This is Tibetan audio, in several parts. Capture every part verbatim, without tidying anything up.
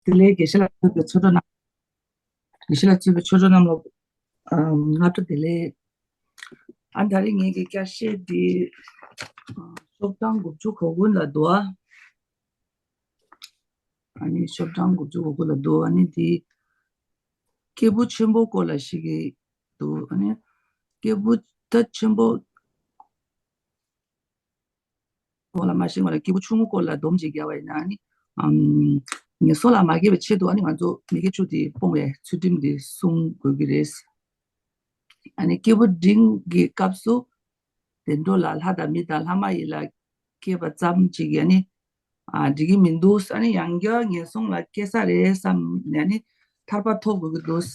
བདེ་ལེགས། དགེ་བཤེས་ལགས་གཙོས་པའི་ཆོས་གྲོགས་རྣམས། དགེ་བཤེས་ལགས་གཙོས་པའི་ཆོས་གྲོགས་རྣམས་ལ་ཨམ་སྔ་དྲོ་བདེ་ལེགས། ཨ་ནི་ད་རེས་ངེད་ཀྱི་བསྐྱར་བཤད་འདི་ཨ་ཤོག་གྲངས་དགུ་བཅུ་གོ་དགུ་ལ་འདུག་ཨ་ནི་ཤོག་གྲངས་དགུ་བཅུ་གོ་དགུ་ལ་འདུག་ཨ་ནི་འདི་སྐྱེས་བུ་ཆེན་པོ་སྐོར་ལ་ཞིག་གི་འདུག་ཨ་ནི་སྐྱེས་བུ་ད་ཆེན་པོ་སྐོར་ལ་མ་ཤེས་པ་ལ་སྐྱེས་བུ་ཆུང་ངུ་སྐོར་ལ་སྡོམ་ཅིག་བརྒྱབ་པ་ཡིན་ན་ནི། ཨམ། ངན་སོང་ལ་མ་སྐྱེས་པའི་ཆེད་དུ་ཨ་ནི་ང་ཚོ་མི་དགེ་བཅུ་དེ་སྤོང་བའི་ཚུལ་ཁྲིམས་དེ་སྲུང་དགོས་ཀྱི་རེད། ཨ་ནི་སྐྱེས་བུ་འབྲིང་གི་སྐབས་སུ་བདེ་འགྲོ་ལ་ལྷ་དང་མི་དང་ལྷ་མ་ཡིན་ལ་སྐྱེས་པ་ཙམ་ཅིག་ཡ་ནི། ཨ་འགྲིག་གི་མི་འདུག་ཨ་ནི་ཡང་བསྐྱར་ངན་སོང་ལ་སྐྱེ་ས་རེད་བསམ་ནས་ཨ་ནི་ཐར་པ་ཐོབ་དགོས་ཀྱི་འདུག་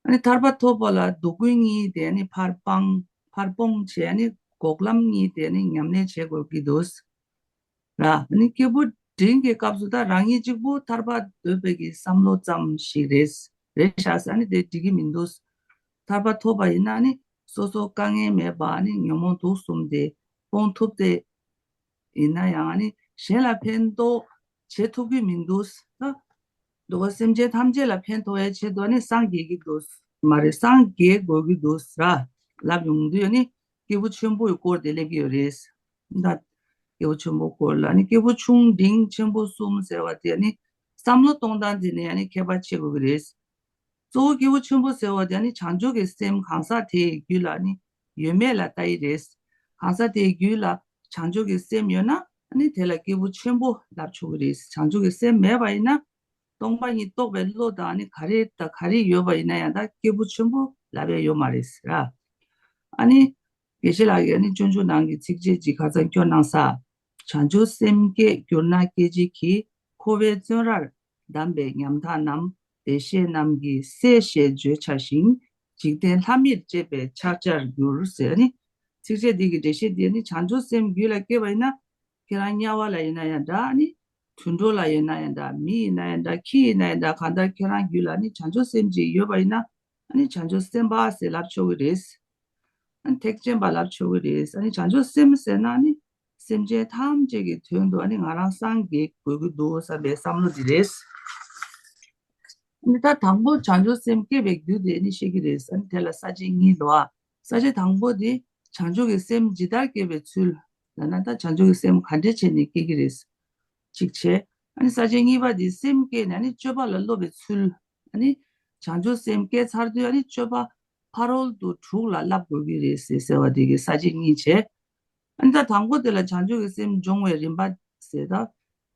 ཨ་ནི་ཐར་པ་ཐོབ་པ་ལ་སྡུག་ཀུན་གཉིས་དེ་ནི་ཕར་སྤང་ཕར་སྤོང་བྱས་ནི་འགོག་ལམ་གཉིས་དེ་ནི་ཉམས་ལེན་བྱེད་དགོས་ཀྱི་འདུག་ར། ཨ་ནི་སྐྱེས་བུ་འབྲིང་གི་སྐབས་སུ་ད་རང་ཉིད་གཅིག་པུ་ཐར་པ་འདོད་པའི་གི་བསམ་བློ་ཙམ་ཞིག་རེད་རེད་ཤག་ཨ་ནི་དེ་འགྲིག་གི་མི་འདུག་ཐར་པ་ཐོབ་པ་ཡིན་ན་ནི་སོ་སོ་དཀའ་ངལ་མེད་པ་ནི་ཉོན་མོངས་དུག་གསུམ་དེ་སྤོང་ཐུབ་སྟེ། ཡིན་ན་ཡང་ནི་གཞན་ལ་ཕན་ཐོགས་བྱེད་ཐུབ་ཀྱི་མི་འདུག་ད་འགྲོ་བ་སེམས་ཅན་ཐམས་ཅད་ལ་ཕན་ཐོགས་ཡའི་ཆེད་དུ་ནི་སངས་རྒྱས་ཀྱི་འདུག་མ་རེད། སངས་རྒྱས་དགོས་ཀྱི་འདུག་ར་ལབ་ཡོང་དུས་ནི་སྐྱེས་བུ་ཆེན་པོའི་སྐོར་དེ་སླེབས་ཀྱི་ཡོད་རེད། ད་སྐྱེས་བུ་ཆེན་པོ་སྐོར་ལ་ནི་སྐྱེས་བུ་ཆུང་འབྲིང་ཆེན་པོ་གསུམ་ཟེར་བ་དེ་ནི་བསམ་བློ་གཏོང་སྟངས་དེ་ནི་ཡང་ནི་ཁྱད་པར་ཕྱེ་དགོས་ཀྱི་རེད། གཙོ་བོ་སྐྱེས་བུ་ཆེན་པོ་ཟེར་བ་དེ་ནི་བྱང་ཆུབ་ཀྱི་སེམས་གང་ཟག་དེའི་རྒྱུད་ལ་ནི་ཡོད་མེད་ལ་ལྟ་ཡི་རེད། གང་ཟག་དེའི་རྒྱུད་ལ་བྱང་ཆུབ་ཀྱི་སེམས་ཡོད་ན་ནི་དེ་ལ་སྐྱེས་བུ་ཆེན་པོ་ལབ་ཆོག་གི་རེད། བྱང་ཆུབ་ཀྱི་སེམས་མེད་པ་ཡིན་ན་སྟོང་པ་ཉིད་རྟོགས་པའི་བློ་དང་ནི་ག་རེ་དང་ག་རེ་ཡོད་པ་ཡིན་ན་ཡང་ད་སྐྱེས་བུ་ཆེན་པོ་ལབ་ཡ་ཡོད་མ་རེད་ཟེར། ཨ་ནི་དགེ་བཤེས་ལགས་ཀྱིས་ནི་སྤྱོད་འཇུག་ནང་གི་ཚིགས་བཅད་ཅིག་ཁ་སང་སྐྱོར་གནང་ས། བྱང་ཆུབ་སེམས་བསྐྱེད་གྱུར་ན་སྐད་ཅིག་གིས། འཁོར་བའི་བཙོན་རར་བསྡམས་པའི་ཉམ་ཐག་རྣམས། བདེ་གཤེགས་རྣམས་ཀྱིས་སྲས་ཞེས་བརྗོད་བྱ་ཞིང་། འཇིག་རྟེན་ལྷ་མིར་བཅས་པའི་ཕྱག་བྱར་འགྱུར་ཟེར་ནི། ཚིགས་བཅད་འདི་གི་འགྲེལ་བཤད་འདི་ནི་བྱང་ཆུབ་སེམས་རྒྱུད་ལ་སྐྱེས་པ་ཡིན་ན། ཁྱེད་རང་དམྱལ་བ་ལ་ཡིན་ན་ཡང་འདྲ་ནི། དུད་འགྲོ་ལ་ཡིན་ན་ཡང་འདྲ། མི་ཡིན་ན་ཡང་འདྲ། ཁྱི་ཡིན་ན་ཡང་འདྲ། གང་ལྟར་ཁྱེད་རང་རྒྱུད་ལ་ནི་བྱང་ཆུབ་སེམས་ཅིག་ཡོད་པ་ཡིན་ན། ནི་བྱང་ཆུབ་སེམས་དཔའ་ཟེར་ལབ་ཆོག་གི་རེད། ཨ་ནི་ཐེག་ཆེན་པ་ལབ་ཆོག་གི་རེད། ཨ་ནི་བྱང་ཆུབ་སེམས་ཟེར་ན་ནི་སེམས་ཅན་ཐམས་ཅད་ཀྱི་དོན་དུ་ཨ་ནི་ང་རང་སངས་རྒྱས་དགོས་ཀྱི་འདུག་བསམ་པའི་བསམ་བློ་འདི་རེད། ཨ་ནི་ད་དང་པོ་བྱང་ཆུབ་སེམས་སྐྱེ་བའི་རྒྱུ་དེ་ནི་ཤེས་ཀྱི་རེད། ཨ་ནི་དེ་ལ་ས་བཅད་གཉིས་འདུག་ཨ། ས་བཅད་དང་པོ་དེ་བྱང་ཆུབ་ཀྱི་སེམས་ཇི་ལྟར་སྐྱེ་བའི་ཚུལ། ལབ་ན་ད་བྱང་ཆུབ་ཀྱི་སེམས་ག་འདྲས་བྱས་ནས་སྐྱེ་གི་རེད། གཅིག་བྱས། ཨ་ནི་ས་བཅད་གཉིས་པ་དེ་སེམས་བསྐྱེད་ནས་ཨ་ནི་སྤྱོད་པ་ལ་སློབ་པའི་ཚུལ། ཨ་ནི་བྱང་ཆུབ་སེམས་བསྐྱེད་ཚར་དུས་ཨ་ནི་སྤྱོད་པ་ཕ་རོལ་ཏུ་དྲུག་ལ་བསླབ་དགོས་ཀྱི་རེད་ཟེར་ཟེར་བ་དེ་གི་ས་བཅད་གཉིས་བྱས། ཨ་ནི་ད་དང་པོ་དེ་ལ་བྱང་ཆུབ་ཀྱི་སེམས་སྦྱོང་བའི་རིམ་པ་ཟེར་ད།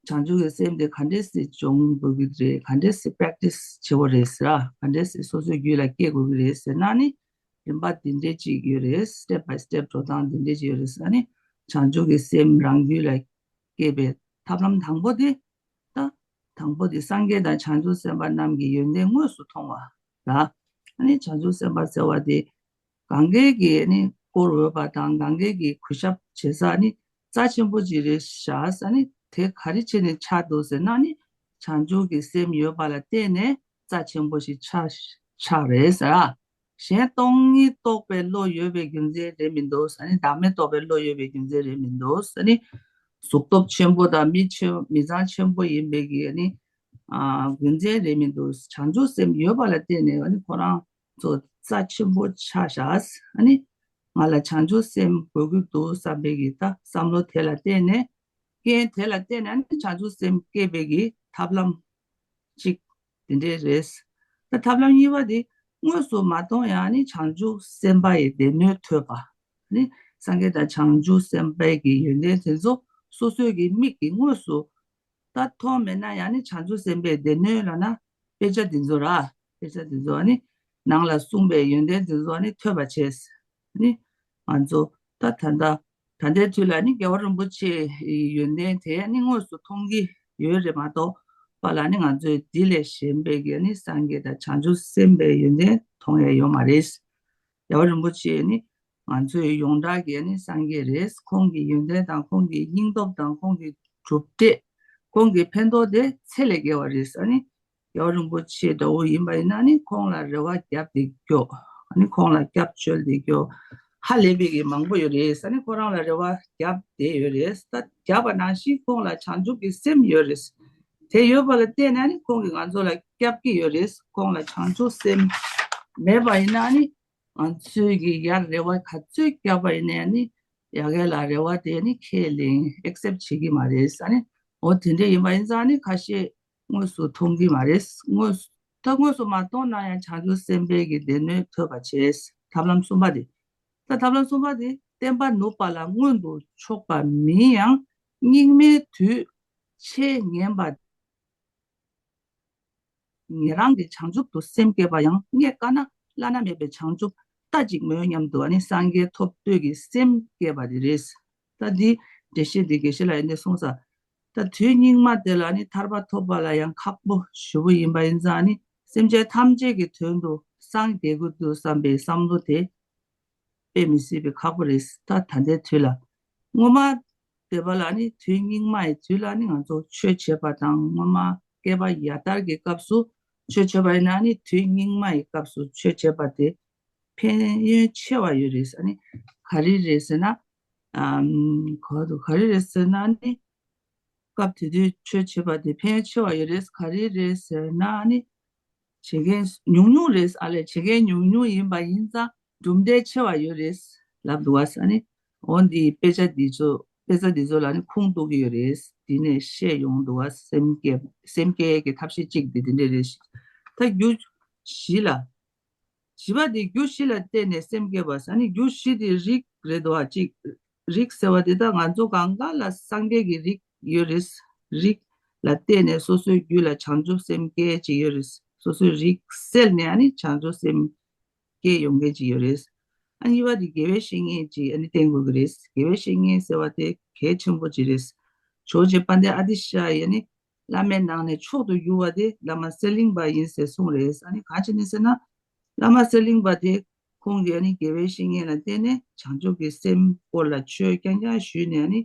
བྱང་ཆུབ་ཀྱི་སེམས་དེ་ག་འདྲས་སེ་སྦྱོང་དགོས་ཀྱི་རེད། ག་འདྲས་སེ་པེ་རེག་ཊི་སི་བྱེད་དགོས་རེད་ཟེར་ཨ། ག་འདྲས་སེ་སོ་སོའི་རྒྱུད་ལ་སྐྱེ་དགོས་ཀྱི་རེད་ཟེར་ན་ནི། རིམ་པ་འདི་འདྲས་ཅིག་ཡོད་རེད། སི་ཊེབ་བྷའི་སི་ཊེབ་འགྲོ་སྟངས་འདི་འདྲས་ཅིག་ཡོད་རེད་ཟེར་ཨ་ནི། བྱང་ཆུབ་ཀྱི་སེམས་རང་རྒྱུད་ལ་སྐྱེ་བའི་ཐབས་ལམ་དང་པོ་དེ། ད་དང་པོ་དེ་སངས་རྒྱས་དང་བྱང་ཆུབ་སེམས་དཔའ་རྣམས་ཀྱི་ཡོན་ཏན་དངོས་སུ་མཐོང་བ་ར། ཨ་ནི་བྱང་ཆུབ་སེམས་དཔའ་ཟེར་བ་དེ་གང་གས་ཀྱིས་ནི་བསྐོར་འོས་པ་དང་གང་གས་ཀྱིས་གུས་ཞབས་བྱེད་ས་ནི་རྩ་ཆེན་པོ་ཅིག་རེད་ཤག་ཨ་ནི་དེ་ག་རེ་བྱས་ནས་ཆགས་འདུག་ཟེར་ན་ནི་བྱང་ཆུབ་ཀྱི་སེམས་ཡོད་པ་ལ་བརྟེན་ནས་རྩ་ཆེན་པོ་ཞིག་ཆགས་ཆགས་རེད་ཟེར་ཨ། གཞན་སྟོང་ཉིད་རྟོགས་པའི་བློ་ཡོད་པའི་རྒྱུ་མཚན་རེད་མི་འདུག་ཨ་ནི་བདག་མེད་རྟོགས་པའི་བློ་ཡོད་པའི་རྒྱུ་མཚན་རེད་མི་འདུག་ཨ་ནི་གཟུགས་སྟོབས་ཆེན་པོ་དང་མི་ཆེན་མི་ཚང་ཆེན་པོ་ཡིན་པའི་གི་ཨ་ནི་ཨ་རྒྱུ་མཚན་རེད་མི་འདུག་བྱང་ཆུབ་སེམས་ཡོད་པ་ལ་བརྟེན་ནས་ཨ་ནི་ཁོ་རང་ཚོ་རྩ་ཆེན་པོ་ཆགས་ཤག་ཨ་ནི་ང་ལ་བྱང་ཆུབ་སེམས་དགོས་ཀྱི་འདུག་བསམ་པའི་གི་ད་བསམ་བློ་དེ་ལ་བརྟེན་ནས། རྐྱེན་དེ་ལ་བརྟེན་ནས་ནི་བྱང་ཆུབ་སེམས་སྐྱེ་བའི་གི་ཐབས་ལམ་གཅིག་དེ་འདྲས་རེད། ད་ཐབས་ལམ་གཉིས་པ་དེ་དངོས་སུ་མ་མཐོང་ཡང་ནི་བྱང་ཆུབ་སེམས་དཔའ་ཡི་སྡེ་སྣོད་ཐོས་པ། ནི་སངས་རྒྱས་དང་བྱང་ཆུབ་སེམས་དཔའི་གི་ཡོན་ཏན་དེ་ཚོ་སོ་སོའི་གི་མིག་གིས་དངོས་སུ་ད་མཐོང་མེད་ན་ཡང་ནི་བྱང་ཆུབ་སེམས་དཔའི་སྡེ་སྣོད་ལ་ན་དཔེ་ཆ་དེ་ཚོ་ར། དཔེ་ཆ་དེ་ཚོ་ནི་ནང་ལ་གསུངས་པའི་ཡོན་ཏན་དེ་ཚོ་ནི་ཐོས་པ་བྱས། ནི་ང་ཚོ་ད་ད་ལྟ་ད་ལྟའི་དུས་ལ་ནི་རྒྱལ་བ་རིན་པོ་ཆེའི་ཡོན་ཏན་དེ་ནི་དངོས་སུ་མཐོང་གི་ཡོད་རེད་མ་གཏོགས་པ་ལ་ནི་ང་ཚོས་འདི་ལས་གཞན་པའི་གི་ནི་སངས་རྒྱས་དང་བྱང་ཆུབ་སེམས་དཔའི་ཡོན་ཏན་མཐོང་ཡ་ཡོད་མ་རེད། རྒྱལ་བ་རིན་པོ་ཆེ་ནི་ང་ཚོའི་ཡོངས་གྲགས་ཀྱི་ནི་སངས་རྒྱས་རེད། ཁོང་གི་ཡོན་ཏན་དང་ཁོང་གི་སྙིང་སྟོབས་དང་ཁོང་གི་གྲུབ་འབྲས། ཁོང་གི་ཕན་ཐོགས་དེ་ཚད་ལས་བརྒལ་བ་རེད། ཨ་ནི་རྒྱལ་བ་རིན་པོ་ཆེ་འདྲ་བོ་ཡིན་པ་ཡིན་ན་ནི་ཁོང་ལ་རེ་བ་བརྒྱབ་སྟེ་སྐྱོ། ཨ་ནི་ཁོང་ལ་སྐྱབས་བཅོལ་ཏེ་སྐྱོ། ཧ་ལས་པའི་གི་མང་པོ་ཡོད་རེད། ཨ་ནི་ཁོ་རང་ལ་རེ་བ་བརྒྱབ་བསྡད་ཡོད་རེད། ད་བརྒྱབ་པ་ནང་བཞིན་ཁོང་ལ་བྱང་ཆུབ་ཀྱི་སེམས་ཡོད་རེད། དེ་ཡོད་པ་ལ་བརྟེན་ནས་ནི་ཁོང་གིས་ང་ཚོ་ལ་སྐྱབས་ཀྱི་ཡོད་རེད། ཁོང་ལ་བྱང་ཆུབ་སེམས་མེད་པ་ཡིན་ན་ནི་ང་ཚོས་ཀྱི་ཡར་རེ་བ་ག་ཚོད་བརྒྱབ་པ་ཡིན་ནའི་ནི་ཡ་གི་ལ་རེ་བ་དེ་ནི་ཁས་ལེན་ཨེག་སེབ་བྱེད་ཀྱི་མ་རེད་ས་ནི། འོ་དེ་འདྲ་ཡིན་པ་ཡིན་ཙང་ནི་ཁ་ཤས་དངོས་སུ་མཐོང་གི་མ་རེད། དངོས་སུ་ད་དངོས་སུ་མ་མཐོང་ན་ཡང་བྱང་ཆུབ་སེམས་དཔའི་གི་སྡེ་སྣོད་ཐོས་པ་བྱས། ཐབས་ལམ་གསུམ་པ་དེ། ད་ཐབས་ལམ་གསུམ་པ་དེ་བསྟན་པ་ནུབ་པ་ལ་མངོན་དུ་ཕྱོགས་པ་མིན་ཡང་སྙིགས་མའི་དུས་ཆེས་ངན་པ། ཉན་རང་གི་བྱང་ཆུབ་ཏུ་སེམས་བསྐྱེད་པ་ཡང་རྙེད་དཀའ་ན་བླ་ན་མེད་པའི་བྱང་ཆུབ་ལྟ་ཅིག་སྨོན་སྙམ་དུ་ཨ་ནི་སངས་རྒྱས་ཐོབ་འདོད་ཀྱི་སེམས་བསྐྱེད་པ་དེ་རེད། ད་འདི་འགྲེལ་བཤད་འདི་དགེ་བཤེས་ལགས་ཡིན་ནས་གསུངས་ས། ད་དུས་སྙིགས་མ་དེ་ལ་ནི་ཐར་པ་ཐོབ་པ་ལ་ཡང་ཁག་པོ་ཞེ་པོ་ཡིན་པ་ཡིན་ཙང་ནི་སེམས་ཅན་ཐམས་ཅད་ཀྱི་དོན་དུ་སངས་རྒྱས་དགོས་འདུག་བསམ་པའི་བསམ་བློ་དེ་དཔེ་མི་སྲིད་པའི་ཁག་པོ་རེད། ད་ད་ལྟའི་དུས་ལ་སྔོན་མ་དེ་པ་ལ་ནི་དུས་སྙིགས་མ་ཡི་དུས་ལ་ནི་ང་ཚོ་ཆོས་བྱེད་པ་དང་སྔོན་མ་བསྐལ་པ་ཡར་དར་གྱི་སྐབས་སུ་ཆོས་བྱེད་པ་ཡིན་ན་ནི་དུས་སྙིགས་མ་ཡི་སྐབས་སུ་ཆོས་བྱེད་པ་དེ་ཕན་ཡོན་ཆེ་བ་ཡོད་རེད། ཨ་ནི་ག་རེ་རེད་ཟེར་ན། ཨམ། ག་རེ་རེད་ཟེར་ན་ནི། སྐབས་དེ་དུས་ཆོས་བྱེད་པ་དེ་ཕན་ཡོན་ཆེ་བ་ཡོད་རེད། ག་རེ་རེད་ཟེར་ན་ནི། བྱེད་མཁན་ཉུང་ཉུང་རེད། ཨ་ལས་བྱེད་མཁན་ཉུང་ཉུང་ཡིན་པ་ཡིན་ཙང་གྲུབ་འབྲས་ཆེ་བ་ཡོད་རེད་ལབ་འདུག་བ། ཨ་ནི་འོ་འདི་དཔེ་ཆ་འདི་ཚོ་དཔེ་ཆ་འདི་ཚོ་ལ་ནི་ཁུངས་གཏུག་གི་ཡོད་རེད། འདི་ནས་བཤད་ཡོང་འདུག་བ། སེམས་བསྐྱེད་སེམས་བསྐྱེད་ཀྱི་ཐབས་ཤེས་གཅིག་འདི་འདི་འདྲ་རེད། ད་རྒྱུ་བཞི་ལ། བཞི་པ་དེ་རྒྱུ་བཞི་ལ་བརྟེན་ནས་སེམས་བསྐྱེད་པ་ཟེར་ནི་རྒྱུ་བཞི་དེ་རིགས་རེད་འདུག་བ། གཅིག་རིགས་ཟེར་བ་དེ་ད་ང་ཚོ་གང་ག་ལ་སངས་རྒྱས་ཀྱི་རིགས་ཡོད་རེད། རིགས་ལ་བརྟེན་ནས་སོ་སོའི་རྒྱུད་ལ་བྱང་ཆུབ་སེམས་སྐྱེ་གཅིག་ཡོད་རེད། སོ་སོའི་རིགས་སེལ་ནས་ཨ་ནི་བྱང་ཆུབ་སེམས་སྐྱེ་ཡོང་མཁན་གཅིག་ཡོད་རེད། ཨ་ནི་གཉིས་པ་དེ་དགེ་བའི་བཤེས་གཉེན་གཅིག་ཨ་ནི་བསྟེན་དགོས་ཀྱི་རེད། དགེ་བའི་བཤེས་གཉེན་ཟེར་བ་དེ་གལ་ཆེན་པོ་གཅིག་རེད། ཇོ་བོ་རྗེ་དཔལ་ལྡན་ཨ་ཏི་ཤ་ཡིས་ནི་བླ་མའི་ནང་ནས་མཆོག་ཏུ་གྱུར་བ་དེ་བླ་མ་གསེར་གླིང་པ་ཡིན་ཟེར་གསུངས་རེད། ཨ་ནི་གང་བྱས་ནས་ཟེར་ན། བླ་མ་གསེར་གླིང་པ་དེ་ཁོང་གིས་ཨ་ནི་དགེ་བའི་བཤེས་གཉེན་ལ་བརྟེན་ནས་བྱང་ཆུབ་ཀྱི་སེམས་སྐོར་ལ་ཆོས་རྐྱང་རྐྱང་ཞུས་ནས་ཨ་ནི་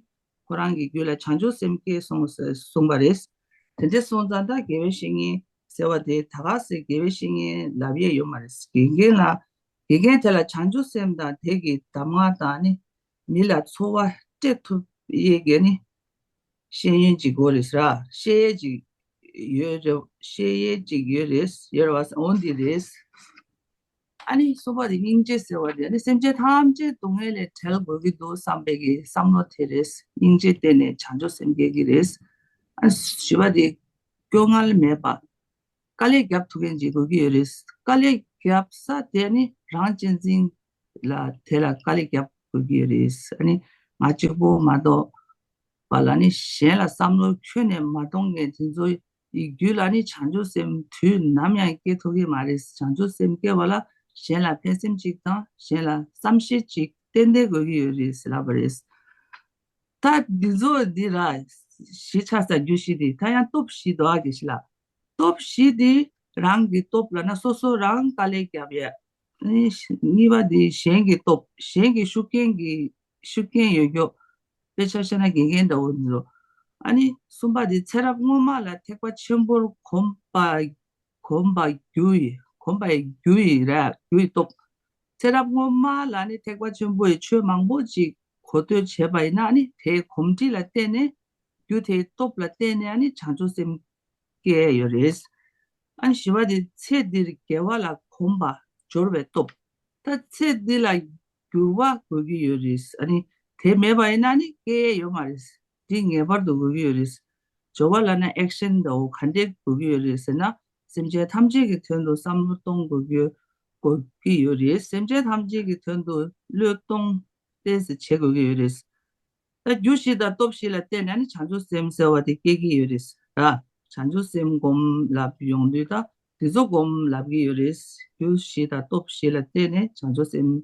ཁོ་རང་གི་རྒྱུད་ལ་བྱང་ཆུབ་སེམས་སྐྱེས་སོང་ཟེར་གསུངས་པ་རེད། དེ་འདྲ་སོང་ཙང་ད་དགེ་བའི་བཤེས་གཉེན་ཟེར་བ་དེ་ད་ག་སེ་དགེ་བའི་བཤེས་གཉེན་ལབ་ཡས་ཡོད་མ་རེད། དགེ་རྒན་ལ་དགེ་རྒན་དེ་ལ་བྱང་ཆུབ་སེམས་དང་དེ་གི་གདམས་ངག་དང་ནི། མི་ལ་ཚོར་བ་སྤྲད་ཐུབ་ཡས་ཀྱི་ནི་ཤེས་ཡོན་ཅིག་དགོས་རེད་ཟེར། ཤེས་ཡས་ཅིག་ཡོད་རེད། ཤེས་ཡས་ཅིག་ཡོད་རེད། ཡོད་རེད་བ། འོ་འདི་རེད། ཨ་ནི་གསུམ་པ་དེ་སྙིང་རྗེ་ཟེར་བ་དེ་ནི་སེམས་ཅན་ཐམས་ཅད་སྡུག་བསྔལ་ལས་བྲལ་དགོས་ཀྱི་འདུག་བསམ་པའི་གི་བསམ་བློ་དེ་རེད། སྙིང་རྗེ་བརྟེན་ནས་བྱང་ཆུབ་སེམས་སྐྱེ་གི་རེད། ཨ་ནི་བཞི་པ་དེ་སྐྱོ་ངལ་མེད་པ། དཀའ་ལས་རྒྱབ་ཐུབ་མཁན་ཅིག་དགོས་ཀྱི་ཡོད་རེད། དཀའ་ལས་རྒྱབ་ས་དེ་ནི་རང་གཅེས་འཛིན་ལ་དེ་ལ་དཀའ་ལས་རྒྱབ་དགོས་ཀྱི་ཡོད་རེད། ཨ་ནི་ང་གཅིག་པོ་མ་གཏོགས་པ་ལ་ནི་གཞན་ལ་བསམ་བློ་ཁྱོན་ནས་མ་གཏོང་མཁན་དེ་ཚོ་ཡི་རྒྱུད་ལ་ནི་བྱང་ཆུབ་སེམས་དུས་ནམ་ཡང་སྐྱེ་ཐུབ་ཀྱི་མ་རེད། བྱང་ཆུབ་སེམས་སྐྱེ་བ་ལ་གཞན་ལ་ཕན་སེམས་ཅིག་དང་གཞན་ལ་བསམ་ཤེས་ཅིག་ཏན་ཏན་དགོས་ཀྱི་ཡོད་རེད་ཟེར་ལབ་པ་རེད། ད་འདི་ཚོ་འདི་ར་བཞི་ཆ་ས་རྒྱུ་བཞི་འདི་ད་ཡང་སྟོབས་བཞི་འདུག་ཨ། དགེ་བཤེས་ལགས། སྟོབས་བཞི་འདི་རང་གི་སྟོབས་ལབ་ན་སོ་སོ་རང་དཀའ་ལས་རྒྱབ་ཡ། ཨ་ནི་གཉིས་པ་འདི་གཞན་གྱི་སྟོབས། གཞན་གྱི་ཤུགས་རྐྱེན་གྱི་ཤུགས་རྐྱེན་ཡོད་རྒྱུ། དཔེ་ཆ་བཤད་ན་དགེ་རྒན་འདྲ་བོ་འདི་ལོ། ཨ་ནི་གསུམ་པ་འདི་ཚེ་རབས་སྔོན་མ་ལ་ཐེག་པ་ཆེན་པོར་གོམས་པ་གོམས་པ་རྒྱུ་ཡི་གོམས་པ་ཡི་རྒྱུ་ཡི་ར་རྒྱུ་ཡི་སྟོབས། ཚེ་རབས་སྔོན་མ་ལ་ནི་ཐེག་པ་ཆེན་པོ་ཡི་ཆོས་མང་པོ་ཅིག་གོ་ཐོས་བྱས་པ་ཡིན་ན་ནི་དེའི་གོམས་འདྲིས་ལ་བརྟེན་ནས་རྒྱུ་དེའི་སྟོབས་ལ་བརྟེན་ནས་ནི་བྱང་ཆུབ་སེམས་སྐྱེ་ཡོད་རེད། ཨ་ནི་བཞི་པ་དེ་ཚེ་འདིར་དགེ་བ་ལ་གོམས་པ་སྦྱོར་བའི་སྟོབས། ད་ཚེ་འདི་ལ་འགྱུར་བ་དགོས་ཀྱི་ཡོད་རེད། ཨ་ནི་དེ་མེད་པ་ཡིན་ན་ནི་སྐྱེ་ཡས་ཡོད་མ་རེད། འདི་ངེས་པར་དུ་དགོས་ཀྱི་ཡོད་རེད། སྦྱོར་བ་ལབ་ན་ཨེག་ཤན་འདྲ་བོ་ག་འདྲས་དགོས་ཀྱི་ཡོད་རེད་ཟེར་ན། སེམས་ཅན་ཐམས་ཅད་ཀྱི་དོན་དུ་བསམ་བློ་གཏོང་དགོས་ཀྱི་དགོས་ཀྱི་ཡོད་རེད། སེམས་ཅན་ཐམས་ཅད་ཀྱི་དོན་དུ་བློས་གཏོང་ཏོག་ཙམ་བྱེད་དགོས་ཀྱི་ཡོད་རེད། ད་རྒྱུ་བཞི་དང་སྟོབས་བཞི་ལ་བརྟེན་ནས་ནི་བྱང་ཆུབ་སེམས་ཟེར་བ་དེ་སྐྱེ་གི་ཡོད་རེད་ད། བྱང་ཆུབ་སེམས་སྒོམ་ལབ་ཡོང་དུས་ད་དེ་ཚོ་སྒོམ་ལབ་ཀྱི་ཡོད་རེད། རྒྱུ་བཞི་དང་སྟོབས་བཞི་ལ་བརྟེན་ནས་བྱང་ཆུབ་སེམས་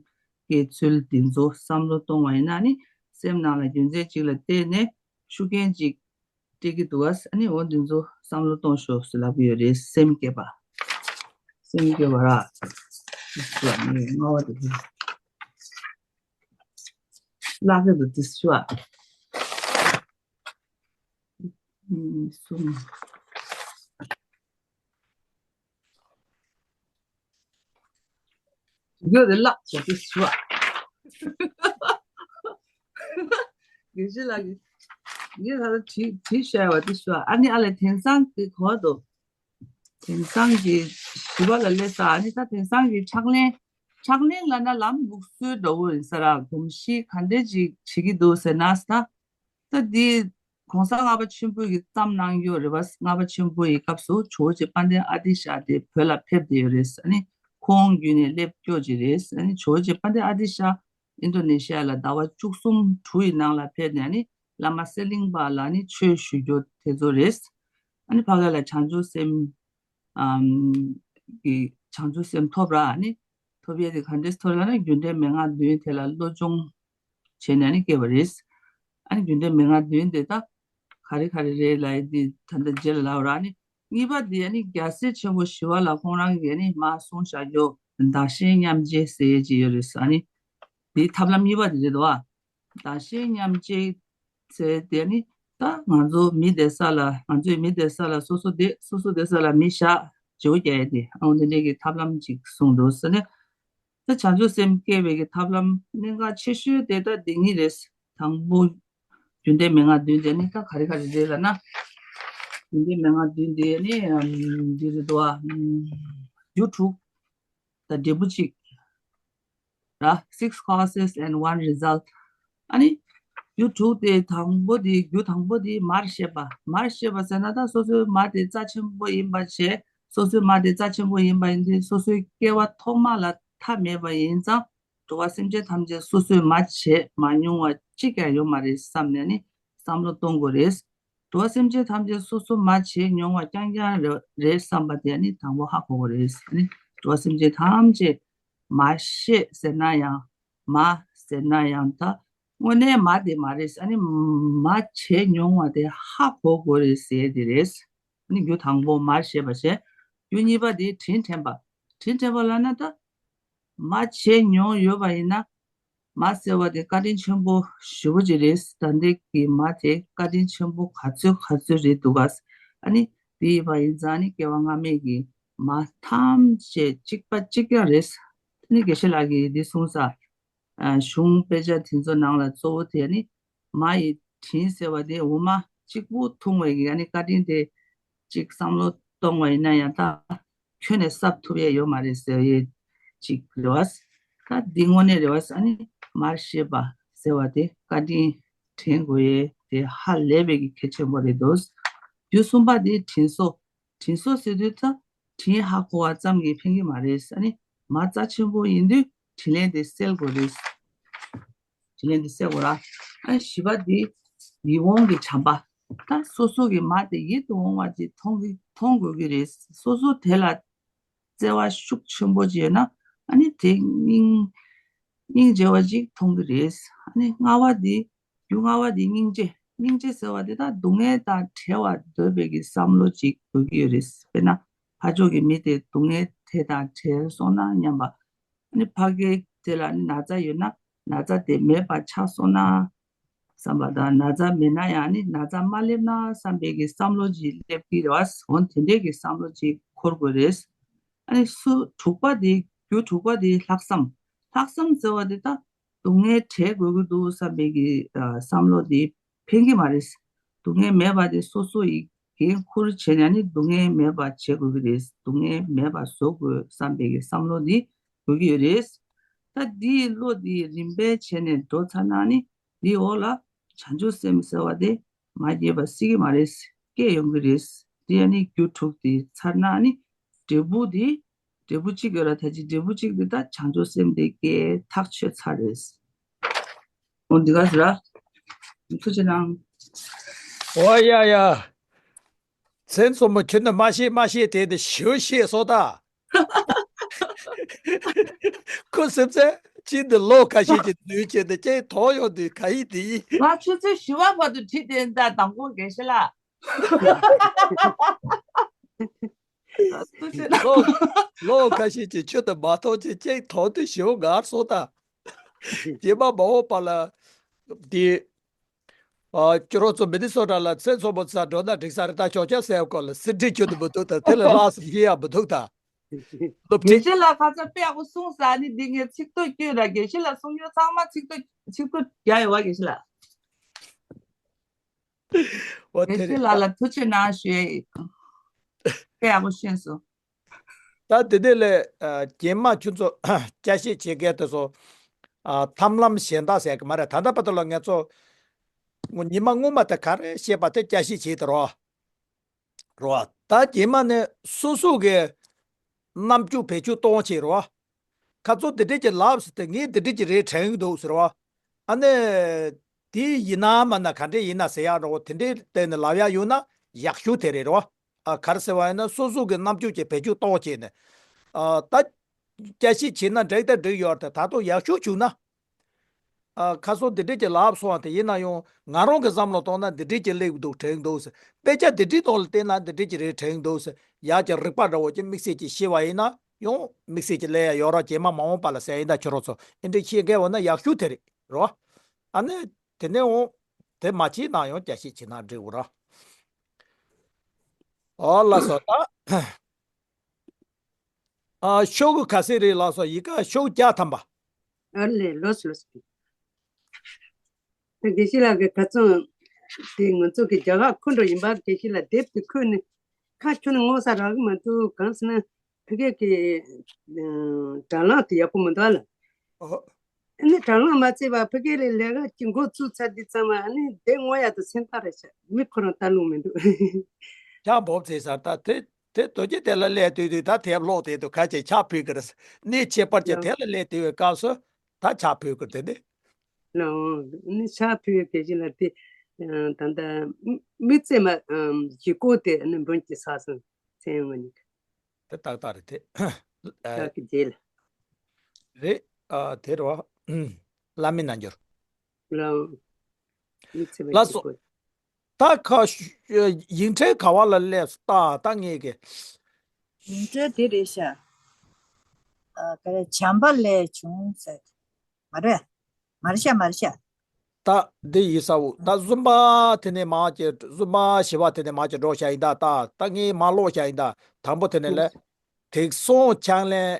སྐྱེ་ཚུལ་དེ་ཚོ་བསམ་བློ་གཏོང་བ་ཡིན་ན་ནི་སེམས་ནང་ལ་རྒྱུ་མཚན་གཅིག་ལ་བརྟེན་ནས་ཤུགས་རྐྱེན་གཅིག་སྤྲད་ཀྱི་འདུག་ཨ། ཨ་ནི་འོ་འདི་ཚོ་བསམ་བློ་གཏོང་ཤོག་ཟེར་ལབ་ཀྱི་ཡོད་རེད། སེམས་བསྐྱེད་པ། སེམས་བསྐྱེད་པ་ར། ལྔ་པ་དེ་ལྔ་པ་དེ་དེ་ཤོག་ཨ། གསུམ། ཡོད་རེད་ལགས་ཟེར་དེ་ཞུ་བ། དགེ་བཤེས་ལགས་ཀྱིས། ངས་ད་ལྟ་བྲིས་བྲིས་བཞག་པ་དེ་ཞུ། ཨ་ནི་ཨ་ལས་དེང་སང་གི་གོ་དོ། དེང་སང་གི་ཞི་བ་ལ་སླེབས་ས། ཨ་ནི་ད་དེང་སང་གི་ཕྱག་ལེན། ཕྱག་ལེན་ལ་ན་ལམ་ལུགས་སྲོལ་འདྲ་བོ་ཡིན་ས་ར། གོམས་གཤིས་ག་འདྲས་ཅིག་བྱེད་ཀྱི་འདུག་ཟེར་ན་ད། ད་འདི་གོང་ས་ལྔ་པ་ཆེན་པོ་ཡིས་བརྩམས་གནང་ཡོད་རེད་བ། ལྔ་པ་ཆེན་པོ་ཡི་སྐབས་སུ་ཇོ་བོ་རྗེ་དཔལ་ལྡན་ཨ་ཏི་ཤ་དེ་བོད་ལ་ཕེབས་བསྡད་ཡོད་རེད། ཨ་ནི་ཁོང་བརྒྱུད་ནས་སླེབས་སྐྱོ་ཅིག་རེད། ཨ་ནི་ཇོ་བོ་རྗེ་དཔལ་ལྡན་ཨ་ཏི་ཤ་ཨིན་ཌོ་ནེ་ཤི་ཡ་ལ་ཟླ་བ་བཅུ་གསུམ་དྲུག་ཡི་ནང་ལ་ཕེབས་ནས། ཨ་ནི་བླ་མ་གསེར་གླིང་པ་ལ་ནི་ཆོས་ཞུ་རྒྱུ་དེ་ཚོ་རེད། ཨ་ནི་ཕ་ག་ལ་བྱང་ཆུབ་སེམས། ཨམ། གི་བྱང་ཆུབ་སེམས་ཐོབ་ར། ཨ་ནི་ཐོབ་ཡས་དེ་ག་འདྲས་ཐོབ་ལ་ན་རྒྱུ་འབྲས་མན་ངག་བདུན་དེ་ལ་བློ་སྦྱོང་བྱས་ནས་ཨ་ནི་སྐྱེས་པ་རེད། ཨ་ནི་རྒྱུ་འབྲས་མན་ངག་བདུན་དེ་ད་ག་རེ་ག་རེ་རེད་ལ་ཡི་དེ་ད་ལྟ་རྗེས་ལ་ལབ་ར། ཨ་ནི་གཉིས་པ་དེ་ཨ་ནི་རྒྱལ་སྲས་ཆེན་པོ་ཞི་བ་ལྷ་ཁོང་རང་གིས་ཨ་ནི་མ་གསུངས་བཞག་རྒྱུ་བདག་གཞན་མཉམ་བརྗེ་ཟེར་ཡས་ཅིག་ཡོད་རེད། ཨ་ནི་དེའི་ཐབས་ལམ་གཉིས་པ་དེ་རེད་དོ། བདག་གཞན་མཉམ་བརྗེ་ཟེར་དེ་ནི་ད་ང་ཚོ་མི་བསྡད་ས་ལ། ང་ཚོའི་མི་བསྡད་ས་ལ་སོ་སོ་བསྡད། སོ་སོ་བསྡད་ས་ལ་མི་བཞག་བརྗེ་པོ་རྒྱག་ཡས་དེ། ཨ་འོ་དེ་འདྲས་ཀྱི་ཐབས་ལམ་ཅིག་གསུངས་འདུག་ཟེར་ནས། ད་བྱང་ཆུབ་སེམས་སྐྱེ་བའི་གི་ཐབས་ལམ་གནད་འགག་ཆེ་ཤོས་དེ་ད་འདི་གཉིས་རེད། དང་པོ་རྒྱུ་འབྲས་མན་ངག་བདུན་དེ་ནི་ད་ག་རེ་ག་རེ་རེད་ལབ་ན། རྒྱུ་འབྲས་མན་ངག་བདུན་དེ་ནི་ཨམ་འདི་རེད་དོ། ཨམ་རྒྱུ་དྲུག་དང་འབྲས་བུ་གཅིག་ར། Six causes and one result. ཨ་ནི་རྒྱུ་དྲུག་དེ་དང་པོ་དེ། རྒྱུ་དང་པོ་དེ་མར་ཤེས་པ། མར་ཤེས་པ་ཟེར་ན་ད་སོ་སོའི་མ་དེ་རྩ་ཆེན་པོ་ཡིན་པ་བྱས། སོ་སོའི་མ་དེ་རྩ་ཆེན་པོ་ཡིན་པ་ཡིན་དུས་སོ་སོའི་སྐྱེ་བ་ཐོག་མ་ལ་མཐའ་མེད་པ་ཡིན་ཙང་འགྲོ་བ་སེམས་ཅན་ཐམས་ཅད་སོ་སོའི་མ་བྱས་མ་མྱོང་བ་གཅིག་ཀྱང་ཡོད་མ་རེད་བསམ་ནས་ནི་བསམ་བློ་གཏོང་དགོས་རེད། འགྲོ་བ་སེམས་ཅན་ཐམས་ཅད་སོ་སོ་མ་བྱས་མྱོང་བ་རྐྱང་རྐྱང་རེད་རེད་བསམ་པ་དེ་ནི་དང་པོ་ཧ་གོ་དགོས་རེད། ཨ་ནི་འགྲོ་བ་སེམས་ཅན་ཐམས་ཅད་མ་ཤེས་ཟེར་ན་ཡང་། མ་ཟེར་ན་ཡང་ད་དངོས་གནས་མ་དེ་མ་རེད། ཨ་ནི་མ་བྱས་མྱོང་བ་དེ་ཧ་གོ་དགོས་རེད་ཟེར་དེ་རེད། ཨ་ནི་རྒྱུ་དང་པོ་མར་ཤེས་པ་བྱས། རྒྱུ་གཉིས་པ་དེ་དྲིན་དྲན་པ། དྲིན་དྲན་པ་ལབ་ན་ད་མ་བྱས་མྱོང་ཡོད་པ་ཡིན་ན། མ་ཟེར་བ་དེ་བཀའ་དྲིན་ཆེན་པོ་ཞེ་པོ་ཅིག་རེད། ད་ལྟའི་གི་མ་དེ་བཀའ་དྲིན་ཆེན་པོ་ག་ཚོད་ག་ཚོད་རེད་འདུག་ག་ཨ་ནི་དེ་ཡིན་པ་ཡིན་ཙང་ནི་སྐྱེ་བ་སྔ་མའི་གི་མ་ཐམས་ཅད་གཅིག་པ་གཅིག་རྐྱང་རེད། ཨ་ནི་དགེ་བཤེས་ལགས་ཀྱིས་འདི་གསུངས་ས། ཨ་གཞུང་དཔེ་ཆ་དེ་ཚོ་ནང་ལ་གཙོ་བོ་དེ་ནི་མ་ཡི་དྲིན་ཟེར་བ་དེ་འོ་མ་གཅིག་པུ་འཐུང་བའི་གི་ཨ་ནི་བཀའ་དྲིན་དེ་གཅིག་བསམ་བློ་གཏོང་བ་ཡིན་ན་ཡང་ད་ཁྱོན་ནས་གསབ་ཐུབ་ཡས་ཡོད་མ་རེད་ཟེར་ཡས་གཅིག་རེད་བ། ད་འདི་དངོས་གནས་རེད་བ། ཨ་ནི་མར་ཤེས་པ་ཟེར་བ་དེ་བཀའ་དྲིན་དྲན་དགོས་ཡས་དེ་ཧ་ལས་པའི་གི་གལ་ཆེན་པོ་རེད་འདུག་རྒྱུ་གསུམ་པ་དེ་དྲིན་གཟོ། དྲིན་གཟོ་ཟེར་དུས་ད་དྲིན་ཧ་གོ་བ་ཙམ་གྱིས་ཕན་གྱི་མ་རེད། ཨ་ནི་མ་རྩ་ཆེན་པོ་ཡིན་དུས་དྲིན་ལན་དེ་སེལ་དགོས་རེད། དྲིན་ལན་དེ་སེལ་དགོས་ར། ཨ་ནི་བཞི་པ་དེ་ཡིད་འོང་གི་བྱམས་པ། ད་སོ་སོ་གི་མ་དེ་ཡིད་དུ་འོང་བ་ཅིག་མཐོང་གི་མཐོང་དགོས་ཀྱི་རེད། སོ་སོ་དེ་ལ་བརྩེ་བ་ཤུགས་ཆེན་པོ་ཅིག་ཡོད་ན་ཨ་ནི་དེ་སྙིང་སྙིང་རྗེ་བ་ཅིག་མཐོང་གི་རེད། ཨ་ནི་ལྔ་པ་དེ། རྒྱུ་ལྔ་པ་དེ་སྙིང་རྗེ། སྙིང་རྗེ་ཟེར་བ་དེ་དག་སྡུག་བསྔལ་དང་བྲལ་བར་འདོད་པའི་གི་བསམ་བློ་ཅིག་དགོས་ཀྱི་ཡོད་རེད། དཔེར་ན་ཕར་ཕྱོགས་ཀྱི་མི་དེ་སྡུག་བསྔལ་དེ་དང་བྲལ་སོང་ན་སྙམ་པ། ཨ་ནི་ཕ་གི་དེ་ལ་ནི་ན་ཚ་ཡོད་ན་ན་ཚ་དེ་མེད་པ་ཆགས་སོང་ན་བསམ་པ་དང་། ན་ཚ་མེད་ན་ཡང་ནི་ན་ཚ་མ་སླེབས་ན་བསམ་པའི་གི་བསམ་བློ་ཅིག་སླེབས་ཀྱི་རེད་བ། འོ་དེ་འདྲའི་གི་བསམ་བློ་ཅིག་འཁོར་དགོས་རེད། ཨ་ནི་སུ་དྲུག་པ་དེ། རྒྱུ་དྲུག་པ་དེ་ལྷག་བསམ། ལྷག་བསམ་ཟེར་བ་དེ་ད་སྡུག་བསྔལ་བྲལ་དགོས་ཀྱི་འདུག་བསམ་པའི་གི་ཨ་བསམ་བློ་དེ་ཕན་གྱི་མ་རེད། སྡུག་བསྔལ་མེད་པ་དེ་སོ་སོ་ཡི་འགན་འཁུར་བྱས་ནས་ནི་སྡུག་བསྔལ་མེད་པ་བྱེད་དགོས་ཀྱི་རེད། སྡུག་བསྔལ་མེད་པ་བཟོ་དགོས་བསམ་པའི་གི་བསམ་བློ་དེ་དགོས་ཀྱི་ཡོད་རེད། ད་འདིའི་བློ་དེ་རིམ་པས་བྱས་ནས་འགྲོ་ཚར་ན་ནི་འདིའི་འོག་ལ་བྱང་ཆུབ་སེམས་ཟེར་བ་དེ་མ་སྐྱེས་པ་སྲིད་ཀྱི་མ་རེད། སྐྱེ་ཡོང་གི་རེད། དེ་ཡང་ནི་རྒྱུ་དྲུག་དེ་ཚར་ན་ནི་འབྲས་བུ་དེ། འབྲས་བུ་གཅིག་ཡོད་ར། ད་ཅི་འབྲས་བུ་གཅིག་དེ་ད་བྱང་ཆུབ་སེམས་དེ་སྐྱེ་ཐག་ཆོད་ཚར་རེད། འོ་འདི་ག་ཟེར་ར། ཐུགས་རྗེ་གནང་། ཨོ་ཡ་ཡ། མཚན་གསུམ་པོ་ཁྱོད་ནི་མ་ཤེས་མ་ཤེས་དེ་ནི་ཞུ་ཤེས་སོ་ད། ཁོ་སེམས་ཚེ་ཅི་འདི་ལོ་ཁ་ཤས་ཀྱི་དུས་ཀྱི་འདི་ཅེ་ཐོ་ཡོད་དུས་ག་ཡི་དེ་ཡི། ང་ཆུ་ཚོད་བཞི་པ་བར་དུ་བྲིས་ཏེ་ད་དང་པོ་དགེ་བཤེས་ལགས། ཐུགས་རྗེ་གནང་། ལོ་ལོ་ཁ་ཤས་ཀྱི་ཆུ་དུ་མ་ཐོགས་ཀྱི་ཅེ་ཐོ་དུས་ཞུ་ངར་སོ་ད། རྗེས་མ་མ་འོངས་པ་ལ་དེ། ཨ། ཁྱོད་རང་ཚོ་མི་ནི་སོ་ཊ་ལ་མཚན་ཚོགས་པ་ཚ་འགྲོ་ན་འགྲིག་ས་རེད། ད་ཞོགས་ཇ་ཟས་སྐོར་ལ་སི་ཌི་ཁྱོད་དུ་མི་འདུག་ད་དེ་ལ་ལགས་སི་ཤེས་ཡ་མི་འདུག་ད། སློབ་དགེ་ཁྲིད། བཤེས་ལགས་ཁ་ཚ་དཔེ་ཡག་པོ་གསུངས་ས་ནི་འདི་ངས་ཚིག་ཐོ་བསྐྱོན་ར། དགེ་བཤེས་ལགས་གསུང་ཡོད་ཚང་མ་ཚིག་ཐོ་ཚིག་ཐོ་རྒྱག་ཡོད་བ་དགེ་བཤེས་ལགས། འོ་དེ་དགེ་བཤེས་རེད། ལགས་ལ་ཐུགས་རྗེ་གནང་ཞུ་ཡས་ཡིན། དཔེ་ཡག་པོ་ཤེས་སོང་། ད་དེ་འདྲ་ལས་ཨ། རྗེས་མ་ཁྱོད་ཚོ་བསྐྱར་བཤད་བྱེད་མཁན་དེ་ཚོ་ཨ། ཐབས་ལམ་གཞན་དག་ཟེར་གི་མ་རེད། ད་ལྟ་བར་དུ་ལ་ང་ཚོ་ཉི་མ་སྔོན་མ་དེ་ག་རེ་བཤད་པ་དེ་བསྐྱར་བཤད་བྱེད་དེ་རོ། རོ། ད་རྗེས་མ་ནས་སོ་སོ་གི་རྣམ་འགྱུར་བེད་སྤྱོད་གཏོང་བྱེད་རོ། ཁ་ཚོ་འདི་འདྲས་ཀྱི་ལབ་ཟེར་ཏེ་ངས་འདི་འདྲས་ཀྱི་རེད་དྲན་གྱི་འདུག་ཟེར་བ། ཨ་ནི། དེ་ཡིན་ན་མ་ན་ག་འདྲས་ཡིན་ན་ཟེར་ཡག་འགྲོ་དེ་འདྲས་བལྟས་ནས་ལབ་ཡག་ཡོད་ན་ཡག་ཤོས་དེ་རེད་རོ། ཨ། ག་རེ་ཟེར་བ་ཡིན་ན་སོ་སོ་གི་རྣམ་འགྱུར་གྱི་བེད་སྤྱོད་གཏོང་བྱས་ནས། ཨ། ད། བསྐྱར་བཤད་བྱས་ན་འགྲིག་ད་འགྲིག་ཡོད་རེད། ད་དུང་ཡག་ཤོས་བྱུང་ན། ཨ། ཁ་སང་འདི་འདྲས་ཀྱི་ལབ་སོང་བ་དེ་ཡིན་ན་ཡང་ང་རང་གི་བསམ་བློ་གཏོང་ན་འདི་འདྲས་ཀྱི་སླེབས་འདུག་དྲན་འདུག་ཟེར། དཔེ་ཆ་འདི་འདྲས་ཐོག་ལ་བལྟས་ན་འདི་འདྲས་ཀྱི་རེད་དྲན་འདུག་ཟེར། ཡག་གི་རིག་པ་འདྲ་བོ་ཅིག་དམིགས་བསལ་གྱིས་ཤེས་པ་ཡིན་ན་ཡང་དམིགས་བསལ་གྱིས་ལས་ཡག་ཡོད་ར། རྗེས་མ་མ་འོངས་པ་ལ་ཟེར་ཡིན་ད་ཁྱོད་རང་ཚོ་ཨེ་འདྲས་ཤེས་མཁན་འོ་ན་ཡག་ཤོས་དེ་རེད་རོ། ཨ་ནི། དེ་ནས་འོང་། དེ་མ་བྱས་ན་ཡང་བསྐྱར་བཤད་བྱེད་ན་འགྲིག་འོ་ར། ཨོ་ལགས་སོ་ད། ཨ། ཤོག་གུ་ག་ཚོད་རེད་ལགས་སོ། ཡི་གེ་ཤོག་གུ་བརྒྱ་ཐམ་པ། ཨ་ལས་ལོས་ལོས། དེ་དགེ་བཤེས་ལགས་ཀྱི་ཁ་རྩང་དེ་ང་ཚོ་གི་རྒྱ་གར་ཁོ་འགྲོ་ཡིན་པ། དགེ་བཤེས་ལགས་དེབ་དེ་ཁོས་ནི་ཁ་ཁྱོན་ནས་ངོ་ས་རག་གི་མ་འདུག་གང་ཟེར་ན་ཕ་གི་གི་དྲ་ལམ་དེ་ཡག་པོ་མི་འདུག་ལ། ཨོ། ཨ་ནི་དྲ་ལམ་མ་བརྩིས་པ་ཕ་གི་ལས་ལས་ཀ་གི་འགོ་བཙུགས་ཚར་དུས་ཙམ་པ་ཨ་ནི་དེ་ངོ་ཡག་ཏུ་སེམས་ཐག་རེད་ཤག་མི་ཁོ་རང་ལྟ་ལོང་མི་འདུག་ཆག་འབོབ་ཚེ་སར་ད་དེ་དེ་དོ་ཅི་དེ་ལ་སླེབས་དུས་དུས་ད་དེབ་ཀློག་དེ་དུ་ཁ་ཆེ་ཆག་ཕུད་ཀྱི་རེད། གནས་ཁྱད་པར་ཅན་ཡང་དེ་ལ་སླེབས་དུས་པའི་སྐབས་སུ་ད་ཆག་ཕུད་ཀྱི་རེད་དེ། ལའོ། ནི་ཆག་ཕུད་དེ་བཞིན་ལ་དེ་ད་ལྟ་མི་ཚེ་མ་ཞིག་གོ་དེ་ནི་འབུན་གྱི་ས་སོང་ཚེ་ཡོང་བ་ནི། དེ་ཏག་ཏག་རེད་དེ། ཨ། ཏག་གི་རྗེས་ལ། རེད། ཨ། དེ་རེད་བ། བླ་མའི་རྣལ་འབྱོར། ལའོ། མི་ཚེ་མ་ལགས་ཞིག་སོ། གོ། ད་ཁ་ཤ་ཡིག་ཕྲེང་ག་བ་ལ་སླེབས་སོང་ད་ད་ངས་གི། ཡིག་ཕྲེང་དེ་རེད་ཤག་ཨ། ག་རེ་བྱམས་པ་ལས་བྱུང་ཟེར། མ་རེད། མ་རེད་ཤག་མ་རེད་ཤག་ད་འདི་ཡིན་ས་འོ། ད་བཙུན་པ་དེ་ནས་མར་གྱི་བཙུན་པ་བྱིས་པ་དེ་ནས་མར་གྱི་འགྲོ་བྱ་ཡིན་ད་ད་ད་ངས་མར་ཀློག་བྱ་ཡིན་ད། དང་པོ་དེ་ནས་ལས། དེང་སང་ཕྱག་ལེན།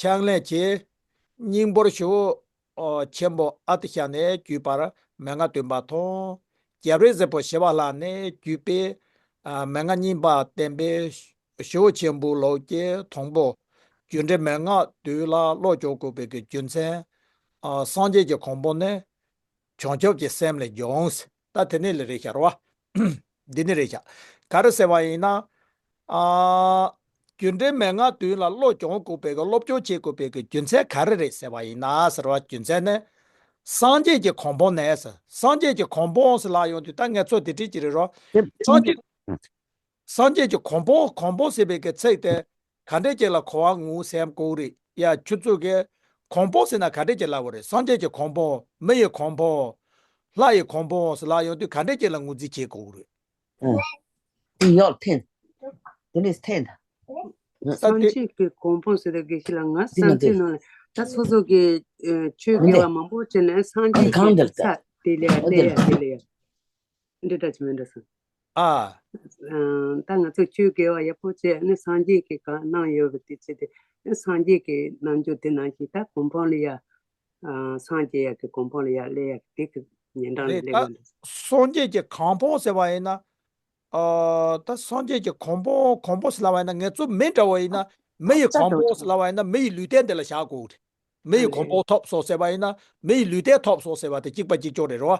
ཕྱག་ལེན་གྱི་སྙིང་པོར་ཞུ། ཨོ། ཆེན་པོ་ཨ་ཏི་ཤ་ནས་བརྒྱུད་པར་མན་ངག་བདུན་པ་མཐོང་། རྒྱལ་རིགས་གཟིགས་པོ་ཞི་བ་ལྷ་ནས་བརྒྱུད་པའི་ཨ། མན་ངག་གཉིས་པ་བསྟན་པའི་ཞུ་ཆེན་པོའི་ལུགས་ཀྱི་དང་པོ། རྒྱུ་འབྲས་མན་ངག་བདུན་ལ་བློ་སྦྱོང་དགོས་པའི་གི་རྒྱུ་མཚན། ཨ། སངས་རྒྱས་ཀྱི་གོ་འཕང་ནི་བྱང་ཆུབ་ཀྱི་སེམས་ལས་བྱུང་། ད་དེ་ནས་ལས་རེད་ཤག་རེད་བ། འདི་ནི་རེད་ཤག་ག་རེ་ཟེར་བ་ཡིན་ན། ཨ། རྒྱུ་འབྲས་མན་ངག་བདུན་ལ་བློ་སྦྱོང་དགོས་པའི་གི་སློབ་སྦྱོང་བྱེད་དགོས་པའི་གི་རྒྱུ་མཚན་ག་རེ་རེད་ཟེར་བ་ཡིན་ན་ཟེར་བ་རྒྱུ་མཚན་ནི། སངས་རྒྱས་ཀྱི་གོ་འཕང་ནས་ཟེར། སངས་རྒྱས་ཀྱི་གོ་འཕང་ཟེར་ལ་ཡོང་དུས་ད་ངས་ཚོ་དེ་བྲིས་ཀྱི་རེད་རོ། སངས་རྒྱས། སངས་རྒྱས་ཀྱི་གོ་འཕང་གོ་འཕང་ཟེར་བའི་གི་ཚིག་དེ་ག་འདྲས་ཅིག་ལ་གོ་བ་ངོ་སེམས་གོ་རེད་ཡ། ཁྱོད་ཚོ་གི་གོ་འཕང་ཟེར་ན་ག་འདྲས་ཅིག་ལ་གོ་རེད། སངས་རྒྱས་ཀྱི་གོ་འཕང་མི་ཡི་གོ་འཕང་། ལྷ་ཡི་གོ་འཕང་ཟེར་ལ་ཡོང་དུས་ག་འདྲས་ཅིག་ལ་ངོས་འཛིན་བྱེད་གོ་རེད། ཨ། འདི་ཡོད་འཐེན། འདི་ནས་འཐེན། ད་སངས་དེ་རྒྱས་ཀྱི་གོ་འཕང་ཟེར་ད་དགེ་བཤེས་ལགས་ང་འདི་ན་བསམ་ཚུལ་འདི་ནང་ལ་ད་སོ་སོ་གི་ཆོས་དགེ་བ་མང་པོ་བྱས་ནས་སངས་རྒྱས་ཀྱི་ས་དེ་ལ་ཡ་དེ་ལ་ཡ་དེ་ལ་ཡ། འདི་འདྲ་ཅིག་མིན་འགྲོ་སོང་། ཨ། ཨ། ད་ང་ཚོ་ཆོས་དགེ་བ་ཡག་པོ་བྱས་ནས་སངས་རྒྱས་ཀྱི་གང་གནང་ཡོད་པ་དེ་ཚེ་དེ་སངས་རྒྱས་ཀྱི་རྣལ་འབྱོར་དེ་ནང་བཞིན་ད་གོ་འཕང་ལ་ཡ། ཨ། སངས་རྒྱས་ཡག་གི་གོ་འཕང་ལ་ཡ་སླེབས་ཡག་གི་དེ་གི་ཉེ་འགྲམ་ལ་རེད། སླེབས་ད་ཡོད་འགྲོ་སོང་། སངས་རྒྱས་ཀྱི་གོ་འཕང་ཟེར་བ་ཡིན་ན། ཨ། ད་སངས་རྒྱས་ཀྱི་གོ་འཕང་གོ་འཕང་ཟེར་ལབ་པ་ཡིན་ན་ངེད་ཚོ་མི་འདྲ་བ་ཡིན་ན་མི་ཡི་གོ་འཕང་ཟེར་ལབ་པ་ཡིན་ན་མི་ཡི་ལུས་རྟེན་དེ་ལ་བཞག་དགོས་རེད། མི་ཡི་གོ་འཕང་ཐོབ་སོང་ཟེར་བ་ཡིན་ན་མི་ཡི་ལུས་རྟེན་ཐོབ་སོང་ཟེར་བ་དེ་གཅིག་པ་གཅིག་རྐྱང་རེད་རོ།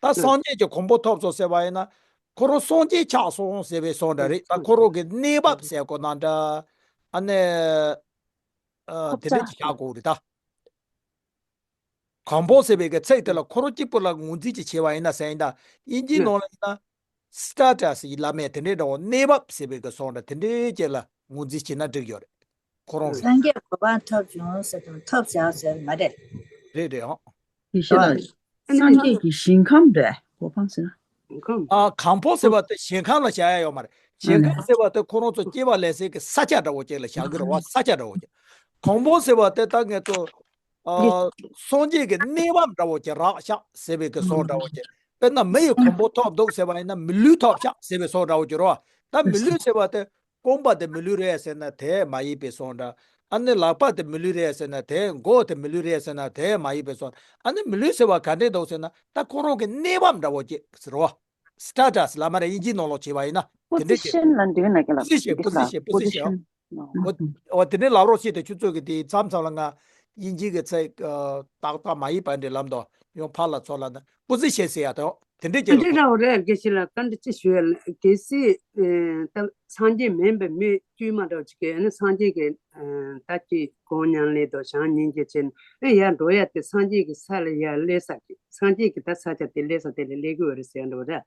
ད་སངས་རྒྱས་ཀྱི་གོ་འཕང་ཐོབ་སོང་ཟེར་བ་ཡིན་ན་ཁོ་རང་སངས་རྒྱས་ཆགས་སོང་ཟེར་བའི་བཟོ་འདྲ་རེད། ད་ཁོ་རང་གི་གནས་བབ་ཟེར་དགོས་ན་འདྲ། ཨ་ནི། ཨ། དེ་འདྲ་ཅིག་བཞག་དགོས་རེད་ད། གོ་འཕང་ཟེར་བའི་གི་ཚིག་དེ་ལ་ཁོ་རང་གཅིག་པུ་ལ་ངོས་འཛིན་ཅིག་བྱས་པ་ཡིན་ན་ཟེར་ཡིན་ད། དབྱིན་ཇིའི་ནང་ལ་ཡིན་ན་status ཡི་ལ་མེད་དེ་འདྲའི་འདྲ་བོ་གནས་བབ་ཟེར་བའི་གི་སོང་འདྲ་དེ་འདྲའི་ཅིག་ལ་ངོས་འཛིན་བྱས་ན་འགྲིག་ཡོད་རེད། ཁོ་རང་ལ། སངས་རྒྱས་གོ་འཕང་ཐོབ་བྱུང་ཟེར་དང་ཐོབ་བྱ་ཟེར་མ་རེད། རེད་རེད་ཨང་། ཡེ་ཤེས་ལགས། སངས་རྒྱས་ཀྱི་ཞིང་ཁམས་རེད་གོ་འཕང་ཟེར་ན། ཁམས། ཨ། གོ་འཕང་ཟེར་བ་དེ་ཞིང་ཁམས་ལ་བཞག་ཡ་ཡོད་མ་རེད། ཞིང་ཁམས་ཟེར་བ་དེ་ཁོ་རང་ཚོ་སྐྱེ་བ་ལེན་སའི་གི་ས་ཆ་འདྲ་བོ་ཅིག་ལ་བཞག་གི་རེད་བ། ས་ཆ་འདྲ་བོ་ཅིག་གོ་འཕང་ཟེར་བ་དེ་ད་ངེད་ཚོ། ཨ། སངས་རྒྱས་ཀྱི་གནས་བབ་འདྲ་བོ་ཅིག་རག་ཤག་ཟེར་བའི་གི་བཟོ་འདྲ་བོ་ཅིག་དཔེར་ན་མི་ཡི་གོ་འཕང་ཐོབ་འདུག་ཟེར་བ་ཡིན་ན་མི་ལུས་ཐོབ་ཤག་ཟེར་བའི་བཟོ་འདྲ་བོ་ཅིག་རེད་བ། ད་མི་ལུས་ཟེར་བ་དེ་རྐང་པ་དེ་མི་ལུས་རེད་ཟེར་ན་དེ་མ་ཡིན་པའི་བཟོ་འདྲ། ཨ་ནི་ལག་པ་དེ་མི་ལུས་རེད་ཟེར་ན་དེ། མགོ་དེ་མི་ལུས་རེད་ཟེར་ན་དེ་མ་ཡིན་པའི་བཟོ། ཨ་ནི་མི་ལུས་ཟེར་བ་ག་འདྲས་འདུག་ཟེར་ན་ད་ཁོ་རང་གི་གནས་བབ་འདྲ་བོ་ཅིག་ཟེར་བ། status ལ་མ་རེད། དབྱིན་ཇིའི་ནང་ལོགས་བྱས་པ་ཡིན་ན་དེ་འདྲ་བྱས། position ལ་འདི་ན་ག་ལ། position position position ཨོ་དེ་འདྲའི་ལབ་རོགས་བྱེད་དེ། ཁྱོད་ཚོས་ཀྱི་དེ་མཚམས་མཚམས་ལ་ང་དབྱིན་ཇིའི་གི་ཚིག་ཏག་ཏག་མ་ཡིན་པ་འདྲ་ལབ་དོ། ཡང་ཕར་ལ་ཚུར་ལ་ན་position ཟེར་ཡ་དང་དེ་འདྲའི་ཨ་རྒྱུ་འདྲ་ལ་འདྲ་བོ་རེད། དགེ་བཤེས་ལགས། ད་འདི་ཅི་ཞུ་ཡ་ལ། གལ་སྲིད་ད་སངས་རྒྱས་མིན་པའི་མི་དཀྱུས་མ་འདྲ་བོ་ཅིག་གིས་ཨ་ནི་སངས་རྒྱས་ཀྱི་ད་ཅི་གོ་མྱ་ངན་ལས་དང་བྱམས་སྙིང་རྗེ་ཅན་ཨེ་ཡར་འགྲོ་ཡ་དེ་སངས་རྒྱས་ཀྱི་ས་ལ་ཡར་སླེབས་ས་ཀྱི་སངས་རྒྱས་ཀྱི་ད་ས་ཆ་དེ་སླེབས་ས་དེ་ལ་སླེབས་དགོས་རེད་ཟེར་ཡ་འདྲ་བོ་རེད།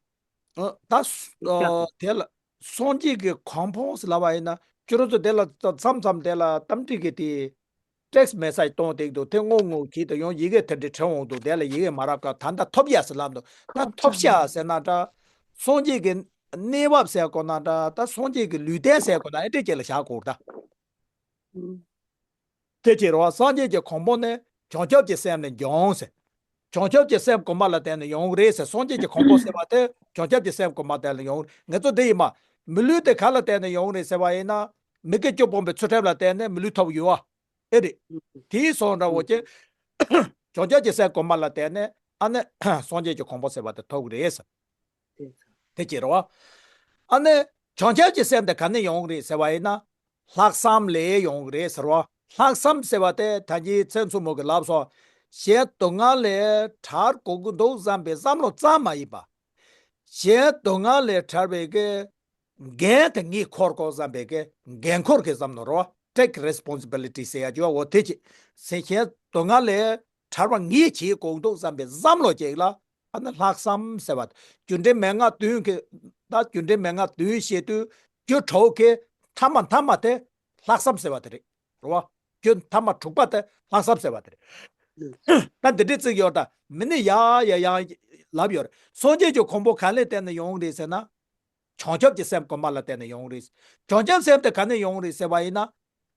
ཨ་ད་ཨ་དེ་ལ་སངས་རྒྱས་ཀྱི་གོ་འཕང་ཟེར་ལབ་པ་ཡིན་ན་ཁྱོད་རང་ཚོ་དེ་ལ་མཚམས་མཚམས་དེ་ལ་གཏམ་དྲི་གི་དེ་text message གཏོང་བསྡད་འདུག་དེ་ངོ་ངོ་གིས་དེ་ཡང་ཡི་གེ་དེ་འདྲ་བྲིས་འོང་འདུག་དེ་ལ་ཡི་གེ་མ་རག་ག་ད་ལྟ་ཐོབ་ཡ་ཟེར་ལབ་འདུག་ད་ཐོབ་ཤག་ཟེར་ན་འདྲ། སངས་རྒྱས་ཀྱི་གནས་བབ་ཟེར་དགོས་ན་འདྲ། ད་སངས་རྒྱས་ཀྱི་ལུས་རྟེན་ཟེར་དགོས་ན་ཨེ་འདྲ་ཅིག་ལ་བཞག་དགོས་ད། དེ་ཅི་རེད་བ། སངས་རྒྱས་ཀྱི་གོ་འཕང་ནི་བྱང་ཆུབ་ཀྱི་སེམས་ལས་འབྱུང་ཟེར། བྱང་ཆུབ་ཀྱི་སེམས་གོ་འཕང་ལ་བརྟེན་ནས་ཡོང་གི་རེད་ཟེར། སངས་རྒྱས་ཀྱི་གོ་འཕང་ཟེར་བ་དེ་བྱང་ཆུབ་ཀྱི་སེམས་གོ་འཕང་བརྟེན་ནས་ཡོང་གི་རེད། ངེད་ཚོ་འདི་ཡིན་མ། མི་ལུས་དེ་ག་ལ་བརྟེན་ནས་ཡོང་གི་རེད་ཟེར་བ་ཡིན་ན། མི་དགེ་བཅུ་སྤོང་བའི་ཚུལ་ཁྲིམས་ལ་བརྟེན་ནས་མི་ལུས་ཐོབ་ཡོད་བ། ཨེ་རེད། དེའི་སོང་འདྲ་བོ་ཅན། བྱང་ཆུབ་ཀྱི་སེམས་གོ་འཕང་ལ་བརྟེན་ནས་ཨ་ནི་སངས་རྒྱས་ཀྱི་གོ་འཕང་ཟེར་བ་དེ་ཐོབ་གི་རེད་ཟེར། དེ་ཅི་རེད་བ། ཨ་ནི་བྱང་ཆུབ་ཀྱི་སེམས་དེ་ག་ནས་ཡོང་གི་རེད་ཟེར་བ་ཡིན་ན། ལྷག་བསམ་ལས་ཡོང་གི་རེད་ཟེར་བ། ལྷག་བསམ་ཟེར་བ་དེ་ད་གིན་ཚེ་མཚོ་མོ་གིས་ལབ་སོང་། གཞན་སྡུག་བསྔལ་ལས་ཐར་དགོས་ཀྱི་འདུག་བསམ་པའི་བསམ་བློ་ཙམ་མ་ཡིན་པ། གཞན་སྡུག་བསྔལ་ལས་ཐར་བའི་གི་འགན་དེ་ངས་འཁུར་དགོས་བསམ་པའི་གི་འགན་འཁུར་གྱི་བསམ་བློ་རོ། take responsibility ཟེར་ཡ་ཅིག་ཡོད་བ། འོ་དེ་ཅིག་ཟེར། གཞན་སྡུག་བསྔལ་ལས་ཐར་བ་ངས་བྱེད་དགོས་འདུག་བསམ་པའི་བསམ་བློ་ཅིག་ལ་ཨ་ནི་ལྷག་བསམ་ཟེར་བ། རྒྱུ་འབྲས་མན་ངག་བདུན་གྱི། ད་རྒྱུ་འབྲས་མན་ངག་བདུན་བཤད་དུས་རྒྱུ་དྲུག་གི་མཐའ་མ་མཐའ་མ་དེ་ལྷག་བསམ་ཟེར་བ་དེ་རེད། རེད་བ། རྒྱུ་མཐའ་མ་དྲུག་པ་དེ་ལྷག་བསམ་ཟེར་བ་དེ་རེད། ད་འདི་འདྲའི་ཚིག་ཡོད་ད། མི་ནི་ཡ་ཡ་ཡང་ལབ་ཡོད་རེད། སངས་རྒྱས་ཀྱི་གོ་འཕང་ག་ལས་བརྟེན་ནས་ཡོང་གི་རེད་ཟེར་ན། བྱང་ཆུབ་ཀྱི་སེམས་གོ་འཕང་ལ་བརྟེན་ནས་ཡོང་གི་རེད། བྱང་ཆུབ་སེམས་དེ་ག་ནས་ཡོང་གི་རེད་ཟེར་བ་ཡིན་ན།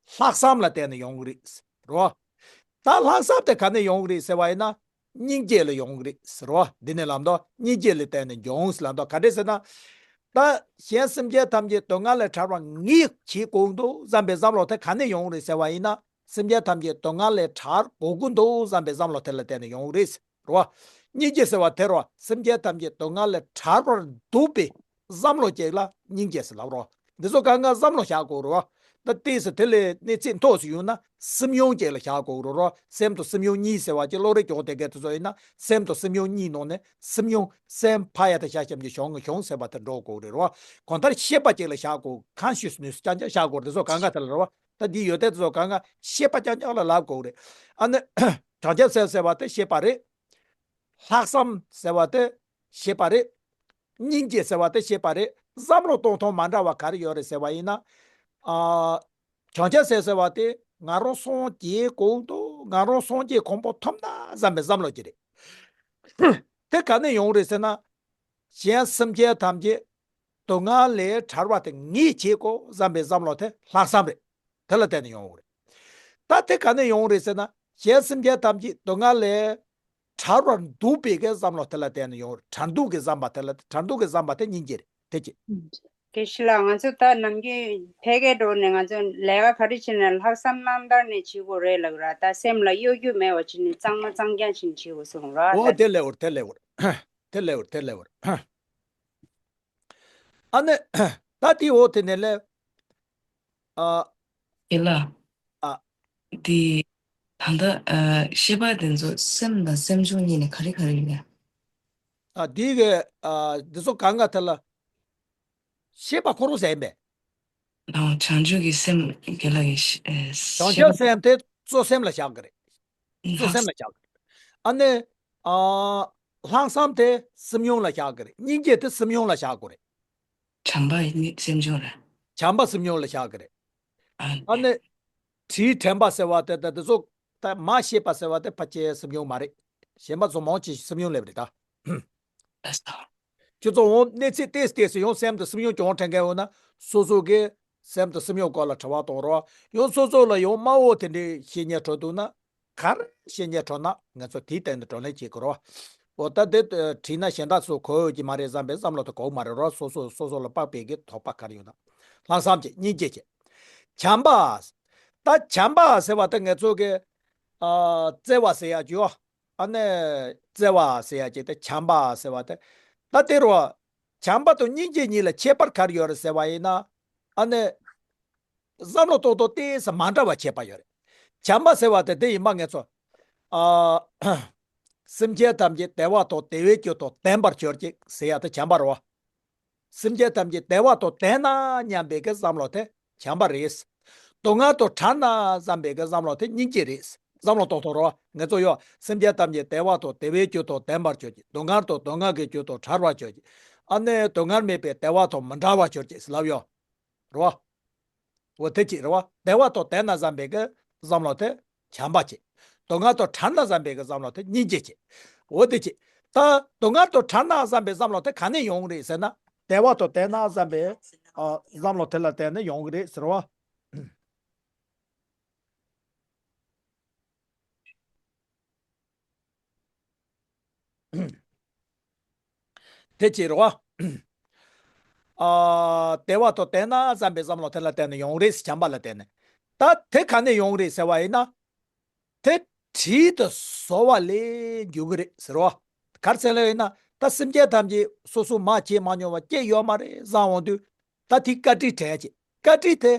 ལྷག་བསམ་ལ་བརྟེན་ནས་ཡོང་གི་རེད། རོ། ད་ལྷག་བསམ་དེ་ག་ནས་ཡོང་གི་རེད་ཟེར་བ་ཡིན་ན། སྙིང་རྗེ་ལ་ཡོང་གི་རེད་ཟེར་རོ། འདི་ནས་ལབ་འདུག་སྙིང་རྗེ་ལ་བརྟེན་ནས་འབྱུང་ཟེར་ལབ་འདུག་ག་འདྲས་ཟེར་ན། ད་གཞན་སེམས་ཅན་ཐམས་ཅད་སྡུག་བསྔལ་ལས་ཐར་བ་ངས་བྱེད་དགོས་འདུག་བསམ་པའི་བསམ་བློ་དེ་ག་ནས་ཡོང་གི་རེད་ཟེར་བ་ཡིན་ན། སེམས་ཅན་ཐམས་ཅད་སྡུག་བསྔལ་ལས་ཐར་དགོས་ཀྱི་འདུག་བསམ་པའི་བསམ་བློ་དེ་ལ་བརྟེན་ནས་ཡོང་གི་རེད། རོ། སྙིང་རྗེ་ཟེར་བ་དེ་རོ། སེམས་ཅན་ཐམས་ཅད་སྡུག་བསྔལ་ལས་ཐར་བར་འདུག་པའི་བསམ་བློ་ཅིག་ལ་སྙིང་རྗེ་ཟེར་ལབ་རོ། འདི་ཚོ་གང་ག་བསམ་བློ་བཞག་དགོས་རོ། ད་ཏོག་ཙམ་དེ་ལས་གནས་ཚད་མཐོ་ཙམ་ཡོང་ན་སེམས་མྱོང་ཅིག་ལ་བཞག་དགོས་རོ་རོ། སེམས་དང་སེམས་མྱོང་གཉིས་ཟེར་བ་ཅིག་བློ་རིག་སྦྱོང་བསྡད་མཁན་དེ་ཚོ་ཡིན་ན་སེམས་དང་སེམས་མྱོང་གཉིས་ནང་ནས་སེམས་མྱོང་སེམས་ཕ་ཡ་དང་ཤ་ཞབས་ཀྱུ་ཞང་ཞང་ཟེར་བ་དེ་འགྲོ་དགོས་རེད་རོ། གང་ལྟར་ཤེས་པ་ཅིག་ལ་བཞག་དགོས། consciousness རྐྱང་རྐྱང་བཞག་དགོས་རེད། དེ་ཚོ་གང་ག་དེ་ལ་རོ། ད་འདི་ཡོད་དེ་དེ་ཚོ་གང་ག་ཤེས་པ་རྐྱང་རྐྱང་ལ་ལབ་དགོས་རེད། ཨ་ནི་བྱང་ཆུབ་སེམས་ཟེར་བ་དེ་ཤེས་པ་རེད། ལྷག་བསམ་ཟེར་བ་དེ་ཤེས་པ་རེད། སྙིང་རྗེ་ཟེར་བ་དེ་ཤེས་པ་རེད། བསམ་བློ་གཏོང་སྟངས་མ་འདྲ་བ་ག་རེ་ཡོད་རེད་ཟེར་བ་ཡིན་ན། ཨ། བྱང་ཆུབ་སེམས་ཟེར་བ་དེ་ང་རང་སངས་རྒྱས་དགོས་འདུག་ང་རང་སངས་རྒྱས་གོ་འཕང་ཐོབ་ན་བསམ་པའི་བསམ་བློ་ཅིག་རེད། དེ་ག་ནས་ཡོང་རེད་ཟེར་ན། གཞན་སེམས་ཅན་ཐམས་ཅད་སྡུག་བསྔལ་ལས་ཐར་བ་དེ་ངས་བྱེད་དགོས་བསམ་པའི་བསམ་བློ་དེ་ལྷག་བསམ་རེད། དེ་ལ་བརྟེན་ནས་ཡོང་བ་རེད། ད་དེ་ག་ནས་ཡོང་རེད་ཟེར་ན། གཞན་སེམས་ཅན་ཐམས་ཅད་སྡུག་བསྔལ་ལས་ཐར་བར་འདུག་པའི་གི་བསམ་བློ་དེ་ལ་བརྟེན་ནས་ཡོང་རེད། ཐར་འདུག་གི་བསམ་པ་དེ་ལ། ཐར་འདུག་གི་བསམ་པ་དེ་སྙིང་རྗེ་རེད། དེ་ཅི། དགེ་བཤེས་ལགས། ང་ཚོ་ད་ནམ་རྒྱུན་ཕལ་སྐད་འགྲོ་ནས་ང་ཚོ་ལས་ཀ་ག་རེ་བྱེད་ན་ལྷག་བསམ་རྣམ་དག་ནས་བྱེད་དགོས་རེད་ལབ་ར། ད་སེམས་ལ་གཡོ་སྒྱུ་མེད་པ་བྱེད་ནས་གཙང་མ་གཙང་རྐྱང་བྱེད་ནས་བྱེད་དགོས་གསུངས་ར། ཨོ་ད་དེ་ལེ་བར་དེ་ལེ་བར་དེ་ལེ་བར་དེ་ལེ་བར། ཨ་ནི། ད་དེ་འོ་དེ་ནས་ལེ། ཨ། ཡིན་ལ། ཨ། དེ། ད་ལྟ་ཨ། ཤེས་པ་དེ་ཚོ་སེམས་དང་སེམས་བྱུང་གཉིས་ནས་ག་རེ་ག་རེ་ཡིན་ན། ཨ། དེ་གི་ཨ། འདི་ཚོ་གང་ག་དེ་ལ། ཤེས་པ་ཁོ་རང་ཟེར་ཡིན་པས། ཨ། བྱང་ཆུབ་ཀྱི་སེམས་དགེ་ལ་གི་ཤེས་ཨ། བྱང་ཆུབ་སེམས་དེ་གཙོ་སེམས་ལ་བཞག་གི་རེད། གཙོ་སེམས་ལ་བཞག་གི་རེད། ཨ་ནི། ཨ། ལྷག་བསམ་དེ་སེམས་མྱོང་ལ་བཞག་གི་རེད། སྙིང་རྗེ་དེ་སེམས་མྱོང་ལ་བཞག་དགོས་རེད། བྱམས་པ་ནི་སེམས་མྱོང་རེད། བྱམས་པ་སེམས་མྱོང་ལ་བཞག་གི་རེད། ཨ་ནི། དྲིན་དྲན་པ་ཟེར་བ་དེ་དེ་ཚོ་ད་མ་ཤེས་པ་ཟེར་བ་དེ་ཕལ་ཆེར་སེམས་མྱོང་མ་རེད། གཞན་པ་ཚོ་མང་ཆེ་ཤོས་སེམས་མྱོང་སླེབས་རེད་ད། ལགས་སོ། ཁྱོད་ཚོ་འོང་གནས་ཚུལ་ཏེས་ཏེས་སུ་ཡང་སེམས་དང་སེམས་མྱོང་གྱོང་དྲན་མཁན་འོང་ན་སོ་སོ་གི་སེམས་དང་སེམས་མྱོང་སྐོར་ལ་དྲི་བ་གཏོང་རོགས། ཡང་སོ་སོ་ལ་ཡང་དམའ་བོ་དེ་འདྲའི་བཤེས་གཉེན་འཕྲོད་འདུག་ན། ག་རེ་བཤེས་གཉེན་འཕྲོད་ན་ང་ཚོ་དེའི་སྟེང་དུ་བགྲོ་གླེང་བྱེད་དགོས་རོགས། འོ་ད་དེ་དྲིས་ན་གཞན་དག་ཚོ་གོ་ཡོད་ཀྱི་མ་རེད་བསམ་པའི་བསམ་བློ་དེ་གོ་གི་མ་རེད་རོགས། སོ་སོ་སོ་སོ་ལ་དཔག་པའི་གི་དོགས་པ་ག་རེ་ཡོད་ན། ལྷག་བསམ་བྱེད། སྙིང་རྗེ་བྱེད། བྱམས་པ། ད་བྱམས་པ་ཟེར་བ་དེ་ང་ཚོ་གི་ཨ། བརྩེ་བ་ཟེར་ཡ་ཅིག་ཡོད། ཨ་ནི་བརྩེ་བ་ཟེར་ཡ་ཅིག་དེ་བྱམས་པ་ཟེར་བ་དེ། ད་དེ་རུ་ བྱམས་པ་དང་སྙིང་རྗེ་གཉིས་ལ་ཁྱད་པར་ག་རེ་ཡོད་རེད་ཟེར་བ་ཡིན་ན། ཨ་ནི། བསམ་བློ་གཏོང་སྟངས་ཏོག་ཙམ་མ་འདྲ་བ་ཁྱད་པར་ཡོད་རེད། བྱམས་པ་ཟེར་བ་དེ་དེ་ཡིན་པ་ངེས་སོ། ཨ། སེམས་ཅན་ཐམས་ཅད་བདེ་བ་དང་བདེ་བའི་རྒྱུ་དང་ལྡན་པར་གྱུར་ཅིག་ཟེར་ཡ་དེ་བྱམས་པ་རེད་བ། སེམས་ཅན་ཐམས་ཅད་བདེ་བ་དང་ལྡན་ན་སྙམ་པའི་གི་བསམ་བློ་དེ་བྱམས་པ་རེད། སྡུག་བསྔལ་དང་བྲལ་ན་བསམ་པའི་གི་བསམ་བློ་དེ་སྙིང་རྗེ་རེད། བསམ་བློ་གཏོང་སྟངས་རེད་བ། ངེས་སོ་ཡོད། སེམས་ཅན་ཐམས་ཅད་བདེ་བ་དང་བདེ་བའི་རྒྱུ་དང་ལྡན་པར་གྱུར་ཅིག་སྡུག་བསྔལ་དང་སྡུག་བསྔལ་གྱི་རྒྱུ་དང་བྲལ་བར་གྱུར་ཅིག་ཨ་ནི་སྡུག་བསྔལ་མེད་པའི་བདེ་བ་དང་མི་འབྲལ་བར་གྱུར་ཅིག་ཟེར་ལབ་ཡོད། རེད་བ། འོ་དེ་གཅིག་རེད་བ། བདེ་བ་དང་ལྡན་ན་བསམ་པའི་གི་བསམ་བློ་དེ་བྱམས་པ་བྱེད། སྡུག་བསྔལ་དང་བྲལ་ན་བསམ་པའི་གི་བསམ་བློ་དེ་སྙིང་རྗེ་བྱེད། འོ་དེ་གཅིག་ད་སྡུག་བསྔལ་དང་བྲལ་ན་བསམ་པའི་བསམ་བློ་དེ་ག་ནས་ཡོང་གི་རེད་ཟེར་ན། བདེ་བ་དང་ལྡན་ན་བསམ་པའི་ཨ། བསམ་བློ་དེ་ལ་བརྟེན་ནས་ཡོང་གི་རེད་ཟེར་བ། དེ་གཅིག་རེད་བ། ཨ། བདེ་བ་དང་ལྡན་ན་བསམ་པའི་བསམ་བློ་དེ་ལ་བརྟེན་ནས་ཡོང་རེད། བྱམས་པ་ལ་བརྟེན་ནས། ད་དེ་ག་ནས་ཡོང་རེད་ཟེར་བ་ཡིན་ན། དེ་དྲིན་དུ་གཟོ་བ་ལས་འགྱུར་གི་རེད་ཟེར་བ། ག་རེ་ཟེར་ལབ་ཡིན་ན། ད་སེམས་ཅན་ཐམས་ཅད་སོ་སོ་མ་བྱས་མ་མྱོང་བ་སྐྱེས་ཡོད་མ་རེད་བསམ་འོང་དུས། ད་དེ་བཀའ་དྲིན་དྲན་བྱེད། བཀའ་དྲིན་དེ།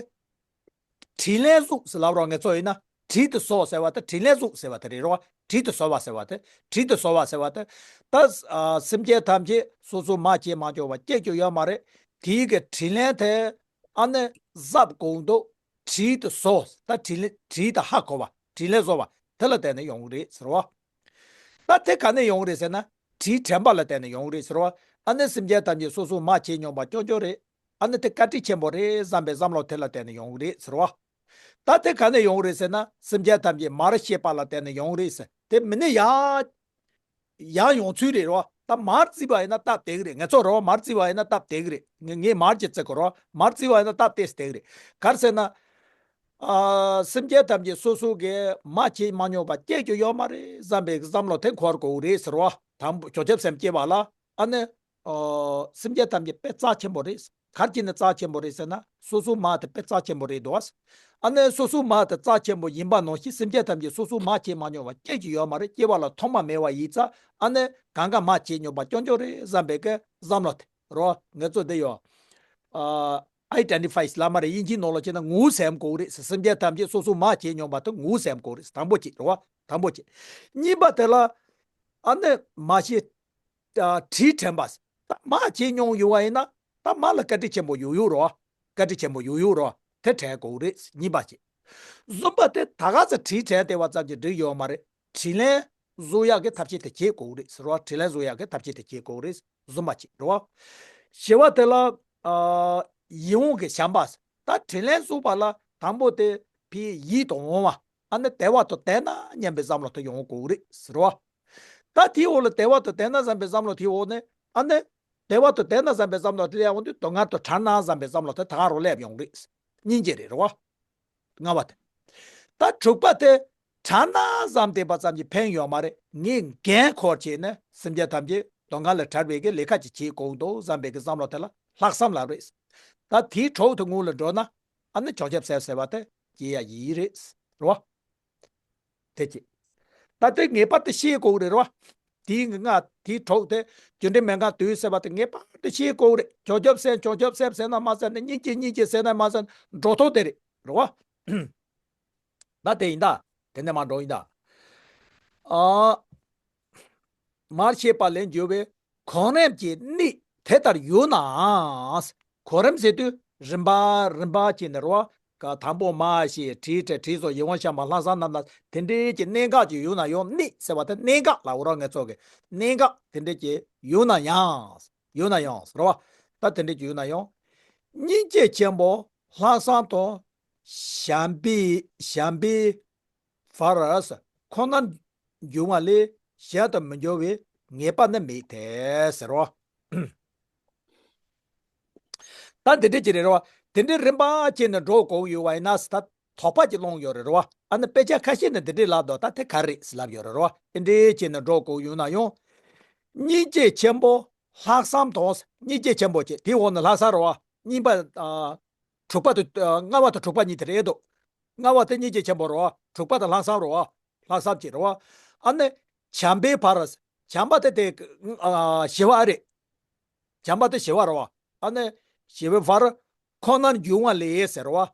དྲིན་ལན་གཟོ་ཟེར་ལབ་རོགས། ངེས་སོ་ཡིན་ན་དྲིན་དུ་གཟོ་ཟེར་བ་དེ་དྲིན་ལན་གཟོ་ཟེར་བ་དེ་རེད་རོགས། དྲིན་དུ་གཟོ་བ་ཟེར་བ་དེ། དྲིན་དུ་གཟོ་བ་ཟེར་བ་དེ། ད་ཨ། སེམས་ཅན་ཐམས་ཅད་སོ་སོ་མ་བྱས་མ་མྱོང་བ་སྐྱེས་ཀྱང་ཡོད་མ་རེད། དེའི་གི་དྲིན་ལན་དེ་ཨ་ནི་གཟབ་དགོས་འདུག་དྲིན་དུ་གཟོ། ད་དྲིན་ལན། དྲིན་དུ་ཧ་གོ་བ། དྲིན་ལན་གཟོ་བ་དེ་ལ་བརྟེན་ནས་ཡོང་གི་རེད་ཟེར་བ། ད་དེ་ག་ནས་ཡོང་གི་རེད་ཟེར་ན། དྲིན་དྲན་པ་ལ་བརྟེན་ནས་ཡོང་གི་རེད་ཟེར་བ། ཨ་ནི་སེམས་ཅན་ཐམས་ཅད་སོ་སོ་མ་བྱས་མྱོང་བ་རྐྱང་རྐྱང་རེད། ཨ་ནི་དེ་བཀའ་དྲིན་ཆེན་པོ་རེད་བསམ་པའི་བསམ་བློ་དེ་ལ་བརྟེན་ནས་ཡོང་གི་རེད་ཟེར་བ། ད་དེ་ག་ནས་ཡོང་གི་རེད་ཟེར་ན། སེམས་ཅན་ཐམས་ཅད་མར་ཤེས་པ་ལ་བརྟེན་ནས་ཡོང་གི་རེད་ཟེར། དེ་མི་ནི་ཡང་ཡང་ཡོང་ཚུལ་རེད་རོ། ད་མར་བརྩིས་པ་ཡིན་ན་སྟབས་བདེ་གི་རེད། ངེས་སོ་རོ། མར་བརྩིས་པ་ཡིན་ན་སྟབས་བདེ་གི་རེད། ངས་ངས་མར་གྱིས་བརྩི་གི་རོ། མར་བརྩིས་པ་ཡིན་ན་སྟབས་བདེ་བདེ་གི་རེད། ག་རེ་ཟེར་ན། ཨ། སེམས་ཅན་ཐམས་ཅད་སོ་སོ་གིས་མ་བྱས་མ་མྱོང་བ་སྐྱེས་ཀྱང་ཡོད་མ་རེད་བསམ་པའི་བསམ་བློ་དེ་འཁོར་དགོས་གི་རེད་ཟེར་བ། དང་པོ་བྱང་ཆུབ་སེམས་སྐྱེ་བ་ལ། ཨ་ནི། ཨོ། སེམས་ཅན་ཐམས་ཅད་དཔེ་རྩ་ཆེན་པོ་རེད། ག་རེ་བྱས་ནས་རྩ་ཆེན་པོ་རེད་ཟེར་ན། སོ་སོ་མ་དེ་དཔེ་རྩ་ཆེན་པོ་རེད་འདུག་ཨ་ནི་སོ་སོ་མ་དེ་རྩ་ཆེན་པོ་ཡིན་པ་ནང་བཞིན། སེམས་ཅན་ཐམས་ཅད་སོ་སོ་མ་བྱས་མ་མྱོང་བ་སྐྱེས་ཀྱི་ཡོད་མ་རེད། སྐྱེ་བ་ལ་ཐོག་མ་མེད་པ་ཡིན་ཙང་། ཨ་ནི་གང་ག་མ་བྱས་མྱོང་བ་རྐྱང་རྐྱང་རེད་བསམ་པའི་གི་བསམ་བློ་དེ་རོ། ངེས་སོ་དེ་ཡོད། ཨ། ཨའི་ཌེན་ཊི་ཕའི་ལབ་མ་རེད། དབྱིན་ཇིའི་ནང་ལ་བྱས་ན་ངོ་བོ་སེམས་དགོས་རེད། སེམས་ཅན་ཐམས་ཅད་སོ་སོ་མ་བྱས་མྱོང་བ་དེ་ངོ་བོ་སེམས་དགོས་རེད། དང་པོ་གཅིག་རེད་བ། དང་པོ་གཅིག་གཉིས་པ་དེ་ལ། ཨ་ནི་མ་ཤེས། ཨ། དྲིན་དྲན་པ། ད་མ་བྱས་མྱོང་ཡོད་པ་ཡིན་ན། ད་མ་ལ་བཀའ་དྲིན་ཆེན་པོ་ཡོད་ཡོད་རོ། བཀའ་དྲིན་ཆེན་པོ་ཡོད་ཡོད་རོ། དེ་དྲན་དགོས་རེད། གཉིས་པ་གཅིག་གསུམ་པ་དེ་ད་ག་ཚོད་དྲིན་དྲན་བསྡད་པ་ཙམ་གྱིས་འགྲིག་ཡོད་མ་རེད། དྲིན་ལན་གཟོ་ཡག་གི་ཐབས་ཤེས་དེ་བྱེད་དགོས་རེད་ཟེར་བ། དྲིན་ལན་གཟོ་ཡག་གི་ཐབས་ཤེས་དེ་བྱེད་དགོས་རེད། གསུམ་པ་གཅིག་རེད་བ། བཞི་པ་དེ་ལ། ཨ། ཡིད་འོང་གི་བྱམས་པ། ད་དྲིན་ལན་གཟོ་བ་ལ་དང་པོ་དེ་ཕའི་ཡིད་དུ་འོང་བ། ཨ་ནི་བདེ་བ་དང་ལྡན་ན་སྙམ་པའི་བསམ་བློ་དེ་ཡོང་དགོས་རེད་ཟེར་བ། ད་དེའི་འོག་ལ་བདེ་བ་དང་ལྡན་ན་བསམ་པའི་བསམ་བློ་དེའི་འོག་ནས། ཨ་ནི་བདེ་བ་དང་ལྡན་ན་བསམ་པའི་བསམ་བློ་དེ་ལ་ཡང་འོང་དུས། སྡུག་བསྔལ་དང་བྲལ་ན་བསམ་པའི་བསམ་བློ་དེ་ད་ག་རུ་སླེབས་ཡོང་རེད། སྙིང་རྗེ་རེད་རེད་བ། ལྔ་པ་དེ། ད་དྲུག་པ་དེ། བྲལ་ན་བསམ་བསྡད་པ་ཙམ་གྱིས་ཕན་ཡོད་མ་རེད། ངས་འགན་འཁུར་བྱས་ནས་སེམས་ཅན་ཐམས་ཅད་སྡུག་བསྔལ་ལས་བྲལ་བའི་གི་ལས་ཀ་ཅིག་བྱེད་དགོས་འདུག་བསམ་པའི་གི་བསམ་བློ་དེ་ལ་ལྷག་བསམ་ལབ་རེད། ད་དེའི་གྲོགས་དེ་སྔོན་ལ་འགྲོ་ན། ཨ་ནི་བྱང་ཆུབ་སེམས་ཟེར་བ་དེ་སྐྱེ་ཡ་ཡིན་རེད། རེད་བ། དེ་གཅིག་ད་དེ་ངེས་པར་དུ་ཤེས་དགོས་རེད་རོ། དེའི་ང་དེའི་གྲོགས་དེ་རྒྱུ་འབྲས་སྨན་ཁང་དུས་ཟེར་བ་དེ་ངེས་པར་དུ་ཤེས་དགོས་རེད། བྱང་ཆུབ་སེམས། བྱང་ཆུབ་སེམས་ཟེར་ན་མ་ཟེར་ན། སྙིང་རྗེ། སྙིང་རྗེ་ཟེར་ན་མ་ཟེར་ན། འགྲོ་སྟངས་དེ་རེད། རེད་བ། ད་དེ་ཡིན་ད། དེ་ནས་མར་འགྲོ་ཡིན་ད། ཨ། མར་ཤེས་པ་ལས་འགྱུར་བའི་གོ་རིམ་གྱིས་གནས་དེ་ལྟར་ཡོད་ནའང་། གོ་རིམ་ཟེར་དུས་རིམ་པ་རིམ་པ་བྱས་ནས་རོ། ཀ་དང་པོ་མ་ཤེས། དྲིས་དྲན། དྲིས་གཟོ། ཡིད་འོང་བྱམས་པ། ལྷག་བསམ་རྣམ་དག་དེ་འདྲའི་གི་གནད་འགག་ཅིག་ཡོད་ན་ཡང་། གནས་ཟེར་བ་དེ་གནད་འགག་ལ་འོ་ར་ངེས་ཚོ་གི་གནད་འགག་དེ་འདྲའི་གི་ཡོད་ན་ཡང་། ཡོད་ན་ཡང་རོ། ད་དེ་འདྲའི་གི་ཡོད་ན་ཡང་། སྙིང་རྗེ་ཆེན་པོ་ལྷག་བསམ་དང་བྱམས་པའི་བྱམས་པའི་བར་ཁོ་ནར་འགྱུར་བ་ལས་གཞན་དུ་མི་འགྱུར་བའི་ངེས་པ་ནི་མེད་དེ་ཟེར་རོ། ད་འདི་འདྲའི་ཅིག་རེད་རོ། དེ་འདྲའི་རིམ་པ་བྱས་ནས་འགྲོ་དགོས་ཡོད་པ་ཡིན་ན་ཟེར། ད་དོགས་པ་ཅིག་སློང་ཡོད་རེད་རོ། ཨ་ནི་དཔེ་ཆ་ཁ་ཤས་ནས་འདི་འདྲའི་ལབ་འདུག་ད་དེ་ག་རེད་ཟེར་ལབ་ཡོད་རེད་རོ། དེ་འདྲའི་བྱས་ནས་འགྲོ་དགོས་ཡོད་ན་ཡང་། སྙིང་རྗེ་ཆེན་པོ་ལྷག་བསམ་དང་། སྙིང་རྗེ་ཆེན་པོ་བྱས། དེའི་འོག་ནས་ལྷག་བསམ་རོ། གཉིས་པ། ཨ། དྲུག་པ་དང་། ཨ། ལྔ་པ་དང་དྲུག་པ་གཉིས་དེ་རེད་འདུག་ལྔ་པ་དེ་སྙིང་རྗེ་ཆེན་པོ་རོ། དྲུག་པ་དེ་ལྷག་བསམ་རོ། ལྷག་བསམ་གཅིག་རོ། ཨ་ནི་བྱམས་པའི་བར། བྱམས་པ་དེ་དེ། ཨ། བཞི་པ་རེད། བྱམས་པ་དེ་ཞི་བ་རེད་བ། ཨ་ནི་ཞི་བའི་བར་ཁོ་ནར་འགྱུར་བ་ལས་ཟེར་བ།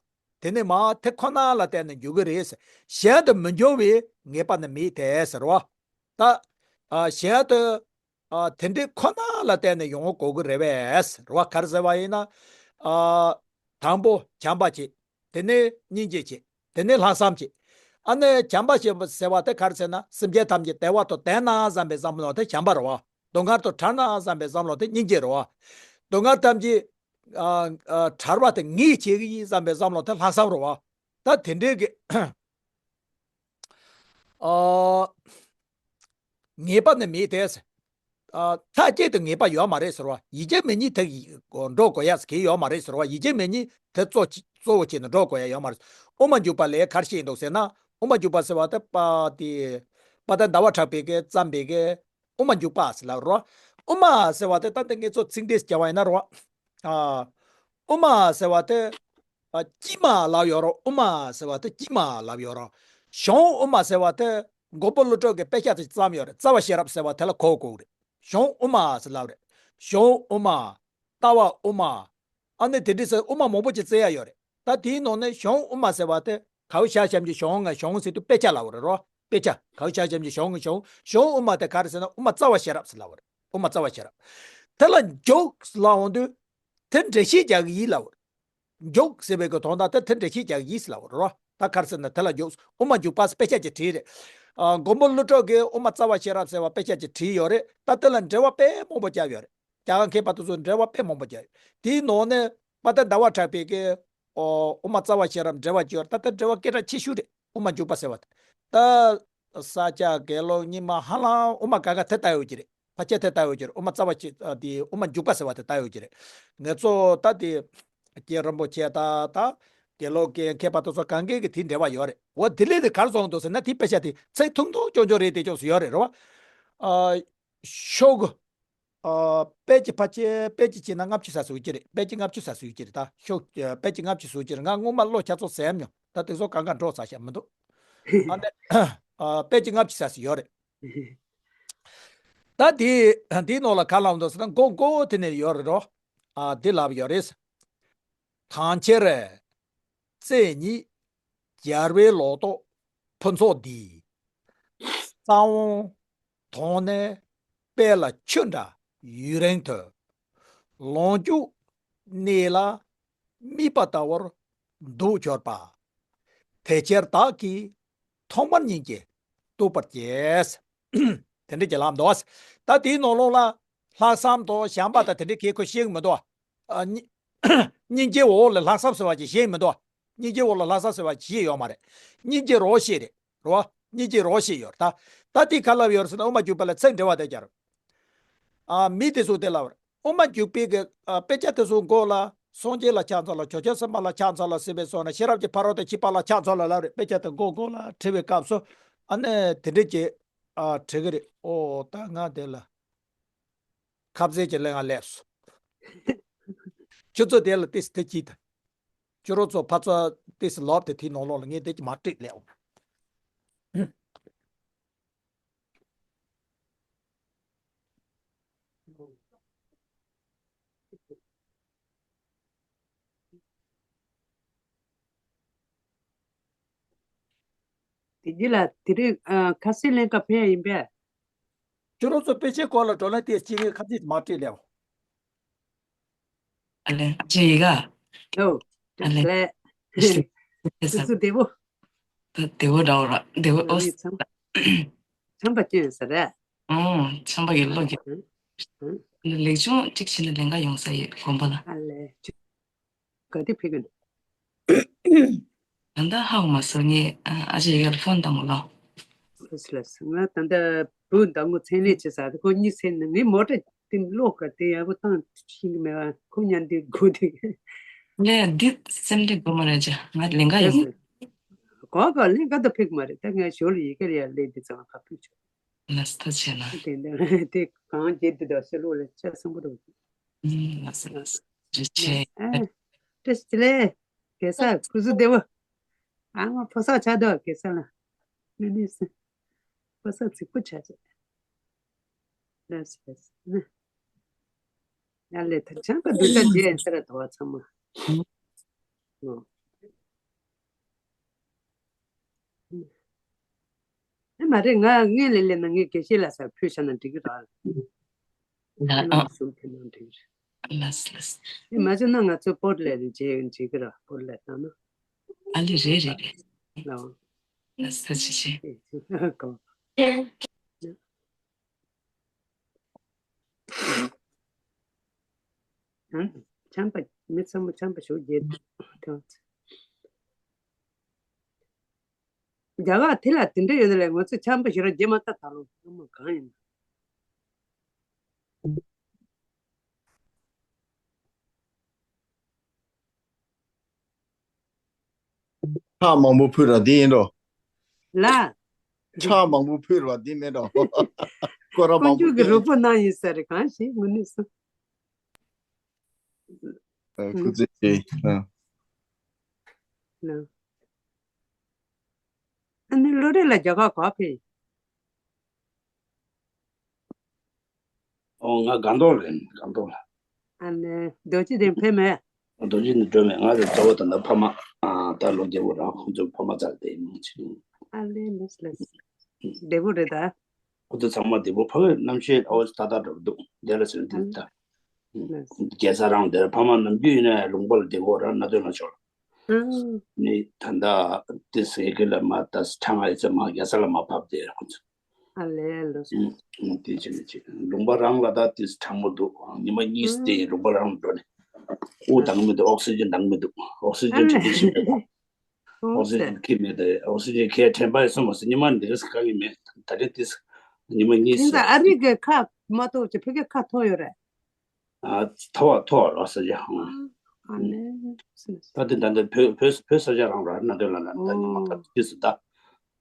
དེ་ནི་མ་དེ་ཁོ་ན་ལ་བརྟེན་ནས་འགྱུར་གྱི་རེད་ཟེར། གཞན་དུ་མི་འགྱུར་བའི་ངེས་པ་ནི་མེད་དེ་ཟེར་བ། ད་ཨ་གཞན་དུ་ཨ་དེ་འདྲའི་ཁོ་ན་ལ་བརྟེན་ནས་ཡོང་དགོས་ཀྱི་རེད་པས་ཟེར་བ། ག་རེ་ཟེར་བ་ཡིན་ན། ཨ་དང་པོ་བྱམས་པ་བྱེད། དེ་ནས་སྙིང་རྗེ་བྱེད། དེ་ནས་ལྷག་བསམ་བྱེད། ཨ་ནི་བྱམས་པ་བྱེད་པ་ཟེར་བ་དེ་ག་རེ་ཟེར་ན། སེམས་ཅན་ཐམས་ཅད་བདེ་བ་དང་ལྡན་ན་བསམ་པའི་བསམ་བློ་དེ་བྱམས་པ་རེད་བ། སྡུག་བསྔལ་དང་བྲལ་ན་བསམ་པའི་བསམ་བློ་དེ་སྙིང་རྗེ་རེད་བ། སྡུག་བསྔལ་ཐམས་ཅད་ཨ་ཨ་བྲལ་བ་དེ་ངས་བྱེད་ཀྱི་ཡིན་བསམ་པའི་བསམ་བློ་དེ་ལྷག་བསམ་རེད་བ། ད་དེ་འདྲའི་གི་ཨ་ངེས་པ་ནི་མེད་དེ། ཨ་མཐའ་གཅིག་ཏུ་ངེས་པ་ཡོད་མ་རེད་ཟེར་བ། ཡིད་ཀྱི་མེད་ཉིད་དེ་འགྲོ་དགོས་ཡ་གི་ཡོད་མ་རེད་ཟེར་བ། ཡིད་ཀྱི་མེད་ཉིད་དེ་གཙོ་གཙོ་བོ་བྱས་ནས་འགྲོ་དགོས་ཡ་ཡོད་མ་རེད། དབུ་མ་འཇུག་པ་ལས་ག་རེ་བཤད་འདུག་ཟེར་ན། དབུ་མ་འཇུག་པ་ཟེར་བ་དེ་པ་དེ་དཔལ་ལྡན་ཟླ་བ་གྲགས་པས་གི་བརྩམས་པའི་གི་དབུ་མ་འཇུག་པ་ཟེར་ལབ་རོ། དབུ་མ་ཟེར་བ་དེ་ད་ལྟ་ངས་ཚོ་ཚིག་འགྲེལ་བྱ་བ་ཡིན་ན་རོ། ཨ། དབུ་མ་ཟེར་བ་དེ། ཨ། དཀྱིལ་མ་ལབ་ཡོད་རོ། དབུ་མ་ཟེར་བ་དེ་དཀྱིལ་མ་ལབ་ཡོད་རོ། གཞུང་དབུ་མ་ཟེར་བ་དེ་མགོན་པོ་ཀླུ་སྒྲུབ་ཀྱི་དཔེ་ཆ་དེ་བརྩམས་ཡོད་རེད། རྩ་བ་ཤེས་རབ་ཟེར་བ་དེ་ལ་གོ་དགོས་རེད། གཞུང་དབུ་མ་ཟེར་ལབ་རེད། གཞུང་དབུ་མ། ལྟ་བ་དབུ་མ། ཨ་ནི་དེ་འདྲ་ཟེར་དབུ་མ་མང་པོ་ཅིག་བརྩི་ཡ་ཡོད་རེད། ད་དེའི་ནང་ནས་གཞུང་དབུ་མ་ཟེར་བ་དེ། གའུ་ཤ་ཤམ་གྱི་གཞུང་ང་གཞུང་ཟེར་དུས་དཔེ་ཆ་ལབ་རེད་རོ། དཔེ་ཆ། གའུ་ཤ་ཤམ་གྱི་གཞུང་ང་གཞུང་། གཞུང་དབུ་མ་དེ་ག་རེ་ཟེར་ན། དབུ་མ་རྩ་བ་ཤེས་རབ་ཟེར་ལབ་རེད། དབུ་མ་རྩ་བ་ཤེས་རབ། དེ་ལ་འཇུག་ལབ་འོང་དུས། དེ་འགྲེལ་བཤད་རྒྱག་གི་ཡིན་ལབ་རེད། འཇུག་ཟེར་བའི་གི་དོན་དག་དེ་དེ་འགྲེལ་བཤད་རྒྱག་གི་ཡིན་ལབ་རེད་རོ། ད་ག་རེ་ཟེར་ན་དེ་ལ་འཇུག་དབུ་མ་འཇུག་པ་དཔེ་ཆ་ཅིག་བྲིས་རེད། ཨ། མགོན་པོ་ཀླུ་སྒྲུབ་ཀྱིས་དབུ་མ་རྩ་བ་ཤེས་རབ་ཟེར་བ་དཔེ་ཆ་ཅིག་བྲིས་ཡོད་རེད། ད་དེ་ལ་འགྲེལ་བ་དཔེ་མང་པོ་བརྒྱབ་ཡོད་རེད། རྒྱ་གར་མཁས་པ་དེ་ཚོས་འགྲེལ་བ་དཔེ་མང་པོ་བརྒྱབ་ཡོད། དེའི་ནང་ནས་དཔལ་ལྡན་ཟླ་བ་གྲགས་པས་ཀྱི། ཨོ། དབུ་མ་རྩ་བ་ཤེས་རབ་འགྲེལ་བ་བརྒྱབ་ཡོད་རེད། ད་ལྟ་འགྲེལ་བ་སྐད་གྲགས་ཆེ་ཤོས་རེད། དབུ་མ་འཇུག་པ་ཟེར་བ་དེ། ད་ས་སྐྱ་དགེ་ལུགས་རྙིང་མ་ཧ་ལམ་དབུ་མ་ག་ག་དེ་ལྟ་ཡོད་ཀྱི་རེད། ཕལ་ཆེར་དེ་ལྟ་ཡོད་ཀྱི་རེད། དབུ་མ་རྩ་བ་ཤེས། ཨ། དེ་དབུ་མ་འཇུག་པ་ཟེར་བ་དེ་ལྟ་ཡོད་ཀྱི་རེད། ངེད་ཚོ་ད་དེ་རྒན་རིན་པོ་ཆེ་ད་ད་དགེ་ལུགས་ཀྱི་མཁས་པ་དེ་ཚོ་གང་གས་ཀྱི་དེའི་འགྲེལ་བ་ཡོད་རེད། འོ་དེ་ལས་དེ་ག་རེ་སོང་འདུག་ཟེར་ན། དེའི་དཔེ་ཆ་དེ་ཚིག་ཐུང་ཐུང་ཆུང་ཆུང་རེད། དེ་ཅུང་ཟད་ཡོད་རེད། རེད་བ། ཨ། ཤོག་གུ། ཨ། དཔེ་ཅིག་ཕལ་ཆེར་དཔེ་ཅིག་བྱས་ན་ལྔ་བཅུ་ཙམ་ཞིག་ཡོད་ཀྱི་རེད། དཔེ་ཅིག་ལྔ་བཅུ་ཙམ་ཞིག་ཡོད་ཀྱི་རེད། ད་ཤོག་དཔེ་ཅིག་ལྔ་བཅུ་ཙམ་ཡོད་ཀྱི་རེད། ང་སྔོན་མ་བློ་ཁྱད་མཚར་ཟེར་མྱོང་། ད་དེ་ཚོ་གང་ག་འགྲོ་ཚར་ཤག་མི་འདུག་ཨ་ནི། ཨ། དཔེ་ཅིག་ལྔ་བཅུ་ཙམ་ཞིག་ཡོད་རེད། ད་དེ་དེའི་ནང་ལ་ག་ལབ་འདུག་ཟེར་ན། མགོ་མགོ་བོ་དེ་ནས་ཡོད་རེད་རོ། ཨ། འདི་ལབ་ཡོད་རེད། དང་ཕྱིར་རྩེ་གཉིས་རྒྱལ་བའི་ལོ་ཏོག་ཕུན་ཚོགས་འདི། རྩ་དབང་དོང་ནས་དཔལ་ལ་ཆུ་འདྲ་ཡུན་རིང་དུ། ལོངས་སྤྱོད་གནས་ལ་དམིགས་པ་ལྟ་བུར་འདུག་གྱུར་པ། དེ་ཕྱིར་བདག་གིས་ཐོག་མར་སྙིང་རྗེ་བསྟོད་པར་བགྱི། དེ་འདྲ་ཅིག་ལབ་འདུག་ད་དེའི་ནང་ལོགས་ལ་ལྷག་བསམ་དང་བྱམས་པ་དང་དེ་འདྲའི་གི་ཁོ་བཤད་ཀྱི་མི་འདུག་ཨ། སྙིང་སྙིང་རྗེའི་འོག་ལ་ལྷག་བསམ་ཟེར་བ་ཅིག་བཤད་ཀྱི་མི་འདུག་སྙིང་རྗེའི་འོག་ལ་ལྷག་བསམ་ཟེར་བ་ཅིག་བཤད་ཡོད་མ་རེད། སྙིང་རྗེ་རོ་བཤད་རེད། རོ། སྙིང་རྗེ་རོ་བཤད་ཡོད་རེད། ད་ད་དེ་ག་ལབ་ཡོད་རེད་ཟེར་ན། དབུ་མ་འཇུག་པ་ལ་ཚིག་འགྲེལ་བ་དེ་སྦྱར། ཨ། མི་དེ་ཚོ་དེ་ལབ་རེད། དབུ་མ་འཇུག་པའི་གི། ཨ། དཔེ་ཆ་དེ་ཚོ་མགོ་ལ། སངས་རྒྱས་ལ་ཕྱག་འཚལ་ལོ། ཆོས་སྐྱོང་སེམས་དཔའ་ལ་ཕྱག་འཚལ་ལོ་ཟེར་བའི་སོགས་ནས། ཤེས་རབ་ཀྱི་ཕ་རོལ་ཏུ་ཕྱིན་པ་ལ་ཕྱག་འཚལ་ལོ་ལབ་རེད། དཔེ་ཆ་དེ་མགོ་མགོ་ལ་བྲི་བའི་སྐབས་སུ། ཨ་ནི་དེ་འདྲས་ཀྱི། ཨ། བྲི་གི་རེད། ཨོ། ད་ང་དེ་ལ་ཁ་ཟས་ཀྱི་ལས་ང་ལས་སོང་། ཁྱོད་ཚོ་དེ་ལ་ཏིས་དེ་གྱིས་ད། ཁྱོད་རང་ཚོ་ཕར་ཚུར་ཏིས་ལོབ་དེ་དེའི་ནང་ལོགས་ལ་ངས་དེ་གྱིས་མ་བྲིས་ལས་འོང་། དེ་རྗེས་ལ་དེ་རིང་ཨ་ཁ་སང་ལེན་ཀ་ཕེབས་ཡ་ཡིན་པས། ཁྱོད་རང་ཚོ་དཔེ་ཆའི་སྐོར་ལ་བགྲོ་གླེང་དེ་སྤྱི་བའི་ཁ་ཚིག་མ་བྲིས་ལས་འོང་། ཨ་ལེ། ཨ་ཅེ་ཡི་ག་ཨོ། ཨ་ལེ། ལེ། སུ་སུ་བདེ་པོ། བདེ་པོ་འདྲ་བོ་ར། བདེ་པོ། ཨོ། ཚང་ཚང་པ་སྐྱོན་ཟེར་ར། ཨོ། ཚང་པ་གི་བློ་གི། ཨང་། ལེགས་ཆུང་གཅིག་བྱས་ན་ལེན་ག་ཡོང་ས་ཡོད་དགོན་པ་ལ། ཨ་ལེ། ག་དེ་ཕེབས་ཀྱི་འདུག་ད་ལྟ་ཧ་གོ་མ་སོང་། ངས་ཨ་ཅེ་ཡི་ག་ལ་ཕོན་བཏང་གོ་ལོ། ཨོ་ལགས་སོ། ང་ད་ལྟ་བུ་ཟླ་ངོ་མཚན་ལས་བྱེད་ས་དེ་ཁོ་གཉིད་སད་ནས། ངའི་མོ་ཊ་དེ་གློག་ག་དེ་ཡག་པོ་བཏང་ཤེས་ཀྱི་མེད་པ། ཁོ་མཉམ་དུ་སྒུག་དེ། ལས་འདི་སེམས་ཁྲལ་དགོས་མ་རེད་ཅེ། ང་ལེན་ག་ཡོང་། གོ་ག་ལེན་ག་ད་ཕེབས་ཀྱི་མ་རེད། ད་ངས་ཞོར་ལ་ཡི་གེ་ལ་ཡར་ལས་འདི་ཚང་ཁ་ཕུག་ཆོག་ལགས་སོ། ཐུགས་རྗེ་ཆེ་གནང་། དེ་འདྲ་དེ་གང་བྱེད་དེ་དག་ཕྱི་ལོགས་ལ་ཆ་ཚང་པོ་འདུག་ཨུམ། ལགས་སོ། ལགས་སོ། ཐུགས་རྗེ་ཆེ། ཨ། བཀྲ་ཤིས་བདེ་ལེགས། གེ་སར་སྐུ་གཟུགས་བདེ་པོ། ཨ་མ་ཕོ་གསར་ཆགས་འདུག་གེ་སར་ལ། ནི་ནི་སི། ཕོ་གསར་རྫིག་པོ་ཆགས་ཆགས། ལགས་སོ་ལགས་སོ། ཡ་ལེ་ད་ཆང་པ་འདི་ལྟར་བྱས་ཟེར་ར་དོ་བ་ཚང་མ། ཨོ། ཨེ་མ་རེད། ང་དངོས་ལས་ལས་ན་ངས་དགེ་བཤེས་ལགས་སར་ཕུལ་བཞག་ན་འགྲིག་གི་ར། ལ་ཨ། ཁྱེད་རང་ཞུམ་ཕུལ་ན་འགྲིག་གི་རེད། ལགས་ལགས། ཨེ་མ་བྱས་ན་ང་ཚོ་པོར་ལས་རེ་བྱས་འགྲིག་གི་ར། པོར་ལས་བཏང་ན། ཨ་ལེ་རེད་རེད་རེད། ལའོ། ལགས་སོ་ཞེ་ཞེ། གོ། ཨང་། ཆམ་པ་མི་ཚང་མ་ཆམ་པ་ཞོ་རྒྱས་ཐོན། རྒྱ་གར་དེ་ལ་དེ་འདྲ་ཡོད་ན་ལས་ང་ཚོ་ཆམ་པ་ཞོ་ར་རྒྱས་མ་ཐག་ད་ལོ་ཚང་མ་གང་ཡིན། ཕྲག་མང་པོ་ཕུལ་ར་འདི་ཡིན་འགྲོ། ལ། ཕྲག་མང་པོ་ཕུལ་ར་འདི་མིན་འགྲོ། སྐོར་ར་མང་པོ་ཕུལ། དཀོན་མཆོག་གི་རོགས་པ་གནང་ཡིན་ས་རེད། གང་ཞིག་དངོས་གནས་སུ། ཨ། སྐུ་ཚེ་ཆེ། ཨ། ལ། ཨ་ནི་ལོ་རེ་ལ་རྒྱ་གར་ག་ཕེབས། ཨོ་ང་སྒང་ཏོག་ལ་ཡིན། སྒང་ཏོག་ལ། ཨ་ནི་རྡོ་རྗེ་གདན་ཕེབས་མེད། རྡོ་རྗེ་གདན་འགྲོ་མེད། ང་ཚོ་གཙོ་བོ་ད་ལྟ་ཕ་མ་ཨ་ད་ལོ་རྒྱལ་པོ་རང་ཁོང་ཚོ་ཕ་མ་རྩ་དེ་མང་ཆེ། ཨ་ལེ་ལེས་ལེས། བདེ་པོ་རེད་ད། ཁོ་ཚོ་ཚང་མ་བདེ་པོ། ཕ་གི་རྣམ་ཤེས་ཨོ་ཏག་ཏག་འགྲོ་གི་འདུག་དེ་ལ་ཟེར་ན་དེ་ད། རྒྱལ་ས་རང་དེར་ཕ་མ་ནམ་རྒྱུན་ཡིན་ན་ལུང་པ་ལ་བདེ་པོ་རང་གནད་དོན་ལ་ཤོར། ནི་ད་ལྟ་དེ་ཟེར་གི་ལ་མ་ད་ཁྲང་ཨའི་ཚེ་མ་རྒྱལ་ས་ལ་མ་ཕབ་དེ་ཁོ་ཚོ། ཨ་ལེ་ལོ། དེ་བྱས་ནས་ཅིག་ལུང་པ་རང་ལ་ད་དེ་གྲང་མོ་འདུག་ཉི་མ་གཉིས་དེ་ལུང་པ་རང་ལ་འགྲོ་ནས་དབུགས་འདང་མི་འདུག་ཨོག་སི་ཇན་འདང་མི་འདུག་ཨོག་སི་ཇན་ཅིག་དེ་ཞིག་མེད་པ། ཨོག་སི་ཇན་ཁྱེར་མེད་དེ། ཨོག་སི་ཇན་ཁྱེར་དྲན་པ་ཡོད་སོང་མ་སོང་། ཉི་མ་འདི་ག་ས་ག་གི་མེད། ད་རེས་དེ་ཉི་མ་གཉིས་ཁྱེད་ཚོ་ཨ་རི་གི་ཁ་མ་གཏོགས་ཅི་ཕ་གི་ཁ་མཐོ་ཡོད་རེད། ཨ་མཐོ་བ་མཐོ་བ་རོ་ས་ཆ་ཧང་། ཨ་ནི། ད་དེ་ད་ལྟ་བོད་བོད་བོད་ས་ཆ་རང་ར་གནད་དོན་ལ་ན་ད་ཉི་མ་ཁ་དུས་སུ་ད་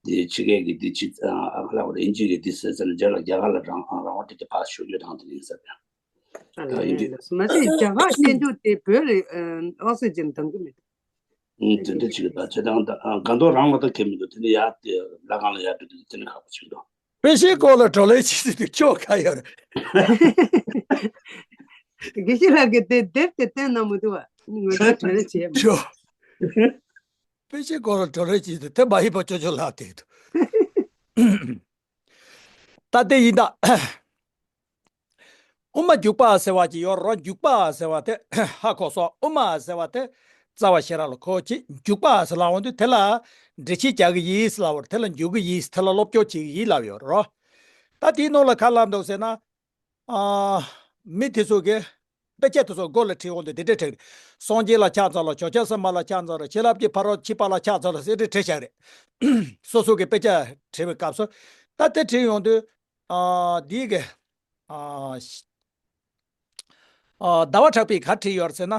དེ་ཕྱི་རྒྱལ་གི་དེ་ཕྱི་ཨ་ཁ་ལ་བ་རེ་ཨིན་ཇི་གི་དེ་ཟེར་ཟེར་ན་རྒྱ་ལ་རྒྱ་གར་ལ་རང་རང་དབང་དེ་དེ་ཕར་ཞུ་རྒྱུ་དང་དེ་ཡིན་ཟེར་ཡང་། ཨ་ད་ཡིན་ནི་དུས། མ་ཟད་རྒྱ་གར་བསྟན་འཛུགས་དེ་བོད་ལ་ཨོག་སི་ཇན་འདང་གི་མེད། ཨུ། དེ་འདྲ་ཅིག་ད་བྱེད་སྟངས་ད་ཨ་སྒང་ཏོག་རང་ལ་ད་ཁེལ་མི་འདུག་དེ་ནི་ཡར་དེ་ལྷ་ཁང་ལ་ཡར་འགྲོ་དུས་དེ་ནི་ཁག་པོ་ཆགས་འདུག་དཔེ་ཆའི་སྐོར་ལ་བགྲོ་གླེང་བྱེད་དུས་ཁྱོད་ག་ཡོད་རེད། དགེ་བཤེས་ལགས་ཀྱིས་དེ་དེབ་དེ་བསྟན་གནང་མི་འདུག་བ། ངོ་སྤྲོད་བྲེལ་བྲེལ་བྱས། ཁྱོད། དཔེ་ཆའི་སྐོར་ལ་བགྲོ་གླེང་བྱེད་དུས་དེ་མ་ཡིན་པ་ཅོ་ཅོ་ལགས་དེ་འདུག་ད་དེ་ཡིན་ད། དབུ་མ་འཇུག་པ་ཟེར་བ་ཅིག་ཡོད་རེད། འཇུག་པ་ཟེར་བ་དེ་ཧ་གོ་སོང་། དབུ་མ་ཟེར་བ་དེ་རྩ་བ་ཤེས་རབ་ལ་གོ་ཅིག་འཇུག་པ་ཟེར་ལབ་འོང་དུས་དེ་ལ་འགྲེལ་བཤད་རྒྱག་གི་ཡིན་ཟེར་ལབ་པ་རེད། དེ་ལ་འཇུག་གི་ཡིན་ཟེར། དེ་ལ་སློབ་སྦྱོང་བྱེད་ཀྱི་ཡིན་ལབ་ཡོད་རེད། ད་དེའི་ནང་ལ་ག་ལབ་འདུག་ཟེར་ན། ཨ། མི་དེ་ཚོ་གིས་དཔེ་ཆ་དེ་ཚོ་མགོ་ལ་ཁྲིད་འོང་དུས་དེ་འདྲས་བྲིས་རེད། སངས་རྒྱས་ལ་ཕྱག་འཚལ་ལོ། བྱང་ཆུབ་སེམས་དཔའ་ལ་ཕྱག་འཚལ་ལོ། ཤེས་རབ་ཀྱི་ཕ་རོལ་ཕྱིན་པ་ལ་ཕྱག་འཚལ་ལོ་ཟེར་དེ་བྲིས་བཞག་རེད། སོ་སོ་གིས་དཔེ་ཆ་བྲིས་པའི་སྐབས་སུ། ད་དེ་བྲིས་ཡོང་དུས། ཨ། འདི་གི། ཨ། ཨ། ཟླ་བ་གྲགས་པས་ག་བྲིས་ཡོད་ཟེར་ན།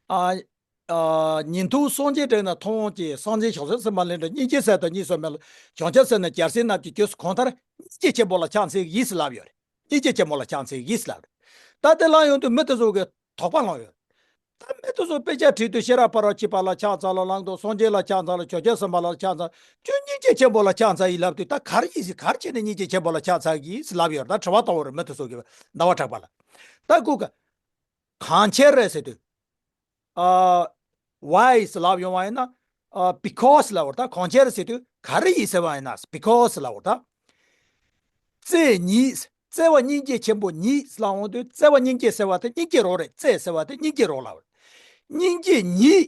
ཨ། ཨ། ཉན་ཐོས་སངས་རྒྱས་དྲན་ན་མཐོང་བ་ཅན། སངས་རྒྱས་བྱང་སེམས་སེམས་དཔའ་ལས་འདས། སྙིང་རྗེ་ཟད་དང་གཉིས་སུ་མེད་ལ། བྱང་ཆུབ་སེམས་ནི་རྒྱལ་སྲས་རྣམས་ཀྱི་རྒྱུ། གང་ལྟར་སྙིང་རྗེ་ཆེན་པོ་ལ་ཕྱག་འཚལ་ཡིན་ཟེར་ལབ་ཡོད་རེད། སྙིང་རྗེ་ཆེན་པོ་ལ་ཕྱག་འཚལ་ཡིན་ཟེར་ལབ་རེད། ད་དེ་ལབ་ཡོང་དུས་མི་དེ་ཚོ་གིས་དོགས་པ་ལངས་ཡོད། ད་མི་དེ་ཚོ་དཔེ་ཆ་བྲིས་དུས་ཤེས་རབ་ཕ་རོལ་ཕྱིན་པ་ལ་ཕྱག་འཚལ་ལོ་ལབ་འདུག་སངས་རྒྱས་ལ་ཕྱག་འཚལ་ལོ། བྱང་ཆུབ་སེམས་དཔའ་ལ་ཕྱག་འཚལ། ཁྱོད་སྙིང་རྗེ་ཆེན་པོ་ལ་ཕྱག་འཚལ་ཡིན་ལབ་དུས་ད་ག་རེ་ཡིན་ཟེར། ག་རེ་བྱས་ནས་སྙིང་རྗེ་ཆེན་པོ་ལ་ཕྱག་འཚལ་གྱི་ཡིན་ཟེར་ལབ་ཡོད་རེད། ད་དྲི་བ་གཏོང་བ་རེད་མི་དེ་ཚོ་གིས་ཟླ་བ་གྲགས་པ་ལ། ད་སྐུ་ག་གང་ཕྱིར་རེད་ཟེར་དུས། ཨ། Why་ཟེར་ལབ་ཡོང་བ་ཡིན་ན། ཨ། Because་ལབ་པ་རེད། ད་གང་ཕྱིར་ཟེར་དུས་ག་རེ་ཡིན་ཟེར་བ་ཡིན་ན། Because་ལབ་པ་རེད། ད། བརྩེ་ཉིད། བརྩེ་བ་སྙིང་རྗེ་ཆེན་པོ་ཉིད་ལབ་ཡོང་དུས་བརྩེ་བ་སྙིང་རྗེ་ཟེར་བ་དེ་སྙིང་རྗེ་རང་རེད། བརྩེ་ཟེར་བ་དེ་སྙིང་རྗེ་རང་ལབ་པ་རེད། སྙིང་རྗེ་ཉིད།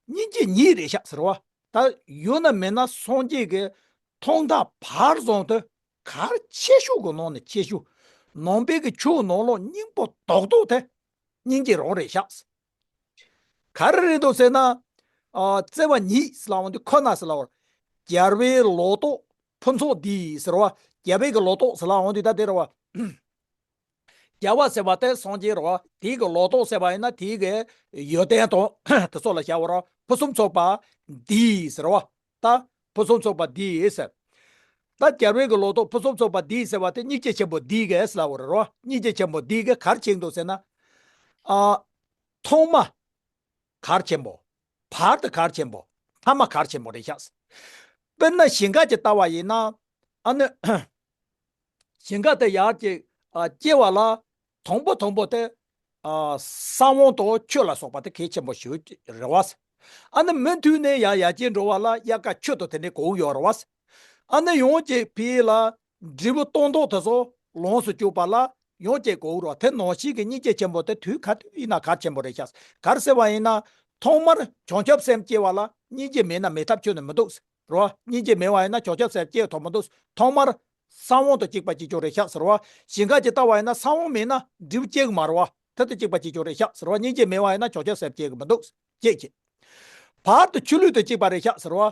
སྙིང་རྗེ་ཉིད་རེད་ཤག་ཟེར་བ། ད་ཡོད་ན་མེད་ན་སངས་རྒྱས་ཀྱི་མཐོང་ཐོས་བར་གསུམ་དུ་གལ་ཆེ་ཤོས་ཀྱི་ནང་ནས་ཆེ་ཤོས། ནང་པའི་གི་ཆོས་ནང་ལོགས་སྙིང་པོ་རྡོག་རྡོག་དེ་སྙིང་རྗེ་རང་རེད་ཤག་ག་རེ་རེད་འདུག་ཟེར་ན། ཨ། བརྩེ་བ་ཉིད་ཟེར་ལབ་འོང་དུས་ཁོ་ན་ཟེར་ལབ་པ་རེད། རྒྱལ་བའི་ལོ་ཏོག་ཕུན་ཚོགས་འདི་ཟེར་བ། རྒྱལ་བའི་གི་ལོ་ཏོག་ཟེར་ལབ་འོང་དུས་ད་དེ་རེད་བ། རྒྱལ་བ་ཟེར་བ་དེ་སངས་རྒྱས་རེད་བ། དེའི་གི་ལོ་ཏོག་ཟེར་བ་ཡིན་ན་དེའི་གི་ཡོན་ཏན་དང་དེ་ཚོ་ལ་བྱ་བ་རེད། ཕུན་སུམ་ཚོགས་པ་འདི་ཟེར་བ། ད་ཕུན་སུམ་ཚོགས་པ་འདི་ཟེར། ད་རྒྱལ་བའི་གི་ལོ་ཏོག་ཕུན་སུམ་ཚོགས་པ་འདི་ཟེར་བ་དེ་སྙིང་རྗེ་ཆེན་པོ་འདི་གི་ཟེར་ལབ་པ་རེད་བ། སྙིང་རྗེ་ཆེན་པོ་འདི་གི་ག་རེ་བྱེད་འདུག་ཟེར་ན། ཨ། ཐོག་མ་གལ་ཆེན་པོ། བར་དུ་གལ་ཆེན་པོ། ཐ་མ་གལ་ཆེན་པོ་རེད་ཤག་དཔེར་ན་ཞིང་ཁ་ཅིག་ལྟ་བ་ཡིན་ན། ཨ་ནི། ཞིང་ཁ་དེ་ཡར་ཅིག་ཨ། སྐྱེ་བ་ལ་དང་པོ་དང་པོ་དེ་ ཨ། ས་བོན་དང་ཆུ་ལ་སོགས་པ་དེ་གལ་ཆེན་པོ་ཞིག་རེད་བ། ཨ་ནི་མུ་མཐུད་ནས་ཡང་ཡར་རྒྱས་འགྲོ་བ་ལ་དབྱར་ཁ་ཆུ་དང་དེ་འདྲའི་དགོས་ཡོད་རེད་བ། ཨ་ནི་ཡང་ཅིག་ཕི་ལ་འབྲས་བུ་སྟོང་ཐོག་དེ་ཚོ་ལོངས་སུ་སྤྱོད་པ་ལ་ཡང་ཅིག་དགོས་རེད་བ། དེ་ནང་བཞིན་གྱི་སྙིང་རྗེ་ཆེན་པོ་དེ་དུས་ག་དུས་ཡིན་ན་གལ་ཆེན་པོ་རེད་ཤག་ག་རེ་ཟེར་བ་ཡིན་ན། ཐོག་མར་བྱང་ཆུབ་སེམས་སྐྱེ་བ་ལ་སྙིང་རྗེ་མེད་ན་མེད་ཐབས་ཁྱོན་ནས་མི་འདུག་རེད་བ། སྙིང་རྗེ་མེད་པ་ཡིན་ན་བྱང་ཆུབ་སེམས་སྐྱེ་ཐུབ་མི་འདུག་ཐོག་མར་ས་བོན་དང་གཅིག་པ་གཅིག་རྐྱང་རེད་ཤག་ཟེར་བ། ཞིང་ཁ་ཅིག་བཏབ་པ་ཡིན་ན་ས་བོན་མེད་ན་འབྲས་བུ་སྐྱེ་གི་མ་རེད་བ། དེ་དང་གཅིག་པ་གཅིག་རྐྱང་རེད་ཤག་ཟེར་བ། སྙིང་རྗེ་མེད་པ་ཡིན་ན་བྱང་ཆུབ་སེམས་སྐྱེ་གི་མི་འདུག་སྐྱེ་གི་བར་དུ་ཆུ་ལུད་དང་གཅིག་པ་རེད་ཤག་ཟེར་བ།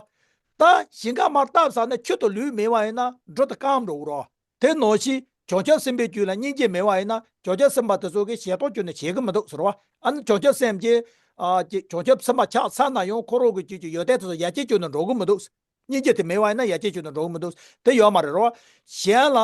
ད་ཞིང་ཁ་མར་བཏབ་ཚར་ནས་ཆུ་དང་ལུད་མེད་པ་ཡིན་ན་འབྲུ་དེ་སྐམ་འགྲོ་གི་རེད་བ། དེ་ནང་བཞིན་བྱང་ཆུབ་སེམས་དཔའི་རྒྱུད་ལ་སྙིང་རྗེ་མེད་པ་ཡིན་ན་བྱང་ཆུབ་སེམས་དཔའ་དེ་ཚོ་གིས་ཞལ་གདམས་ཁྱོན་ནས་བྱེད་གི་མི་འདུག་ཟེར་བ། ཨ་ནི་བྱང་ཆུབ་སེམས་ཀྱི། ཨ། ཀྱི་བྱང་ཆུབ་སེམས་དཔའ་ཆགས་ཚར་ན་ཡང་ཁོ་རང་གི་རྒྱུད་ཀྱི་ཡོན་ཏན་དེ་ཚོ་ཡར་རྒྱས་ཁྱོན་ནས་འགྲོ་གི་མི་འདུག་སྙིང་རྗེ་དེ་མེད་པ་ཡིན་ན་ཡར་རྒྱས་ཁྱོན་ནས་འགྲོ་གི་མི་འདུག་དེ་ཡོད་མ་རེད་རོ། གཞན་ལ།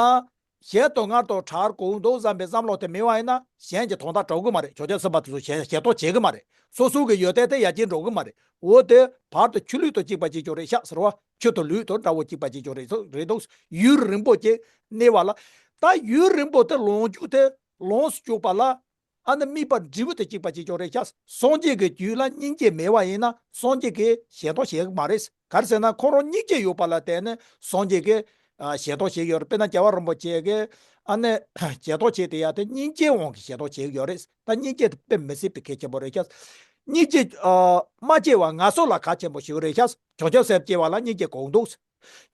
གཞན་དོན་སྔར་དང་བྲལ་དགོས་འདུག་བསམ་པའི་བསམ་བློ་དེ་མེད་པ་ཡིན་ན་གཞན་གྱི་དོན་དག་གྲུབ་གི་མ་རེད། བྱང་ཆུབ་སེམས་དཔའ་དེ་ཚོ་ཞལ་ཞལ་གདམས་བྱེད་གི་མ་རེད། སོ་སོ་གི་ཡོན་ཏན་དེ་ཡར་རྒྱས་འགྲོ་གི་མ་རེད། འོ་དེ་བར་དུ་ཆུ་ལུད་དང་གཅིག་པ་གཅིག་རྐྱང་རེད་ཤག་ཟེར་བ། ཆུ་དང་ལུད་དང་འདྲ་བོ་གཅིག་པ་གཅིག་རྐྱང་རེད་འདུག་རེད་འདུག་ཡུན་རིང་པོ་ཅིག་གནས་པ་ལ། ད་ཡུན་རིང་པོ་དེ་ལོངས་སྤྱོད་དེ་ལོངས་སུ་སྤྱོད་པ་ལ། ཨ་ནི་དམིགས་པ་འབྲས་བུ་དང་གཅིག་པ་གཅིག་རྐྱང་རེད་ཤག་སངས་རྒྱས་ཀྱི་རྒྱུད་ལ་སྙིང་རྗེ་མེད་པ་ཡིན་ན་སངས་རྒྱས་ཀྱིས་ཞལ་གདམས་བྱེད་ཀྱི་མ་རེད། ག་རེ་ཟེར་ན་ཁོ་རང་སྙིང་རྗེ་ཡོད་པ་ལ་བརྟེན་ནས་སངས་རྒྱས་ཀྱིས། ཨ། ཞལ་གདམས་བྱེད་ཀྱི་ཡོད་རེད། དཔེར་ན་རྒྱལ་བ་རིན་པོ་ཆེ་གིས་ཨ་ནི་ཞལ་གདམས་བྱེད་དེ་ཡ་དེ་སྙིང་རྗེའི་དབང་གིས་ཞལ་གདམས་བྱེད་ཀྱི་ཡོད་རེད། ད་སྙིང་རྗེ་དེ་དཔེ་མི་སྲིད་པའི་གལ་ཆེན་པོ་རེད་ཤག་སྙིང་རྗེ། ཨ། མ་སྐྱེས་པ་ངན་སོང་ལ་གལ་ཆེན་པོ་ཞིག་རེད་ཤག་བྱང་ཆུབ་སེམས་སྐྱེ་བ་ལ་སྙིང་རྗེ་དགོས་འདུག་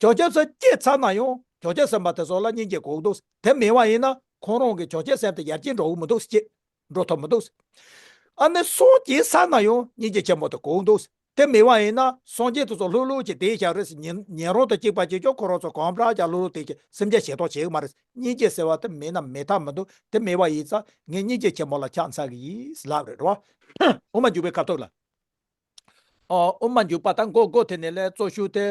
བྱང་ཆུབ་སེམས་སྐྱེས་ཚར་ན་ཡང་བྱང་ཆུབ་སེམས་དཔའ་དེ་ཚོ་ལ་སྙིང་རྗེ་དགོས་འདུག་དེ་མེད་པ་ཡིན་ན་ཁོང་རང་གི་བྱང་ཆུབ་སེམས་དེ་ཡར་རྒྱས་འགྲོ་གི་མི་འདུག་ཅེས་འགྲོ་ཐུབ་མི་འདུག་ཨ་ནི་སངས་རྒྱས་ཚར་ན་ཡང་སྙིང་རྗེ་ཆེན་པོ་དེ་དགོས་འདུག་དེ་མེད་པ་ཡིན་ན་སངས་རྒྱས་དེ་ཚོ་ལྷོད་ལྷོད་ཅིག་བསྡད་བཞག་རེད། ཉན་ཉན་རང་དང་གཅིག་པ་གཅིག་རྐྱང་ཁོ་རང་ཚོ་གང་འདྲ་ཅིག་ལྷོད་ལྷོད་བསྡད་ཀྱི་སེམས་ཅན་ཞལ་གདམས་བྱེད་གི་མ་རེད། སྙིང་རྗེ་ཟེར་བ་དེ་མེད་ན་མེད་ཐབས་མི་འདུག་དེ་མེད་པ་ཡིན་ཙང་ངས་སྙིང་རྗེ་ཆེན་པོ་ལ་ཕྱག་འཚལ་གི་ཡིན་ལབ་རེད་རོ། དབུ་མ་འཇུག་པའི་ཁ་ཐུག་ལ། ཨ། དབུ་མ་འཇུག་པ་དང་མགོ་མགོ་དེ་ནས་ལས་གཙོ་ཤོས་དེ།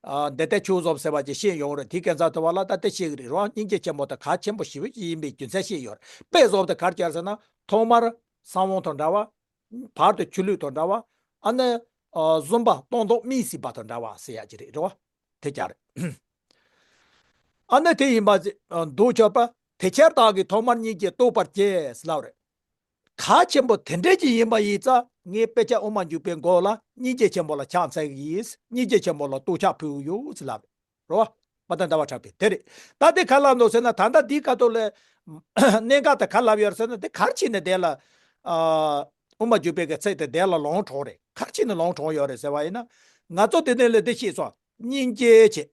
ཨ། འདི་ལྟར་ཆོས་བཟོད་ཟེར་བ་ཅིག་བཤད་ཡོང་རེད། དེའི་སྐབས་ཚ་དུ་བ་ལ་ད་ལྟ་བཤད་གི་རེད་རོ། སྙིང་རྗེ་ཆེན་པོ་དེ་གལ་ཆེན་པོ་ཞེ་པོ་ཅིག་ཡིན་པའི་རྒྱུ་མཚན་བཤད་ཡོད་རེད། དཔེ་བཟོ་དེ་ག་རེ་བྱས་ཟེར་ན་ཐོག་མར་ས་བོན་དང་འདྲ་བ། བར་དུ་ཆུ་ལུད་དང་འདྲ་བ། ཨ་ནི། ཨ། བཟུམ་པ་སྟོང་ཐོག་སྨིན་སྲིད་པ་དང་འདྲ་བ་ཟེར་ཡ་ཅིག་རེད་རོ། དེ་ཅག་རེད། ཨ་ནི་དེ་ཡིན་པ་ཅིག་འདུག་ཆོག་པ། དེ་ཕྱིར་བདག་གིས་ཐོག་མར་སྙིང་རྗེ་རྟོགས་པར་བྱས་ལབ་རེད། གལ་ཆེན་པོ་དེ་འདྲ་ཅིག་ཡིན་པ་ཡིན་ཙང་ངས་དཔེ་ཆ་དབུ་མ་འཇུག་པའི་མགོ་ལ་སྙིང་རྗེ་ཆེན་པོ་ལ་ཕྱག་འཚལ་གྱི་ཡིན། སྙིང་རྗེ་ཆེན་པོ་ལ་གཏོར་ཆོག་ཕུལ་གྱི་ཡོད་ཟེར་ལབ་རེད། རོ། མ་ད་ཟླ་བ་གྲགས་པས་དེ་རེད། ད་དེ་ག་ལབ་འདུག་ཟེར་ན་ད་ལྟ་འདིའི་ཁ་ཐུག་ལ། གནད་འགག་དེ་ག་ལབ་ཡོད་ཟེར་ན་དེ་ག་རེ་བྱས་ནས་དེ་ལ། ཨ། དབུ་མ་འཇུག་པའི་གི་ཚིག་དེ་དེ་ལ་ལོང་དྲགས་རེད། ག་རེ་བྱས་ནས་ལོང་དྲགས་ཡོད་རེད་ཟེར་བ་ཡིན་ན། ང་ཚོ་དེ་ནས་ལ་དེ་ཤེས་སོང་། སྙིང་རྗེ་བྱེད།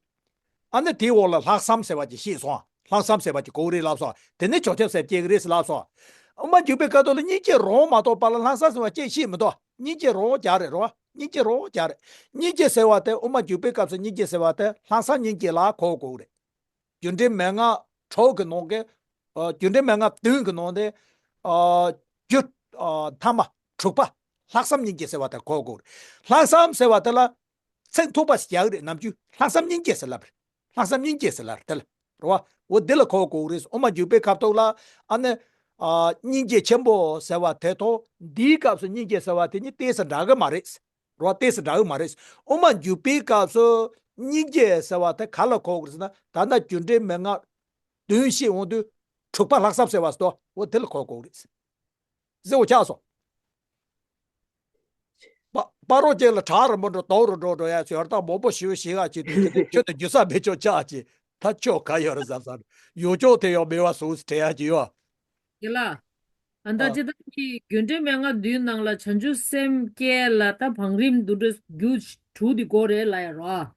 ཨ་ནི་དེའི་འོག་ལ་ལྷག་བསམ་ཟེར་བ་ཅིག་ཤེས་སོང་། ལྷག་བསམ་ཟེར་བ་ཅིག་གོ་གི་རེད་ལབ་སོང་། དེ་ནས་བྱང་ཆུབ་སེམས་སྐྱེ་གི་རེད་ཟེར་ལབ་སོང་། དབུ་མ་འཇུག་པའི་སྐབས་ཐོག་ལ་སྙིང་རྗེ་རང་མ་གཏོགས་པ་ལ་ལྷག་བསམ་ཟེར་བ་ཅིག་ཤེས་མི་འདུག་སྙིང་རྗེ་རང་རྒྱག་རེད་རོ། སྙིང་རྗེ་རང་རྒྱག་རེད། སྙིང་རྗེ་ཟེར་བ་དེ་དབུ་མ་འཇུག་པའི་སྐབས་སུ་སྙིང་རྗེ་ཟེར་བ་དེ་ལྷག་བསམ་སྙིང་རྗེ་ལ་གོ་དགོས་རེད། རྒྱུ་འབྲས་མན་ངག་དྲུག་གི་ནང་གི། ཨ། རྒྱུ་འབྲས་མན་ངག་བདུན་གྱི་ནང་ནས། ཨ། རྒྱུ། ཨ། ཐ་མ་དྲུག་པ། ལྷག་བསམ་སྙིང་རྗེ་ཟེར་བ་དེ་གོ་དགོས་རེད། ལྷག་བསམ་ཟེར་བ་དེ་ལ། ཚིག་མཐུག་པ་ཞིག་རྒྱག་གི་རེད། ནམ་རྒྱུན་ལྷག་བསམ་སྙིང་རྗེ་ཟེར་ལབ་རེད། ལྷག་བསམ་སྙིང་རྗེ་ཟེར་ལབ་རེད་དེ་ལ། རེད་བ། འོ་འདི་ལ་གོ་དགོས་རེད། དབུ་མ་འཇུག་པའི་སྐབས་ཐོག་ལ་ཨ་ནི། ཨ། སྙིང་རྗེ་ཆེན་པོ་ཟེར་བ་དེ་དང་འདིའི་སྐབས་སུ་སྙིང་རྗེ་ཟེར་བ་དེ་གཉིས་ཏོག་ཙམ་འདྲ་གི་མ་རེད། རེད་བ། ཏོག་ཙམ་འདྲ་གི་མ་རེད། དབུ་མ་འཇུག་པའི་སྐབས་སུ་སྙིང་རྗེ་ཟེར་བ་དེ་ག་ལ་གོ་དགོས་རེད་ཟེར་ན་ད་ལྟ་རྒྱུ་འབྲས་མན་ངག་བདུན་བཤད་འོང་དུས་དྲུག་པ་ལྷག་བསམ་ཟེར་བ་ཟེར་དོ། འོ་དེ་ལ་གོ་དགོས་རེད། གཟི་བོ་ཆགས་སོང་། པ་པ་རོག་ཅིག་ལ་བྲག་རིང་པོ་འགྲོ་དོག་རུ་འགྲོ་འགྲོ་ཡ་ཚོད་ཡར་ཐག་མང་པོ་ཞིག་ཞིག་ཨ་ཅིག་དུས་དེ་ཁྱོད་དུ་རྒྱུ་ས་མེད་ཆོག་ཆགས་ཅིག་ད་ཆོག་ག་ཡོད་རེད་བསམ་བསམ་ཡོང་ཆོག་དེ་ཡང་མེད་བ་སོང་དྲན་ཡ་ཅིག་ཡོད། དེ་ལ་ཨ་མདའ་ཅི་ད་ཀྱི་རྒྱུ་འབྲས་མན་ངག་བདུན་ནང་ལ་བྱང་ཆུབ་སེམས་བསྐྱེད་ལ་ད་བང་རིམ་འདུ་འགྲོ་རྒྱུ་དྲུག་དེ་དགོས་རེད་ལ་ཡ་རོ།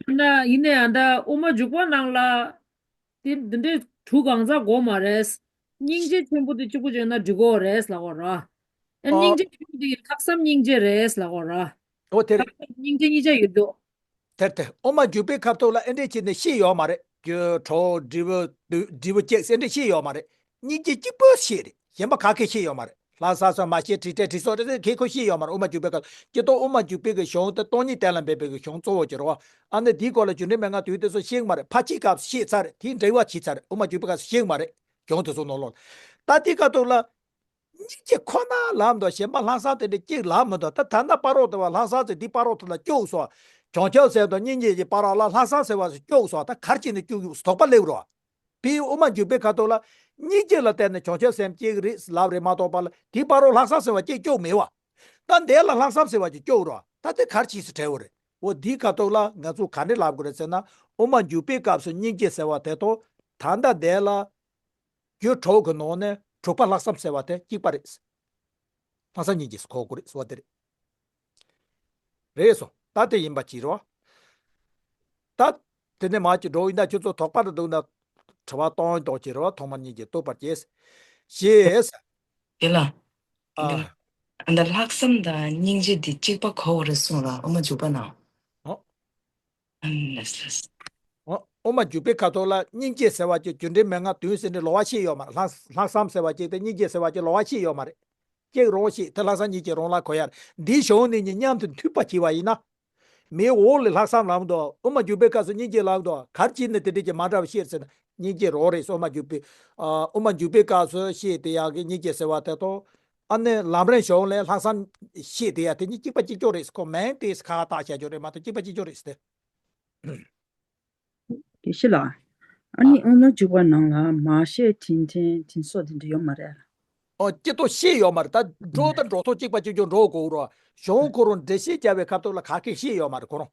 ན་ཡིན་ནའི་ཨ་མདའ་དབུ་མ་འཇུག་པ་ནང་ལ། དེ་འདི་འདྲའི་དྲུག་གང་ཟག་དགོས་མ་རེད། སྙིང་རྗེ་ཆེན་པོ་དེ་གཅིག་པུ་བྱས་ན་འགྲིག་གོ་རེད་ལབ་གོ་ར། ཨ་ཨོ། སྙིང་རྗེ་ཆེན་པོ་དེ་ལྷག་བསམ་སྙིང་རྗེ་རེད་ལབ་གོ་ར། ཨོ་དེ་རེད། ལྷག་བསམ་སྙིང་རྗེ་གཉིས་ཆ་ཡོད་དོ། དེར་དེ་དབུ་མ་འཇུག་པའི་སྐབས་ཐོག་ལ་ཨེ་འདྲས་བྱས་ནས་ཤེས་ཡོད་མ་རེད། རྒྱུ་དྲུག་འབྲས་བུ་བདུན་འབྲས་བུ་བཅུ་ཟེར་ཨེ་འདྲས་ཤེས་ཡོད་མ་རེད། སྙིང་རྗེ་གཅིག་པུ་ཤེས་རེད། གཞན་པ་ག་གེ་ཤེས་ཡོད་མ་རེད། ལྷ་ས་སོགས་མ་ཤེས་དྲི་བྲལ་དྲི་སོགས་རེ་རེ་གེ་ཁོ་ཤེས་ཡོད་མ་རེད། དབུ་མ་འཇུག་པའི་སྐབས་སྤྱིར་བཏང་དབུ་མ་འཇུག་པའི་གི་གཞུང་དེ་སྟོང་ཉིད་གཏན་ལ་འབེབས་པའི་གི་གཞུང་གཙོ་བོ་ཅིག་རེད་བ། ཨ་ནི་འདིའི་སྐོར་ལ་རྒྱུ་འབྲས་མན་ངག་དུས་དེ་ཚོ་ཤེས་ཀྱི་མ་རེད། ཕལ་ཆེར་སྐབས་ཤེས་ཚར་རེད། དེའི་འགྲེལ་བ་བྱས་ཚར་རེད། དབུ་མ་འཇུག་པའི་སྐབས་ཤེས་ཀྱི་མ་རེད། གཞུང་དེ་ཚོ་ནང་ལོགས་ལ། ད་དེའི་སྐབས་ཐོག་ལ་སྙིང་རྗེ་ཁོ་ན་ལབ་འདུག་གཞན་པ་ལྷག་བསམ་དེ་འདྲ་གཅིག་ལབ་མི་འདུག་ད་ད་ལྟ་སྤ་རོ་དེ་བ་ལྷག་བསམ་ཚེ་འདི་སྤ་རོ་དེ་ལ་སྐྱུག་སོང་། བྱང་ཆུབ་སེམས་དང་སྙིང་རྗེ་གི་བར་ལ་ལྷག་བསམ་ཟེར་བ་སྐྱུག་སོང་། ད་གར་ཅིག་ནས་སྐྱུག་ཡོད་དོགས་པ་སླེབས་རོགས། དེའི་དབུ་མ་འཇུག་པའི་ཁ་ཐོག་ལ་ སྙིང་རྗེ་ལ་བརྟེན་ནས་བྱང་ཆུབ་སེམས་སྐྱེ་གི་རེད་ལབ་རེད་མ་གཏོགས་པ་ལ་དེའི་བར་རོ་ལྷག་བསམ་ཟེར་བ་སྐྱེ་སྐྱོ་མེད་བ། ད་འདས་ལ་ལྷག་བསམ་ཟེར་བ་ཅིག་སྐྱོ་རོ། ད་དེ་གར་ཕྱིས་སུ་བྲལ་བ་རེད། འོ་འདིའི་ཁ་ཐོག་ལ་ང་ཚོ་ག་འདྲ་ལབ་དགོས་རེད་ཟེར་ན། དབུ་མ་འཇུག་པའི་སྐབས་སུ་སྙིང་རྗེ་ཟེར་བ་དེ་དང་ད་ལྟ་འདས་ལ་རྒྱུ་དྲུག་གི་ནང་ནས་དྲུག་པ་ལྷག་བསམ་ཟེར་བ་དེ་གཅིག་པ་རེད། ལྷག་བསམ་སྙིང་རྗེ་སུ་གོ་དགོས་རེད་ཟེར་བ་དེ་རེད། རེད་སོ། ད་དེ་ཡིན་པ་ཅིག་རེད་བ། ད་དེ་ནས་མར་ཅིག་འགྲོ་ཡིན་ན་ཁྱོད་ཚོ་དོགས་པ་རེ་འདུག་ན་དྲི་བ་གཏོང་དོགས་ཅིག་རེད་བ། ཐོག་མར་སྙིང་རྗེ་བསྟོད་པར་བྱེད། ཞེས། དེ་ལ། ཨ། འདི་ལ། འདི་ལྷག་བསམ་དང་སྙིང་རྗེ་འདི་གཅིག་པ་གོ་དགོས་རེད་གསུངས་ལ་དབུ་མ་འཇུག་པ་ན། ཨོ། ཨ་ལས་ལས། ཨོ། དབུ་མ་འཇུག་པའི་ཁ་ཐོག་ལ་སྙིང་རྗེ་ཟེར་བ་ཅིག་རྒྱུ་འབྲས་མན་ངག་བདུན་ཟེར་ནས་ལོགས་པ་བཤད་ཡོད་མ་རེད། ལྷག་ལྷག་བསམ་ཟེར་བ་ཅིག་དེ་སྙིང་རྗེ་ཟེར་བ་ཅིག་ལོགས་པ་བཤད་ཡོད་མ་རེད། གཅིག་རང་བཤད་དེ་ལྷག་བསམ་སྙིང་རྗེ་རང་ལ་གོ་ཡ་རེད། འདིའི་གཞུང་གཉིས་མཉམ་དུ་མཐུད་པ་བྱས་པ་ཡིན་ན། མིའི་འོག་ལ་ལྷག་བསམ་ལབ་འདུག་དབུ་མ་འཇུག་པའི་སྐབས་སུ་སྙིང་རྗེ་ལབ་འདུག་ག་རེ་བྱས་ནས་དེ་འདྲ་ཅིག་མ་འདྲ་བ་བཤད་ཟེར་ན། སྙིང་རྗེ་རང་རེད། དབུ་མ་འཇུག་པའི། ཨ། དབུ་མ་འཇུག་པའི་སྐབས་སུ་བཤད་དེ་ཡག་གི་སྙིང་རྗེ་ཟེར་བ་དེ་དང་། ཨ་ནི་ལམ་རིམ་གཞུང་ལ་ལྷག་བསམ་བཤད་དེ་ཡག་དེ་གཉིས་གཅིག་པ་གཅིག་རྐྱང་རེད། ཁོ་མིང་དེ་ཁ་བཏགས་བྱ་རྒྱུ་རེད་མ་གཏོགས་གཅིག་པ་གཅིག་རྐྱང་རེད་ཟེར་ཏེ། དགེ་བཤེས་ལགས། ཨ་ནི་ཨ། དབུ་མ་འཇུག་པ་ནང་ལ་མར་ཤེས་དྲིན་དྲན་དྲིན་གཟོ་དེ་འདྲ་ཡོད་མ་རེད། ཨོ། སྤྱི་ལྟོ་ཤེས་ཡོད་མ་རེད། ད་འགྲོ་དང་འགྲོ་ཐོག་གཅིག་པ་གཅིག་རྐྱང་འགྲོ་དགོས་རོ། གཞུང་ཁོ་རང་འགྲེལ་བཤད་རྒྱབ་པའི་སྐབས་ཐོག་ལ་ག་གེ་ཤེས་ཡོད་མ་རེད་ཁོ་རང་།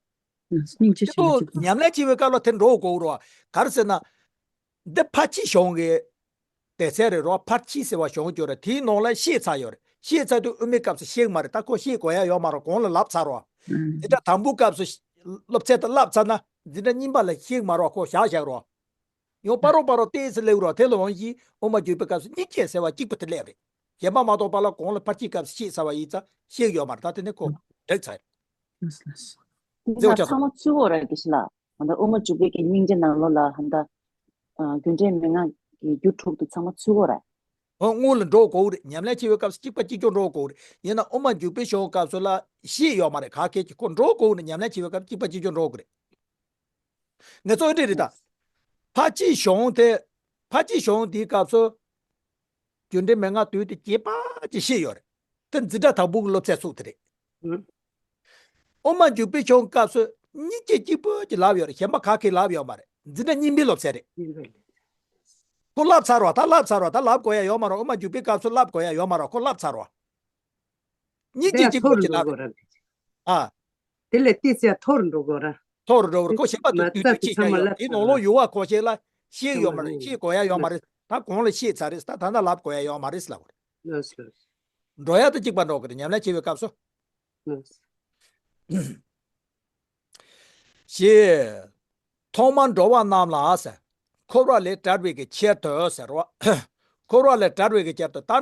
སྙིང་རྗེ་སྤྱི་ལྟོ་ཞེ་ན་ཅི། ཉམས་ལེན་བྱེད་པའི་སྐབས་ལ་དེ་འགྲོ་དགོས་རོ། ག་རེ་ཟེར་ན། འདི་ཕར་ཕྱིའི་གཞུང་གི་སྡེ་ཚན་རེད་རོ། ཕར་ཕྱིའི་ཟེར་བ་གཞུང་སྐྱོར་རེད། དེའི་ནང་ལ་ཤེས་ཚར་ཡོད་རེད། ཤེས་ཚར་དུས་དབུ་མའི་སྐབས་སུ་ཤེས་མ་རེད། ད་ཁོ་ཤེས་དགོས་ཡ་ཡོད་མ་རེད། གོང་ལ་ལབ་ཚར་རོ། ཨ། འཛིན་གྲྭ་དང་པོའི་སྐབས་སུ་སློབ་ཚན་དེ་བསླབ་ཚར་ན་འཛིན་གྲྭ་གཉིས་པ་ལ་ཤེས་མ་རོ། ཁོ་བཞག་བཞག་རོ། ཡང་བར་རོ་བར་རོ་ཏོག་ཙམ་སླེབས་རོ། དེ་ལ་འོང་ཞིག་དབུ་མ་འཇུག་པའི་སྐབས་སུ་སྙིང་རྗེ་ཟེར་བ་གཅིག་པུ་དེ་སླེབས་རེད། གཞན་པ་མ་གཏོགས་པ་ལ་གོང་ལ་ཕར་ཕྱིའི་སྐབས་སུ་ཤེས་ཚར་བ་ཡིན་ཙང་ཤེས་ཡོད་མ་རེད། ད་དེ་ནས་ཁོ་འགྲིག་ཚར་རེད། ལགས་སོ། ལགས་སོ། དེ་མཛེས་པོ་ལ་ཆགས་ཚར་ཚང་མ་ཚུད་ཡོད་རེད། དགེ་བཤེས་ལགས། ད་ལྟ་དབུ་མ་འཇུག་པའི་གི་སྙིང་རྗེ་ནང་ལོགས་ལ་ད་ལྟ་རྒྱུ་འབྲས་མན་ངག་གི་རྒྱུ་དྲུག་ཏུ་ཚང་མ་ཚུད་ཡོད་རེད། ཨོ། སྔོན་ལ་འགྲོ་དགོས་རེད། ཉམས་ལེན་བྱེད་པའི་སྐབས་སུ་གཅིག་པ་གཅིག་རྐྱང་འགྲོ་དགོས་རེད། ཡིན་ན་དབུ་མ་འཇུག་པའི་གཞུང་སྐབས་སུ་ལ་ཤེས་ཡོད་མ་རེད། ག་གེ་ཅིག་ཁོ་འགྲོ་དགོས་ནས་ཉམས་ལེན་བྱེད་པའི་སྐབས་གཅིག་པ་གཅིག་རྐྱང་འགྲོ་དགོས་རེད། ངས་གཙོ་འདྲི་རེད་ད། ཕར་ཕྱིའི་གཞུང་དེ། ཕར་ཕྱིའི་གཞུང་དེའི་སྐབས་སུ། རྒྱུ་འབྲས་མན་ངག་བདུན་དེ་རྒྱས་པ་ཅིག་ཤེས་ཡོད་རེད། དེ་འཛིན་གྲྭ་དང་པོའི་སློབ་ཚན་ཚུགས་དེ་རེད། ཨུ། དབུ་མ་འཇུག་པའི་གཞུང་སྐབས་སུ་སྙིང་རྗེ་གཅིག་པོ་ཅིག་ལབ་ཡོད་རེད། གཞན་པ་ག་གེ་ལབ་ཡོད་མ་རེད། འཛིན་གྲྭ་གཉིས་པའི་སློབ་ཚན་རེད། ཁོ་ལབ་ཚར་བ། ད་ལབ་ཚར་བ། ད་ལབ་དགོས་ཡ་ཡོད་མ་རེད། དབུ་མ་འཇུག་པའི་སྐབས་སུ་ལབ་དགོས་ཡ་ཡོད་མ་རེད། ཁོ་ལབ་ཚར་བ། སྙིང་རྗེ་གཅིག་པོ་ཅིག་ལབ་རེད། ཨ། དེ་ལས་ཏོག་ཙམ་མཐོ་རུ་འགྲོ་དགོས་ར། མཐོ་རུ་འགྲོ་བར་ཁོ་ཞེན་པ་དང་དུས་ཚོད་ཅིག་ཡོད། དེའི་ནང་ལོགས་ཡོད་པ་ཁོ་ཤེས་ལ། ཤེས་ཡོད་མ་རེད། ཤེས་དགོས་ཡ་ཡོད་མ་རེད། ད་གོང་ལ་ཤེས་ཚར་རེད། ད་ད་ལྟ་ལབ་དགོས་ཡ་ཡོད་མ་རེད་ལབ་དགོས་རེད། ལགས་སོ། འགྲོ་ཡ་དང་གཅིག་པ་འགྲོ་གི་རེད། ཉམས་ལེན་བྱེད་པའི་སྐབས་སུ། ལགས་སོ། ཞེས། ཐོག་མར་འགྲོ་བ་རྣམས་ལ་ཟེར། འཁོར་བ་ལས་བྲལ་བའི་གི་ཕྱིར་དུ་ཟེར་བ། འཁོར་བ་ལས་བྲལ་བའི་གི་ཕྱིར་དུ་ད།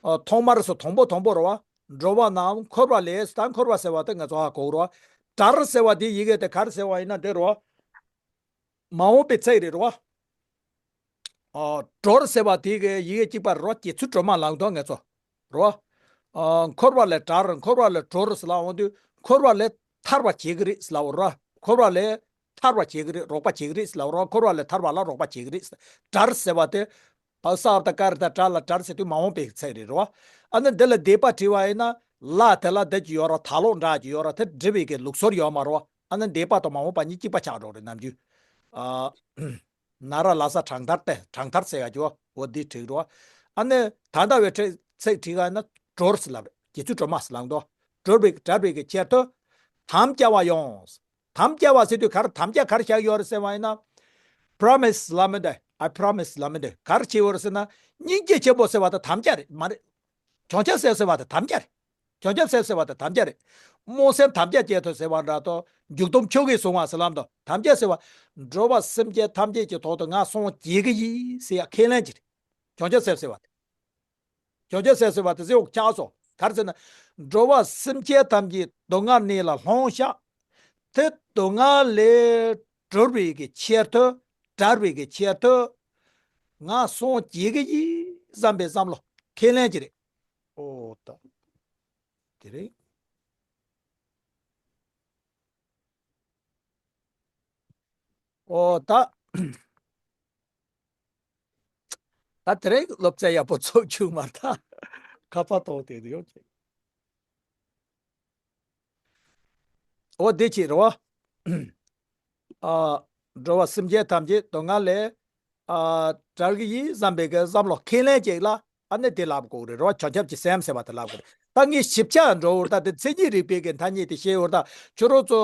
ཨ། ཐོག་མར་སུ་དང་པོ་དང་པོ་རེད་བ། འགྲོ་བ་རྣམས་འཁོར་བ་ལས། ད་འཁོར་བ་ཟེར་བ་དེ་ང་ཚོ་ཧ་གོ་རེད་བ། བྲལ་ཟེར་བ་དེ་ཡི་གེ་དེ་ག་རེ་ཟེར་བ་ཡིན་ན་དེ་རེད་བ། མ་འོངས་པའི་ཚིག་རེད་བ། ཨ། གྲོལ་ཟེར་བ་དེ་གི་ཡི་གེ་གཅིག་པ་རེད་བ། རྗེ་བཙུན་སྒྲོལ་མ་ལབ་འདུག་ང་ཚོ། རེད་བ། ཨ། འཁོར་བ་ལས་བྲལ། འཁོར་བ་ལས་གྲོལ་ཟེར་ལབ་འོང་དུས་འཁོར་བ་ལས་ཐར་བ་བྱེད་ཀྱི་རེད་ཟེར་ལབ་རེད་བ། འཁོར་བ་ལས་ཐར་བ་བྱེད་ཀྱི་རེད། རོགས་པ་བྱེད་ཀྱི་རེད་ཟེར་ལབ་རེད་བ། འཁོར་བ་ལས་ཐར་བ་ལ་རོགས་པ་བྱེད་ཀྱི་རེད་ཟེར། བྲལ་ཟེར་བ་དེ། བ་ས་བ་ད་ག་རེ་ད་བྲལ་ལ་བྲལ་ཟེར་དུས་མ་འོངས་པའི་ཚིག་རེད་རེད་བ། ཨ་ནི་འདི་ལ་འདས་པ་བྲིས་པ་ཡིན་ན་ལ་དེ་ལ་འདི་ཅིག་ཡོད་རེད། ད་ལོག་འདྲ་ཅིག་ཡོད་རེད། དེ་འབྲི་བའི་གི་ལུགས་སྲོལ་ཡོད་མ་རེད་བ། ཨ་ནི་འདས་པ་དང་མ་འོངས་པ་གཉིས་གཅིག་པ་ཆགས་འགྲོ་རེད་ནམ་རྒྱུན། ཨ། ན་ར་ལ་ས་གྲང་ཐར་ཏེ། གྲང་ཐར་ཟེར་ཡ་ཅིག་བ། འོ་འདི་བྲིས་རོ། ཨ་ནི་ད་ལྟ་བའི་ཚིག་བྲིས་ག་ན་གྲོལ་ཟེར་ལབ་རེད། རྗེ་བཙུན་སྒྲོལ་མ་ཟེར་ལབ་འདུག་གྲོལ་བའི་བྲལ་བའི་གི་ཕྱིར་དུ། དམ་བཅའ་བ་ཡང་། དམ་བཅའ་བ་ཟེར་དུས་ག་རེ་དམ་བཅའ་ག་རེ་བཞག་ཡོད་རེད་ཟེར་བ་ཡིན་ན། Promise ལབ་མི་འདུག I promise ལབ་མི་འདུག་ག་རེ་བྱས་ཡོད་རེད་ཟེར་ན། སྙིང་རྗེ་ཆེན་པོ་ཟེར་བ་དེ་དམ་བཅའ་རེད་མ་རེད། བྱང་ཆུབ་སེམས་ཟེར་བ་དེ་དམ་བཅའ་རེད། བྱང་ཆུབ་སེམས་ཟེར་བ་དེ་དམ་བཅའ་རེད། སྨོན་སེམས་དམ་བཅའ་བཅས་ཐོབ་ཟེར་བ་འདྲ་དོ། འཇུག་སྡོམ་ཆོ་གས་བཟུང་བ་ཟེར་ལམ་དོ། དམ་བཅའ་ཟེར་བ། འགྲོ་བ་སེམས་ཅན་ཐམས་ཅད་ཀྱི་དོན་དུ་ང་སངས་རྒྱས་ཀྱི་ཡིན་ཟེར་ཡ་ཁས་ལེན་གྱི་རེད། བྱང་ཆུབ་སེམས་ཟེར་བ་དེ། བྱང་ཆུབ་སེམས་ཟེར་བ་དེ་ཟེར་འོག་ཆགས་སོ། ག་རེ་ཟེར་ན། འགྲོ་བ་སེམས་ཅན་ཐམས་ཅད་སྡུག་བསྔལ་གནས་ལ་ལྷུང་བཞག་དེ་སྡུག་བསྔལ་ལས་གྲོལ་བའི་གི་ཆེད་དུ། བྲལ་བའི་གི་ཆེད་དུ། ང་སངས་རྒྱས་ཀྱི་ཡིན་བསམ་པའི་བསམ་བློ་ཁས་ལེན་གྱི་རེད། ཨོ་ད། དེ་རེད། ཨོ་ད། ད་དེ་རིང་སློབ་ཚན་ཡག་པོ་ཚོགས་བྱུང་མ་ད། ཁ་པར་གཏོང་དེ་ཡོང་ཆེ། ཨོ་དེ་ཅི་རེད་བ། ཨ། འགྲོ་བ་སེམས་ཅན་ཐམས་ཅད་སྡུག་བསྔལ་ལས། ཨ་དྲག་གི་ཡིན་བསམ་པའི་གི་བསམ་བློ་ཁས་ལེན་ཅིག་ལ་ཨ་ནི་དེ་ལབ་དགོས་རེད་རོ། བྱང་ཆུབ་ཀྱི་སེམས་ཟེར་བ་དེ་ལབ་དགོས་རེད། ད་ངས་ཞིབ་ཆ་འགྲོ་བར་ད་དེ་མཚན་ཉིད་རིག་པའི་གི་ཐ་སྙད་དེ་ཤེས་བར་ད་ཁྱོད་རང་ཚོ་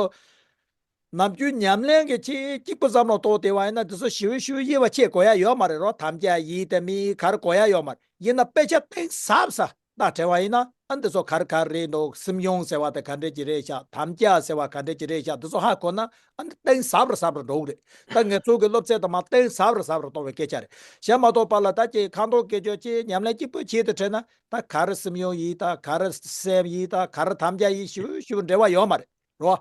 ནམ་རྒྱུན་ཉམས་ལེན་གྱི་ཆེད་གཅིག་པུ་བསམ་བློ་གཏོང་བསྡད་པ་ཡིན་ན་དེ་ཚོ་ཞིབ་ཞིབ་དབྱེ་བ་ཕྱེ་དགོས་ཡ་ཡོད་མ་རེད་རོ། དམ་བཅའ་ཡིན་དེ་མིན་ག་རེ་དགོས་ཡ་ཡོད་མ་རེད། ཡིན་ན་དཔེ་ཆ་གཏིང་ཟབ་ས་ད་དྲན་པ་ཡིན་ན་ཨ་འདི་ཚོ་ག་རེ་ག་རེ་རེད་འདུག་སེམས་མྱོང་ཟེར་བ་དེ་ག་འདྲས་ཅིག་རེད་ཤག་དམ་བཅའ་ཟེར་བ་ག་འདྲས་ཅིག་རེད་ཤག་འདི་ཚོ་ཧ་གོ་ན་ཨ་འདི་གཏིང་ཟབ་རུ་ཟབ་རུ་འགྲོ་གི་རེད། ད་ངེད་ཚོ་གི་སློབ་ཚན་དུ་མ་གཏིང་ཟབ་རུ་ཟབ་རུ་གཏོང་བའི་སྐད་ཆ་རེད། བྱས་མ་གཏོགས་པ་ལ་ད་ཅིག་ཁ་མདོག་སྐད་ཆ་ཅིག་ཉམས་ལེན་གཅིག་པུ་བྱེད་དུ་བྲེལ་ན་ད་ག་རེ་སེམས་མྱོང་ཡིན་ད་ག་རེ་སེམས་ཡིན་ད་ག་རེ་དམ་བཅའ་ཡིན་ཞིབ་ཞིབ་འབྲེལ་བ་ཡོད་མ་རེད་རོ།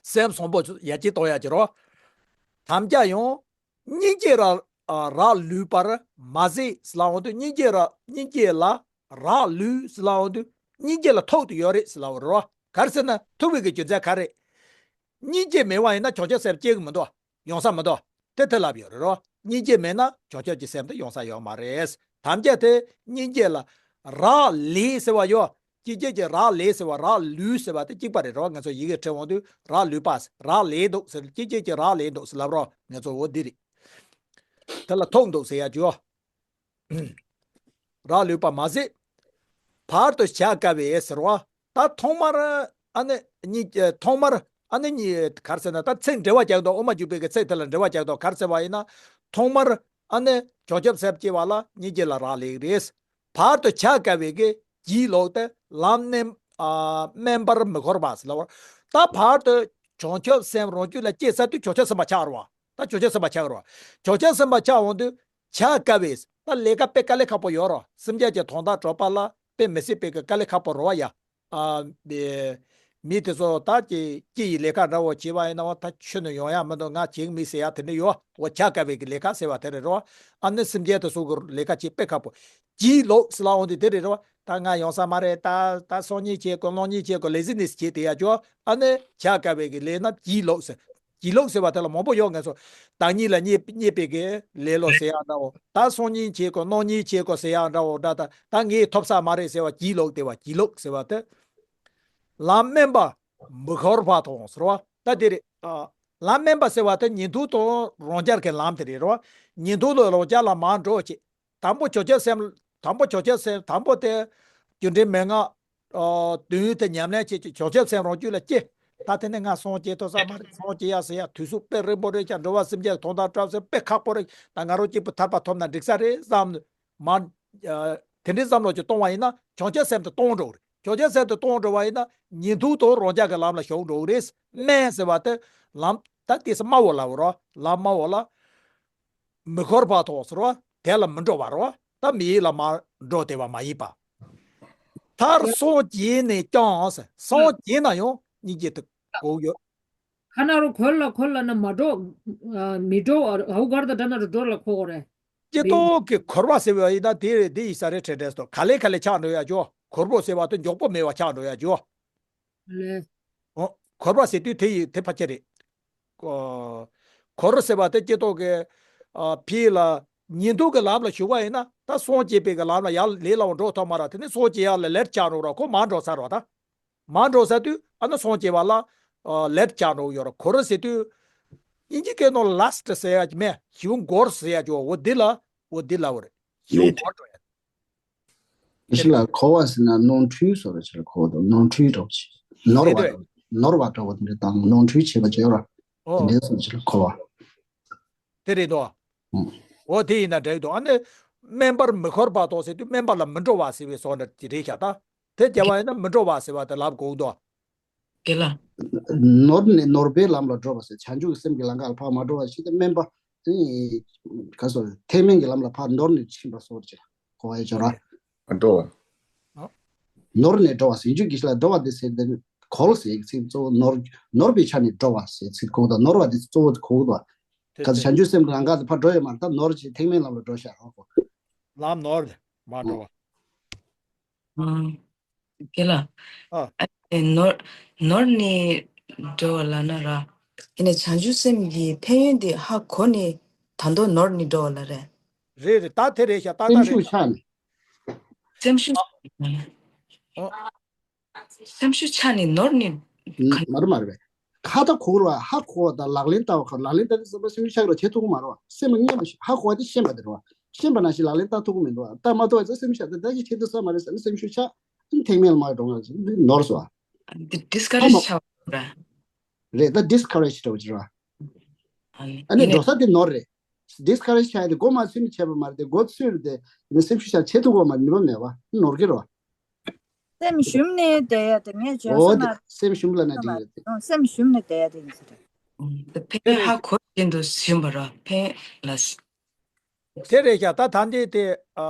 སེམས་བཟང་པོ་ཡར་རྒྱས་གཏོང་ཡག་གི་རོ། དམ་བཅའ་ཡང་སྙིང་རྗེ་ར་རག་ལུས་པར་མ་ཟད་ཟེར་ལབ་འོང་དུས་སྙིང་རྗེ་ར་སྙིང་རྗེ་ལ་རག་ལུས་ཟེར་ལབ་འོང་དུས་སྙིང་རྗེ་ལ་ཐུག་ཏུ་ཡོད་རེད་ཟེར་ལབ་རོ། ག་རེ་ཟེར་ན་ཐུག་པའི་གི་རྒྱུ་མཚན་ག་རེ། སྙིང་རྗེ་མེད་པ་ཡིན་ན་བྱང་ཆུབ་སེམས་སྐྱེ་གི་མི་འདུག་ཡོང་ས་མི་འདུག་དེ་དེ་ལབ་ཡོད་རེད་རོ། སྙིང་རྗེ་མེད་ན་བྱང་ཆུབ་ཀྱི་སེམས་དེ་ཡོང་ས་ཡོད་མ་རེད། དམ་བཅའ་དེ་སྙིང་རྗེ་ལ་རག་ལས་ཟེར་བ་ཡོད། སྐྱེ་བྱེད་ཀྱི་རག་ལས་ཟེར་བ་རག་ལུས་ཟེར་བ་དེ་གཅིག་པ་རེད་རོ། ང་ཚོ་ཡི་གེ་བྲི་འོང་དུས་རག་ལུས་པ་རག་ལས་འདུག་ཟེར་སྐྱེ་བྱེད་ཀྱི་རག་ལས་འདུག་ཟེར་ལབ་རོ། ང་ཚོ་འོ་འདི་རེད། དེ་ལ་ཐུག་འདུག་ཟེར་ཡ་ཅོ། རག་ལུས་པ་མ་ཟད། བར་དུ་བྱ་དཀའ་བའི་ཟེར་བ། ད་ཐོག་མར་ཨ་ནི་གཉིས་ཐོག་མར་ཨ་ནི་གཉིས་ག་རེ་ཟེར་ན་ད་ཚིག་འགྲེལ་བ་རྒྱག་འདུག་དབུ་མ་འཇུག་པའི་གི་ཚིག་དེ་ལ་འགྲེལ་བ་རྒྱག་འདུག་ག་རེ་ཟེར་བ་ཡིན་ན། ཐོག་མར་ཨ་ནི་བྱང་ཆུབ་སེམས་སྐྱེ་བ་ལ་སྙིང་རྗེ་ལ་རག་ལས་རེད། བར་དུ་བྱ་དཀའ་བའི་གི་སྒྱིད་ལུག་སྟེ་ལམ་མནན་ཨ་དམན་པར་མི་འཁོར་བ་ཟེར་ལབ་པ། ད་བར་དུ་བྱང་ཆུབ་སེམས་རང་རྒྱུད་ལ་སྐྱེས་ཚར་དུས་བྱང་ཆུབ་སེམས་དཔའ་ཆགས་རོ། ད་བྱང་ཆུབ་སེམས་དཔའ་ཆགས་རོ། བྱང་ཆུབ་སེམས་དཔའ་ཆགས་འོང་དུས་བྱ་དཀའ་བས་ད་ལས་ཀ་དཔེ་དཀའ་ལས་ཁག་པོ་ཡོད་རོ། སེམས་ཅན་གྱི་དོན་དག་གྲུབ་པ་ལ་དཔེ་མི་སྲིད་པའི་གི་དཀའ་ལས་ཁག་པོ་རོ་བ་ཡ། ཨ་མི་དེ་ཚོ་ད་ཀྱི་ཀྱི་ཡི་ལས་ཀ་འདྲ་བོ་བྱས་པ་ཡིན་ན་བ་ད་ཆུ་ནས་ཡོང་ཡ་མི་འདུག་ང་བྱེད་མི་ཟེར་ཡ་དེ་འདྲ་ཡོད། འོ་བྱ་དཀའ་བའི་གི་ལས་ཀ་ཟེར་བ་དེ་རེད་རོ། ཨ་ནི་སེམས་ཅན་དེ་ཚོ་གི་ལས་ཀ་བྱེད་དཔེ་ཁག་པོ། སྒྱིད་ལུག་ཟེར་ལབ་འོང་དུས་དེ་རེད་རོ། ད་ང་ཡོང་ས་མ་རེད། ད་ད་སང་ཉིན་བྱེད་དགོས་གནངས་ཉིན་བྱེད་དགོས་ལེ་ཟི་ནེ་སི་བྱེད་དེ་ཡ་ཅོ། ཨ་ནི་བྱ་དཀའ་བའི་གི་ལས་ན་སྒྱིད་ལུག་ཟེར། སྒྱིད་ལུག་ཟེར་བ་དེ་ལ་མང་པོ་ཡོད། ངེད་ཚོ་བདག་ཉིད་ལ་རྙེད་རྙེད་པའི་གི་ལས་ལོ་ཟེར་ཡ་འདྲ་བོ། ད་སང་ཉིན་བྱེད་དགོས་གནངས་ཉིན་བྱེད་དགོས་ཟེར་ཡ་འདྲ་བོ་འདྲ། ད་ད་ངས་ཐོབ་ས་མ་རེད་ཟེར་བ་སྒྱིད་ལུག་དེ་བ་སྒྱིད་ལུག་ཟེར་བ་དེ། ལམ་དམན་པ་མི་འཁོར་བ་དང་ཟེར་བ་ད་དེ་རེད། ཨ་ལམ་དམན་པ་ཟེར་བ་དེ་ཉིན་ཐོ་དང་རང་རྒྱལ་གྱི་ལམ་དེ་རེད་རོ། ཉིན་ཐོ་ལ་རང་རྒྱལ་ལ་མར་འགྲོ་བྱེད། དང་པོ་བྱང་ཆུབ་སེམས། དང་པོ་བྱང་ཆུབ་སེམས་དང་པོ་དེ། རྒྱུ་འབྲས་མན་ངག་ཨ་དོན་ཡོད་དེ་ཉམས་ལེན་བྱེད་ཀྱི་བྱང་ཆུབ་སེམས་རང་རྒྱུད་ལ་སྐྱེ། ད་དེ་ནས་ང་སངས་རྒྱས་ཐོབ་ས་མ་རེད། སངས་རྒྱས་ཡ་ཟེར་ཡ་དུས་ཚོད་དཔེ་རིང་པོ་རེད་ཀྱང་འགྲོ་བ་སེམས་ཅན་དོན་དག་སྒྲུབ་ས་དཔེ་ཁག་པོ་རེད། ད་ང་རང་གཅིག་པུ་ཐར་པ་ཐོབ་ན་འགྲིག་ས་རེད་བསམ་ནས་མ། ཨ་དེ་འདྲའི་བསམ་བློ་ཅིག་གཏོང་བ་ཡིན་ན་བྱང་ཆུབ་སེམས་དེ་གཏོང་འགྲོ་གི་རེད། བྱང་ཆུབ་སེམས་དེ་གཏོང་འགྲོ་བ་ཡིན་ན་ཉིན་ཐོ་དང་རང་རྒྱལ་གྱི་ལམ་ལ་ཞུགས་འགྲོ་གི་རེད། དམན་ཟེར་བ་དེ་ལམ་ད་དེ་ས་དམའ་བོ་ལབ་རོ། ལམ་དམའ་བོ་ལ། མི་འཁོར་བ་དང་ཟེར་བ་དེ་ལ་མི་འགྲོ་བ་རོ། ད་མི་ཡུལ་ལ་མ་འགྲོ་བདེ་བ་མ་ཡིན་པ། མཐར་སངས་རྒྱས་ནས་ཀྱང་ཟེར། སངས་རྒྱས་ན་ཡང་སྙིང་རྗེ་དེ་དགོས་ཡོད། ཁ་ན་རོ་འཁོར་ལ་འཁོར་ལ་ན་མ་འགྲོ། ཨ་མི་འགྲོ། ཨ་ཧུ་གར་དང་འདྲ་ན་རོ་འགྲོ་ལ་འཁོར་དགོས་རེད། སྤྱིར་བཏང་གི་འཁོར་བ་ཟེར་བ་ཡིན་ན་དེ་རེད། དེ་ཡིན་ས་རེད། དྲན་དྲན་སོ་ག་ལེ་ག་ལེ་ཆགས་འགྲོ་ཡ་ཅོ། འཁོར་བ་ཟེར་བ་དེ་མགྱོགས་པོ་མེད་པ་ཆགས་འགྲོ་ཡ་ཅོ། ལེ། ཨོ། འཁོར་བ་ཟེར་དུས་དེ་ཡི་དེ་ཕལ་ཆེར་རེད། ཨོ། འཁོར་ཟེར་བ་དེ་སྤྱིར་བཏང་གི་ཨ་ཕི་ལ་ཉིན་ཐོ་གི་ལམ་ལ་ཞུགས་པ་ཡིན་ན་ད་སངས་རྒྱས་པའི་གི་ལམ་ལ་ཡར་ལས་སླ་བོ་འགྲོ་ཐུབ་མ་རེད། དེ་ནས་སངས་རྒྱས་ཡ་ལ་ལེ་ཊི་ཆགས་འགྲོ་ར་ཁོ་མར་འགྲོ་ཚར་བ་ད། མར་འགྲོ་ས་དུས་ཨ་ན་སངས་རྒྱས་པ་ལ་ཨ་ལེ་ཊི་ཆགས་འགྲོ་ཡོད་ར། འཁོར་ཟེར་དུས་ཨིན་ཇི་སྐད་ནང་ལ་ལ་སི་ཊི་ཟེར་ཡ་ཅིག་མེད། ཞེ་པོ་འགོར་ཟེར་ཡ་ཅིག་འོ་འདི་ལ་འོ་འདི་ལ་འོ་རེད། ཞེ་པོ་འགོར་འགྲོ་ཡ། ཕྱི་ལ་འཁོར་བ་ཟེར་ན་ནོར་འཁྲུལ་བཟོ་འདྲ་ཅིག་ལ་འཁོར་བ་དང་ནོར་འཁྲུལ་འདྲ་བོ་ཅིག་ནོར་བ་དང་ནོར་བ་འདྲ་བོ་དེ་འདྲ་དང་ནོར་འཁྲུལ་བྱེད་པ་བྱེད་ར། དེ་འདྲའི་བཟོ་ཅིག་ལ་འཁོར་བ། དེ་རེད་དོ། ཨོ་དེ་ཡིན་ན་འདྲ་གི་འདུག་ཨ་ནི་དམན་པར་མི་འཁོར་བ་དང་ཟེར་དུས་དམན་པ་ལ་མི་འགྲོ་བ་ཟེར་བའི་བཟོ་འདྲ་ཅིག་རེད་ཤག་ད་དེ་རྒྱལ་བ་ཡིན་ན་མི་འགྲོ་བ་ཟེར་བ་དེ་ལབ་དགོས་འདུག་དེ་ལ། ནོར་ནས་ནོར་པའི་ལམ་ལ་འགྲོ་བ་ཟེར། བྱང་ཆུབ་ཀྱི་སེམས་ཀྱི་ལམ་ཁ་ལ་ཕར་མ་འགྲོ་བ་ཞིག་དེ་དམན་པ། ག་སོ་ཐེག་དམན་གྱི་ལམ་ལ་ཕར་ནོར་ནས་ཕྱིན་པ་སོགས་ཀྱི་གོ་བ་ཡོད་ཅོག་ར། འགྲོ་བ། ནོར་ནས་འགྲོ་བ་ཟེར་རྒྱུ་གི་ལ་འགྲོ་བ་དེ་ཟེར་དེ་འཁོར་ཟེར་ཚིག་གཙོ་བོ་ནོར་ནོར་བའི་ཆ་ནས་འགྲོ་བ་ཟེར་ཚིག་གོ་དང་ནོར་བ་དེ་གཙོ་བོ་གོ་དང་། ག་ཚོད་བྱང་ཆུབ་སེམས་ཀྱི་ལམ་ཁ་དེ་ཕར་འགྲོ་ཡོད་མ་རེད། ད་ནོར་ཅིག་ཐེག་དམན་ལམ་ལ་འགྲོ་ཤག་རོ། ལམ་ནོར་མ་འགྲོ་བ། ཨ། དེ་ལ། ཨ། ཨ་ནི་ནོར་ནོར་ནི་འགྲོ་བ་ལ་ན་ར། དེ་ནས་བྱང་ཆུབ་སེམས་ཀྱི་ཕན་ཡོན་དེ་ཧ་གོ་ནས་ད་དུང་ནོར་ནི་འགྲོ་བ་ལ་རེད། རེད་རེད། ད་དེ་རེད་ཤག་ཏག་ཏག་སེམས་རེད་ཤུགས་ཤག་ཆག་ནས། སེམས་ཤུགས། ཨ། ཨ། སེམས་ཤུགས་ཆག་ནས་ནོར་ནི། ཨ། མ་རེད་མ་རེད་པས། ཁ་ད་གོ་ར་ཧ་གོ་བ་དང་ལག་ལེན་བསྟར་བ་ཁ་ལག་ལེན་བསྟར་དུས་ཙམ་པ་སེམས་ཤུགས་ཆག་ར་བྱེད་ཐུབ་ཀྱི་མ་རེད་བ། སེམས་ལ་ངེས་པ་ཞིག་ཧ་གོ་བ་དེ་ཤེས་པ་དེ་རེད་བ། ཤེས་པ་ནང་བཞིན་ལག་ལེན་བསྟར་ཐུབ་ཀྱི་མི་འདུག་བ། བསྟར་མ་ཐུབ་པ་ཚོ་སེམས་ཤུགས་ཆག་ད་ད་ཅི་བྱེད་ཐུབ་ས་མ་རེད་ཟེར་ནས་སེམས་ཤུགས་ཆག་ཐེག་དམན་ལ་མར་འགྲོ་ང་འདི་ནོར་སོང་བ། ཌི་སི་ཀ་རེ་ཇི་ཆགས་པ་རེད། རེད་ད་ཌི་སི་ཀ་རེ་ཇི་འདྲ་བོ་ཅིག་རེད་བ། ཨ་ནི་ཡིན་ནའི་འགྲོ་ས་དེ་ནོར་རེད། ཌི་སི་ཀ་རེ་ཇི་ཆགས་ཡ་དེ་མགོ་མ་ཚོས་ནས་བྱས་པ་མ་རེད་དེ། མགོ་ཚོས་རེད་དེ། ཡིན་ནའི་སེམས་ཤུགས་ཆག་བྱེད་ཐུབ་པ་མ་རེད། ནུས་པ་མེད་བ། ནོར་གི་རེད་བ། སེམས་ཞུམ་ནས་བསྡད་ཡ་དེ་ངས་བརྗོད་འོ་སོང་དེ་ན། སེམས་ཞུམ་པ་ལ་ན་འགྲིག་ཡོད་དེ། སེམས་ཞུམ་ནས་བསྡད་ཡ་དེ་ཡིན་ས་རེད། ཕན་ཧ་གོ་བཞིན་དུ་ཞུམ་པ་ར་ཕན་ལ། དེ་རེད་ཤག་ད་ད་འདི་དེ་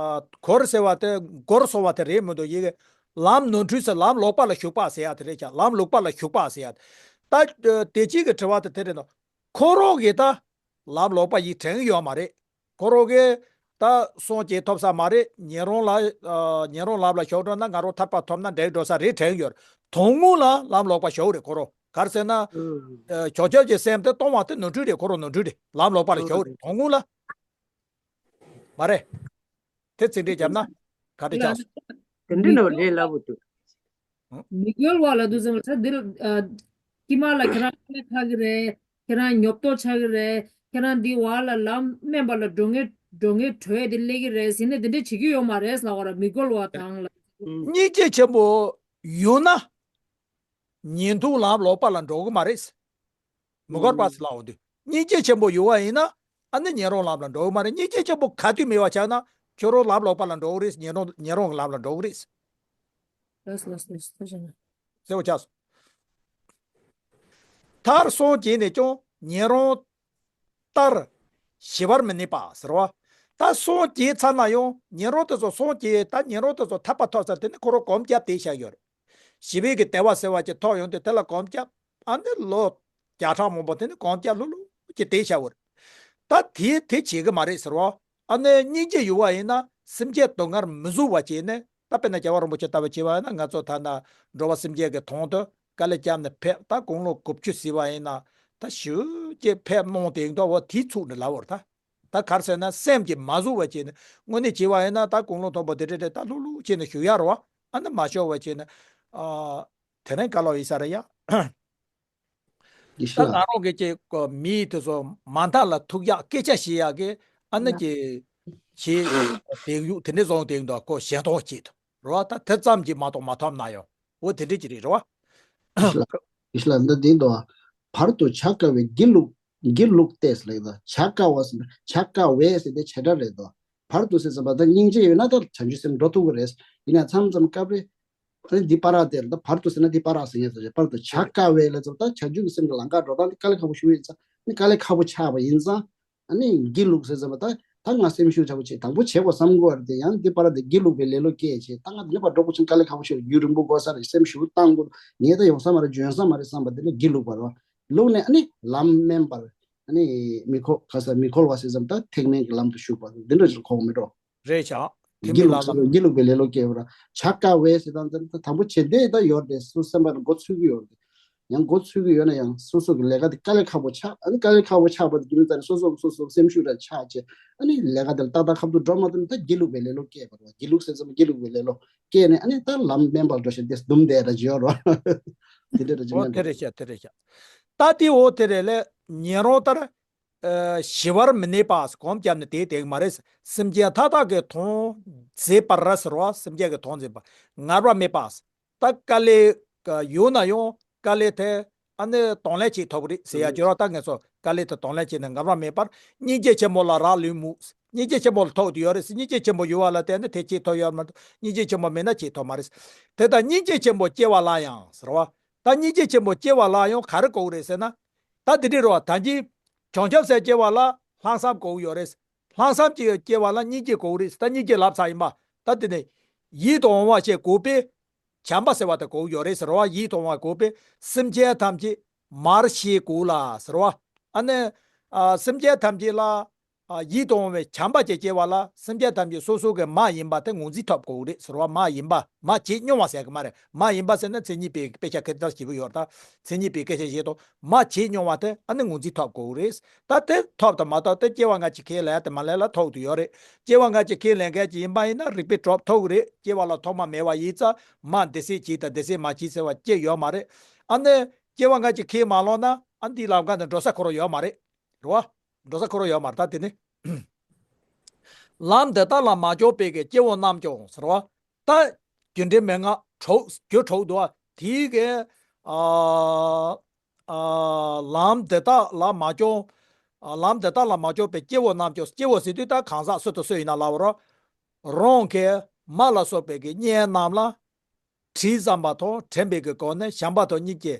གོར་ཟེར་བ་དེ་གོར་སོང་བ་དེ་རེད་མི་འདུག་ཡི་གེ་ལམ་ནོར་འཁྲུལ་ཟེར་ལམ་ལོག་པ་ལ་ཞུགས་པ་ཟེར་ཡ་དེ་རེད་ཤག་ལམ་ལོག་པ་ལ་ཞུགས་པ་ཟེར་ཡ་ད་དེ་གཅིག་གི་དྲི་བ་དེ་དེ་རེད་འདུག་ཁོ་རང་གིས་ད་ལམ་ལོག་པ་ཡིས་དྲན་ཡོད་མ་རེད། ཁོ་རང་གིས་ད་སངས་རྒྱས་ཐོབ་ས་མ་རེད། ཉན་རང་ལ་ཨ་ཉན་རང་ལམ་ལ་ཞུགས་འགྲོ་ན་ང་རང་ཐར་པ་ཐོབ་ན་འགྲིག་འགྲོ་ས་རེད་དྲན་ཡོད། དོན་དངོས་ལ་ལམ་ལོག་པ་ཞུགས་རེད་ཁོ་རང་། ག་རེ་ཟེར་ན་ཨ་བྱང་ཆུབ་ཀྱི་སེམས་དེ་གཏོང་བ་དེ་ནོར་འཁྲུལ་རེད། ཁོ་རང་ནོར་འཁྲུལ་རེད། ལམ་ལོག་པ་ལ་ཞུགས་རེད། དོན་དངོས་ལ་མ་རེད། དེ་ཚིག་འགྲེལ་བརྒྱབ་ན་ག་འདྲ་ཆགས་སོང་། དེ་འདྲ་ནོ་ལས་སླ་པོ་འདུག་མི་རྒོལ་བ་ལ་འདུག་ཟེར་བ་ཚ་འདིར་ཨ་དཀྱིལ་མ་ལ་ཁྱེད་རང་ཁ་ཁ་གི་རེད། ཁྱེད་རང་ཉོབ་ཏོ་ཆགས་གི་རེད། ཁྱེད་རང་འདི་བ་ལ་ལམ་དམན་པ་ལ་འགྲོ་ངེས་འགྲོ་ངེས་བྲོས་ཏེ་སླེབས་ཀྱི་རེད་ཟེར་ནས་འདི་འདྲ་བྱེད་ཀྱི་ཡོད་མ་རེད་ཟེར་བ་ར་མི་རྒོལ་བ་དང་ལ། སྙིང་རྗེ་ཆེན་པོ་ཡོད་ན་ཉན་ཐོས་ལམ་ལོག་པ་ལ་འགྲོ་གི་མ་རེད། མི་རྒོལ་བ་ཟེར་ལབ་འོ་དུས་སྙིང་རྗེ་ཆེན་པོ་ཡོད་བ་ཡིན་ན་ཨ་ནི་ཉན་རང་ལམ་ལ་འགྲོ་གི་མ་རེད། སྙིང་རྗེ་ཆེན་པོ་ག་དུས་མེད་པ་ཆགས་ན་ཁྱོད་རང་ལམ་ལོག་པ་ལ་འགྲོ་གི་རེད། ཉན་རང་ཉན་རང་གི་ལམ་ལ་འགྲོ་གི་རེད། ལགས་སོ་ལགས་སོ་ལགས་སོ། གསལ་པོ་ཆགས་སོང་། མཐར་སངས་རྒྱས་ནས་ཀྱང་ཉན་རང་ལྟར་ཞི་བར་མི་གནས་པ་ཟེར་བ། ད་སངས་རྒྱས་ཚར་ན་ཡང་ཉན་རང་དེ་ཚོ་སངས་རྒྱས་ད་ཉན་རང་དེ་ཚོ་ཐར་པ་ཐོབ་ཚར་དེ་ནི་ཁོ་རང་གོམས་བརྒྱབ་བསྡད་བཞག་ཡོད་རེད། ཞི་བའི་གི་བདེ་བ་ཟེར་བ་ཅིག་ཐོབ་ཡོང་དུས་དེ་ལ་གོམས་བརྒྱབ། ཨ་ནི་ལོ་བརྒྱ་ཕྲག་མང་པོ་དེ་ནི་གོམས་བརྒྱབ་ལྷུག་ལྷུག་ཅིག་བསྡད་བཞག་ཡོད་རེད། ད་དེ་དེ་བྱེད་གི་མ་རེད་ཟེར་བ། ཨ་ནི་སྙིང་རྗེ་ཡོད་བ་ཡིན་ན་སེམས་ཅན་སྡུག་བསྔལ་མི་བཟོ་བ་བྱས་ནས་ད་དཔེར་ན་རྒྱལ་བ་རིན་པོ་ཆེ་ལྟ་བུ་བྱས་པ་ཡིན་ན་ང་ཚོ་ཐ་ན་འགྲོ་བ་སེམས་ཅན་གྱི་དོན་དུ་དཀའ་ལས་བརྒྱབ་ནས་ཕེབས། ད་དགུང་ལོ་དགུ་བཅུ་ཟིན་པ་ཡིན་ན་ད་ཞེ་པོ་ཅིག་ཕེབས་གནང་དེ་འདྲ་བོ་དེའི་ཚུགས་ནས་ལབ་པ་རེད་ད། ད་ག་རེ་ཟེར་ན་སེམས་ཀྱིས་མ་བཟོད་པ་བྱས་ནས་དངོས་གནས་བྱས་པ་ཡིན་ན་ད་དགུང་ལོ་མཐོན་པོ་དེ་འདྲ་འདྲ་ད་ལྷུག་ལྷུག་བྱས་ནས་བཞུགས་ཡ་རེད་བ། ཨ་ནི་མ་ཤོར་བ་བྱས་ནས་ཨ་དེ་རིང་ག་ལབ་ཡིན་ས་རེད་ཡ། ཡེ་ཤེས་ད་ལགས། ང་རང་གི་ཅིག་མི་དེ་ཚོ་མ་མཐའ་ལ་ཐུག་ཡག་སྐད་ཆ་བཤད་ཡག་གི་ཨ་ནི་ཀྱི་བྱེད་དེ་ཡུག་དེ་འདྲ་བཟོ་དེ་འདུག་ཁོ་ཞེ་སྡང་བྱེད་དུ་རེད་བ། ད་དེ་ཙམ་གྱིས་མ་གཏོགས་མ་ཐོབ་ན་ཡང་འོ་དེ་འདྲ་ཅིག་རེད་རེད་བ། ཡེ་ཤེས་ལགས་ཡེ་ཤེས་ལགས་འདི་འདི་འདུག་བ། བར་དུ་བྱ་དཀའ་བའི་སྒྱིད་ལུག་སྒྱིད་ལུག་སྟེ་ལེགས་དང་བྱ་དཀའ་བ་ཟེར་ན་བྱ་དཀའ་བའི་ཟེར་དེ་བྱེད་སྒྲ་རེད་དོ། བར་དུ་ཟེར་ཙམ་པ་ད་སྙིང་རྗེ་ཡོད་ན་ད་བྱང་ཆུབ་སེམས་འགྲོ་ཐུབ་ཀྱི་རེད། ཡིན་ན་མཚམས་མཚམས་སྐབས་རེ། ཨ་ནི་འདི་བར་དེ་ལ་ད་བར་དུ་ཟེར་ན་འདི་བར་ཟེར་ངེས་ཟེར་བར་དུ་བྱ་དཀའ་བའི་ལ་ཙམ་ད་བྱང་ཆུབ་ཀྱི་སེམས་ཀྱི་ལམ་ཁ་འགྲོ་སྟངས་འདི་དཀའ་ལས་ཁག་པོ་ཞུ་ཡིན་ཙང་ནི་དཀའ་ལས་ཁག་པོ་ཆགས་པ་ཡིན་ཙང་། ཨ་ནི་སྒྱིད་ལུག་ཟེར་ཙམ་པ་ད་ད་ང་སེམས་ཤུགས་ཆག་པོ་བྱེད་དང་པོ་བྱེད་དགོས་བསམ་དགོས་པ་རེད་དེ་ཡང་འདི་བར་དེ་སྒྱིད་ལུག་པའི་ལེ་ལོ་སྐྱེས་བྱེད་ད་ང་འདི་ནས་ཕར་འགྲོ་དགོས་ཕྱིན་དཀའ་ལས་ཁག་པོ་ཞིག་རྒྱུན་རིང་པོ་འགོར་ས་རེད། སེམས་ཤུགས་བཏང་དགོས་ངས་ད་ཡོང་ས་མ་རེད་འཇོན་ས་མ་རེད་བསམ་པ་འདི་ལ་སྒྱིད་ལུག་པ་རེད་བ། ལུག་ནས་ཨ་ནི་ལམ་དམན་པར་ཨ་ནི་མི་ཁོ་ག་ས་མི་འཁོར་བ་ཟེར་ཙམ་ད་ཐེག་དམན་གྱི་ལམ་དུ་ཞུགས་པ་འདི་འདྲ་ཞིག་ཁོག་མི་འགྲོ། རེད་ཤག་དེ་སྒྱིད་མི་ལུག་ལ་ཟེར་ལ་སྒྱིད་ལུག་པའི་ལེ་ལོ་སྐྱེ་བ་ར་བྱ་དཀའ་བས་ཟེར་དང་ཙམ་ད་དང་པོ་བྱེད་འདོད་ད་ཡོད་རེད། སུ་སེམས་པ་ལ་མགོ་ཚོད་ཀྱི་ཡོད་རེད། ཡང་མགོ་ཚོད་ཀྱི་ཡོད་ན་ཡང་སོ་སོ་གི་ལས་ཀ་དེ་དཀའ་ལས་ཁག་པོ་ཆགས། ཨ་ནི་དཀའ་ལས་ཁག་པོ་ཆགས་པ་དེ་རྒྱུ་མཚན་སོ་སོ་གི་སོ་སོ་སེམས་ཤུགས་ར་ཆག་བྱས་ཨ་ནི་ལས་ཀ་དེ་ལ་ཏག་ཏག་ཁ་ཐུག་འགྲོ་མ་ཐུབ་ན་ད་སྒྱིད་ལུག་པའི་ལེ་ལོ་སྐྱེ་བ་རེད་བ། སྒྱིད་ལུག་ཟེར་ཙམ་སྒྱིད་ལུག་པའི་ལེ་ལོ་སྐྱེས་ནས་ཨ་ནི་ད་ལམ་དམན་པར་འགྲོ་བྱས་དེ་སྡུམ་བསྡད་ར་བྱེད་ཡོད་རེད་བ། དེ་འདྲ་ར་བྱེད་ཨོ་ན་དེ་རེད་ཤག་དེ་རེད་ཤག་ད་དེ་འོ་དེ་རེད་ལས་ཉན་རང་ལྟར། ཨ་ཞི་བར་མི་གནས་པ་གོམས་བརྒྱབ་ནས་དེའི་སྟེང་མ་རེད། སེམས་ཅན་མཐའ་དག་གི་དོན་མཛད་པར་ཟེར་བ་སེམས་ཅན་གྱི་དོན་མཛད་པ། ངལ་བ་མེད་པ། ད་དཀའ་ལས་ཡོད་ན་ཡང་དཀའ་ལས་དེ་ཨ་ནི་གདོང་ལེན་བྱེད་ཐུབ་ཀྱི་རེད་ཟེར་ཡ་ཅོ་ར་ད་ངས་སོ་དཀའ་ལས་དེ་གདོང་ལེན་བྱས་ནས་ངལ་བ་མེད་པར་སྙིང་རྗེ་ཆེན་པོ་ལ་རག་ལུས་མུས། སྙིང་རྗེ་ཆེན་པོ་ལ་ཐོགས་ཏེ་ཡོད་རེད། སྙིང་རྗེ་ཆེན་པོ་ཡོད་པ་ལ་བརྟེན་ནས་དེ་བྱེད་ཐུབ་ཡོད་མ་གཏོགས་སྙིང་རྗེ་ཆེན་པོ་མེད་ན་བྱེད་ཐུབ་མ་རེད། དེ་ལྟར་སྙིང་རྗེ་ཆེན་པོ་སྐྱེ་བ་ལ་ཡང་ཟེར་བ། ད་སྙིང་རྗེ་ཆེན་པོ་སྐྱེ་བ་ལ་ཡང་ག་རེ་དགོས་རེད་ཟེར་ན། ད་དེ་འདྲ་རེད་བ། ད་གིན་བྱང་ཆུབ་སེམས་སྐྱེ་བ་ལ་ལྷག་བསམ་དགོས་ཡོད་རེད། ལྷག་བསམ་གྱི་སྐྱེ་བ་ལ་སྙིང་རྗེ་དགོས་རེད། ད་སྙིང་རྗེ་ལབ་ཚར་ཡིན་པ། ད་དེ་ནས་ཡིད་དུ་འོང་བ་ཞིག་དགོས་པས་བྱམས་པ་ཟེར་བ་དེ་དགོས་ཡོད་རེད་ཟེར་བ། ཡིད་དུ་འོང་བ་དགོས་པས་སེམས་ཅན་ཐམས་ཅད་མར་ཤེས་དགོས་ལ་ཟེར་བ། ཨ་ནི་ཨ་སེམས་ཅན་ཐམས་ཅད་ལ། ཨ་ཡིད་དུ་འོང་བའི་བྱམས་པ་ཅིག་སྐྱེ་བ་ལ་སེམས་ཅན་ཐམས་ཅད་སོ་སོ་གི་མ་ཡིན་པ་དེ་ངོས་འཛིན་ཐོབ་དགོས་རེད་ཟེར་བ། མ་ཡིན་པ་མ་བྱེད་མྱོང་བ་ཟེར་གི་མ་རེད། མ་ཡིན་པ་ཟེར་ན་མཚན་ཉིད་པའི་དཔེ་ཆ་ཁེ་ཐག་ཞེ་པོ་ཡོད་རེད། ད་མཚན་ཉིད་པའི་སྐད་ཆ་བཤད་དོ། མ་བྱེད་མྱོང་བ་དེ་ཨ་ནི་ངོས་འཛིན་ཐོབ་དགོས་རེད། ད་དེ་ཐོབ་དང་མ་ཐོབ་དེ་སྐྱེ་བ་སྔ་ཕྱི་ཁས་ལེན་ཡ་དེ་མ་ལེན་ལ་ཐོག་ཏུ་ཡོད་རེད། སྐྱེ་བ་སྔ་ཕྱི་ཁས་ལེན་མཁན་ཅིག་ཡིན་པ་ཡིན་ན་རིགས་པས་གྲུབ་ཐུབ་ཀྱི་རེད། སྐྱེ་བ་ལ་ཐོག་མ་མེད་པ་ཡིན་ཙང་མ་འདི་སྲིད་བྱེད་དང་འདི་སྲིད་མ་བྱེད་ཟེར་བ་ཅི་ཡོད་མ་རེད། ཨ་ནི། སྐྱེ་བ་སྔ་ཕྱི་ཁས་མ་བླངས་ན་ཨ་འདི་ལམ་ཁ་ནས་འགྲོ་ས་ཁོ་རང་ཡོད་མ་རེད། རེད་བ། འགྲོ་ས་ཁོ་རང་ཡོད་མ་རེད། ད་དེ་ནི། ལམ་འདི་དག་ལ་མ་ལྕོགས་པའི་གི་སྐྱེ་བོ་རྣམས་ཀྱང་ཟེར་བ། ད་རྒྱུ་འབྲས་མན་ངག་དྲུག་རྒྱུ་དྲུག་འདུག་བ། དེའི་གི་ཨ་ཨ་ལམ་འདི་དག་ལ་མ་ལྕོགས། ཨ་ལམ་འདི་དག་ལ་མ་ལྕོགས་པའི་སྐྱེ་བོ་རྣམས་ཀྱང་། སྐྱེ་བོ་ཟེར་དུས་ད་གང་ཟག་སུ་དང་སུ་ཡིན་ན་ལབ་པ་རེད། རང་གི་མ་ལ་སོགས་པའི་གི་གཉེན་རྣམས་ལ། དྲི་བསམ་པ་དང་དྲན་པའི་གི་སྒོ་ནས་བྱམས་པ་དང་སྙིང་རྗེ་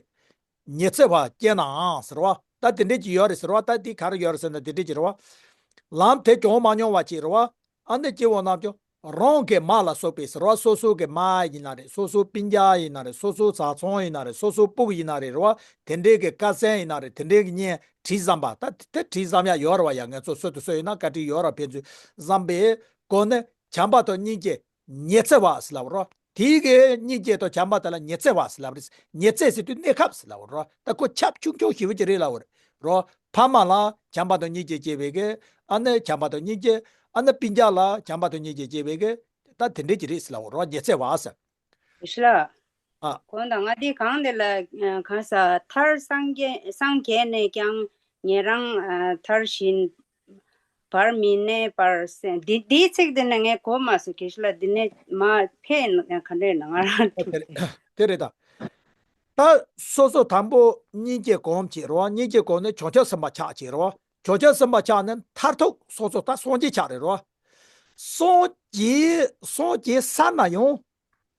ཉི་ཚེ་བ་སྐྱེས་ནའང་ཟེར་བ། ད་དེ་འདྲས་ཀྱི་ཡོད་རེད་ཟེར་བ། ད་འདི་ག་རེ་ཡོད་རེད་ཟེར་ན་དེ་འདྲས་ཀྱི་རེད་བ། ལམ་དེ་གྱོང་མ་མྱོང་བ་ཅིག་རེད་བ། ཨ་ནི་སྐྱེ་བོ་རྣམས་ཀྱང་རང་གི་མ་ལ་སོགས་པའི་ཟེར་བ། སོ་སོ་གི་མ་ཡིན་ན་རེད། སོ་སོ་སྤུན་ཀྱག་ཡིན་ན་རེད། སོ་སོ་བཟའ་ཚང་ཡིན་ན་རེད། སོ་སོ་སྤུ་གུ་ཡིན་ན་རེད་རེད་བ། དེ་འདྲས་ཀྱི་ཀ་ཟན་ཡིན་ན་རེད། དེ་འདྲས་ཀྱི་གཉེན་དྲི་བསམ་པ། ད་དེ་དྲི་བསམ་ཡ་ཡོད་རེད་བ། ཡ་ངས་ཚོ་སུ་དང་སུ་ཡིན་ན་བཀའ་དྲིན་ཡོད་རེད། ཕན་ཚུན་བསམ་པའི་སྒོ་ནས་བྱམས་པ་དང་སྙིང་རྗེ་ཉི་ཚེ་བ་ཟེར་ལབ་རོ། དེའི་གི་སྙིང་རྗེ་དང་བྱམས་པ་དེ་ལ་ཉི་ཚེ་བ་ཟེར་ལབ་རེད། ཉི་ཚེ་ཟེར་དུས་གནས་སྐབས་ཟེར་ལབ་རོ། ད་ཁོ་ཁྱབ་ཆུང་ཆུང་ཞེ་པོ་ཅིག་རེད་ལབ་རེད་རོ། ཕ་མ་ལ་བྱམས་པ་དང་སྙིང་རྗེ་སྐྱེ་བའི་གི། ཨ་ནི་བྱམས་པ་དང་སྙིང་རྗེ། ཨ་ནི་སྤུན་ཀྱག་ལ་བྱམས་པ་དང་སྙིང་རྗེ་སྐྱེ་བའི་གི། ད་དེ་འདྲས་ཅིག་རེད་ཟེར་ལབ་རོ། ཉི་ཚེ་བ་ཟེར། ཞི་ལ། ཨ། གོང་དང་ང་འདི་གང་དེ་ལ་གང་ས་མཐར་སངས་རྒྱས་སངས་རྒྱས་ནས་ཀྱང་ཉན་རང་མཐར་ཕྱིན། བར་མི་གནས་པར་སེམས། འདི་འདིའི་ཚིག་འདི་ནི་ངས་གོ་མ་སོང་། དགེ་བཤེས་ལགས། འདི་ནས་མ་ཕེབས་ན་ག་འདྲས་ན་ང་རང་འགྲིག་གི་རེད། དེ་རེད་ད། ད་སོ་སོ་དང་པོ་སྙིང་རྗེ་གོམས་བྱེད་རོ། སྙིང་རྗེ་གོམས་ནས་བྱང་ཆུབ་སེམས་དཔའ་ཆགས་བྱེད་རོ། བྱང་ཆུབ་སེམས་དཔའ་ཆགས་ནས་མཐར་ཐུག་སོ་སོ་ད་སངས་རྒྱས་ཆགས་རེད་རོ། སངས་རྒྱས་སངས་རྒྱས་ས་ན་ཡང་།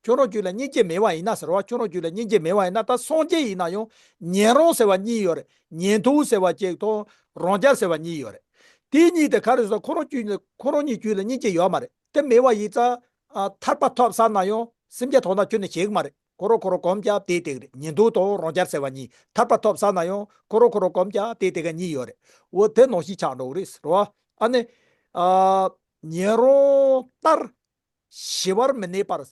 ཁྱོད་རང་རྒྱུད་ལ་སྙིང་རྗེ་མེད་པ་ཡིན་ན་ཟེར་བ། ཁྱོད་རང་རྒྱུད་ལ་སྙིང་རྗེ་མེད་པ་ཡིན་ན། ད་སངས་རྒྱས་ཡིན་ན་ཡང་ཉན་རང་ཟེར་བ་གཉིས་ཡོད་རེད། ཉན་ཐོས་ཟེར་བ་གཅིག་དང་རང་རྒྱལ་ཟེར་བ་གཉིས་ཡོད་རེད། དེ་གཉིས་དེ་ག་རེ་ཟེར། ཁོ་རང་རྒྱུད་ལ་ཁོ་རང་གཉིས་རྒྱུད་ལ་སྙིང་རྗེ་ཡོད་མ་རེད། དེ་མེད་པ་ཡིན་ཙང་། ཨ། ཐར་པ་ཐོབ་ཚར་ན་ཡང་སེམས་ཅན་དོན་དག་ཁྱོན་ནས་བྱེད་ཀྱི་མ་རེད། ཁོ་རང་ཁོ་རང་གོམས་ཀྱང་དེ་དེ་ག་རེད། ཉན་ཐོས་དང་རང་རྒྱལ་ཟེར་བ་གཉིས། ཐར་པ་ཐོབ་ཚར་ན་ཡང་ཁོ་རང་ཁོ་རང་གོམས་ཀྱང་དེ་དེ་ག་གཉིས་ཡོད་རེད། འོ་དེ་ནང་བཞིན་ཆགས་འགྲོ་གི་རེད་ཟེར་བ། ཨ་ནི། ཨ། ཉན་རང་ལྟར། ཞི་བར་མི་གནས་པར།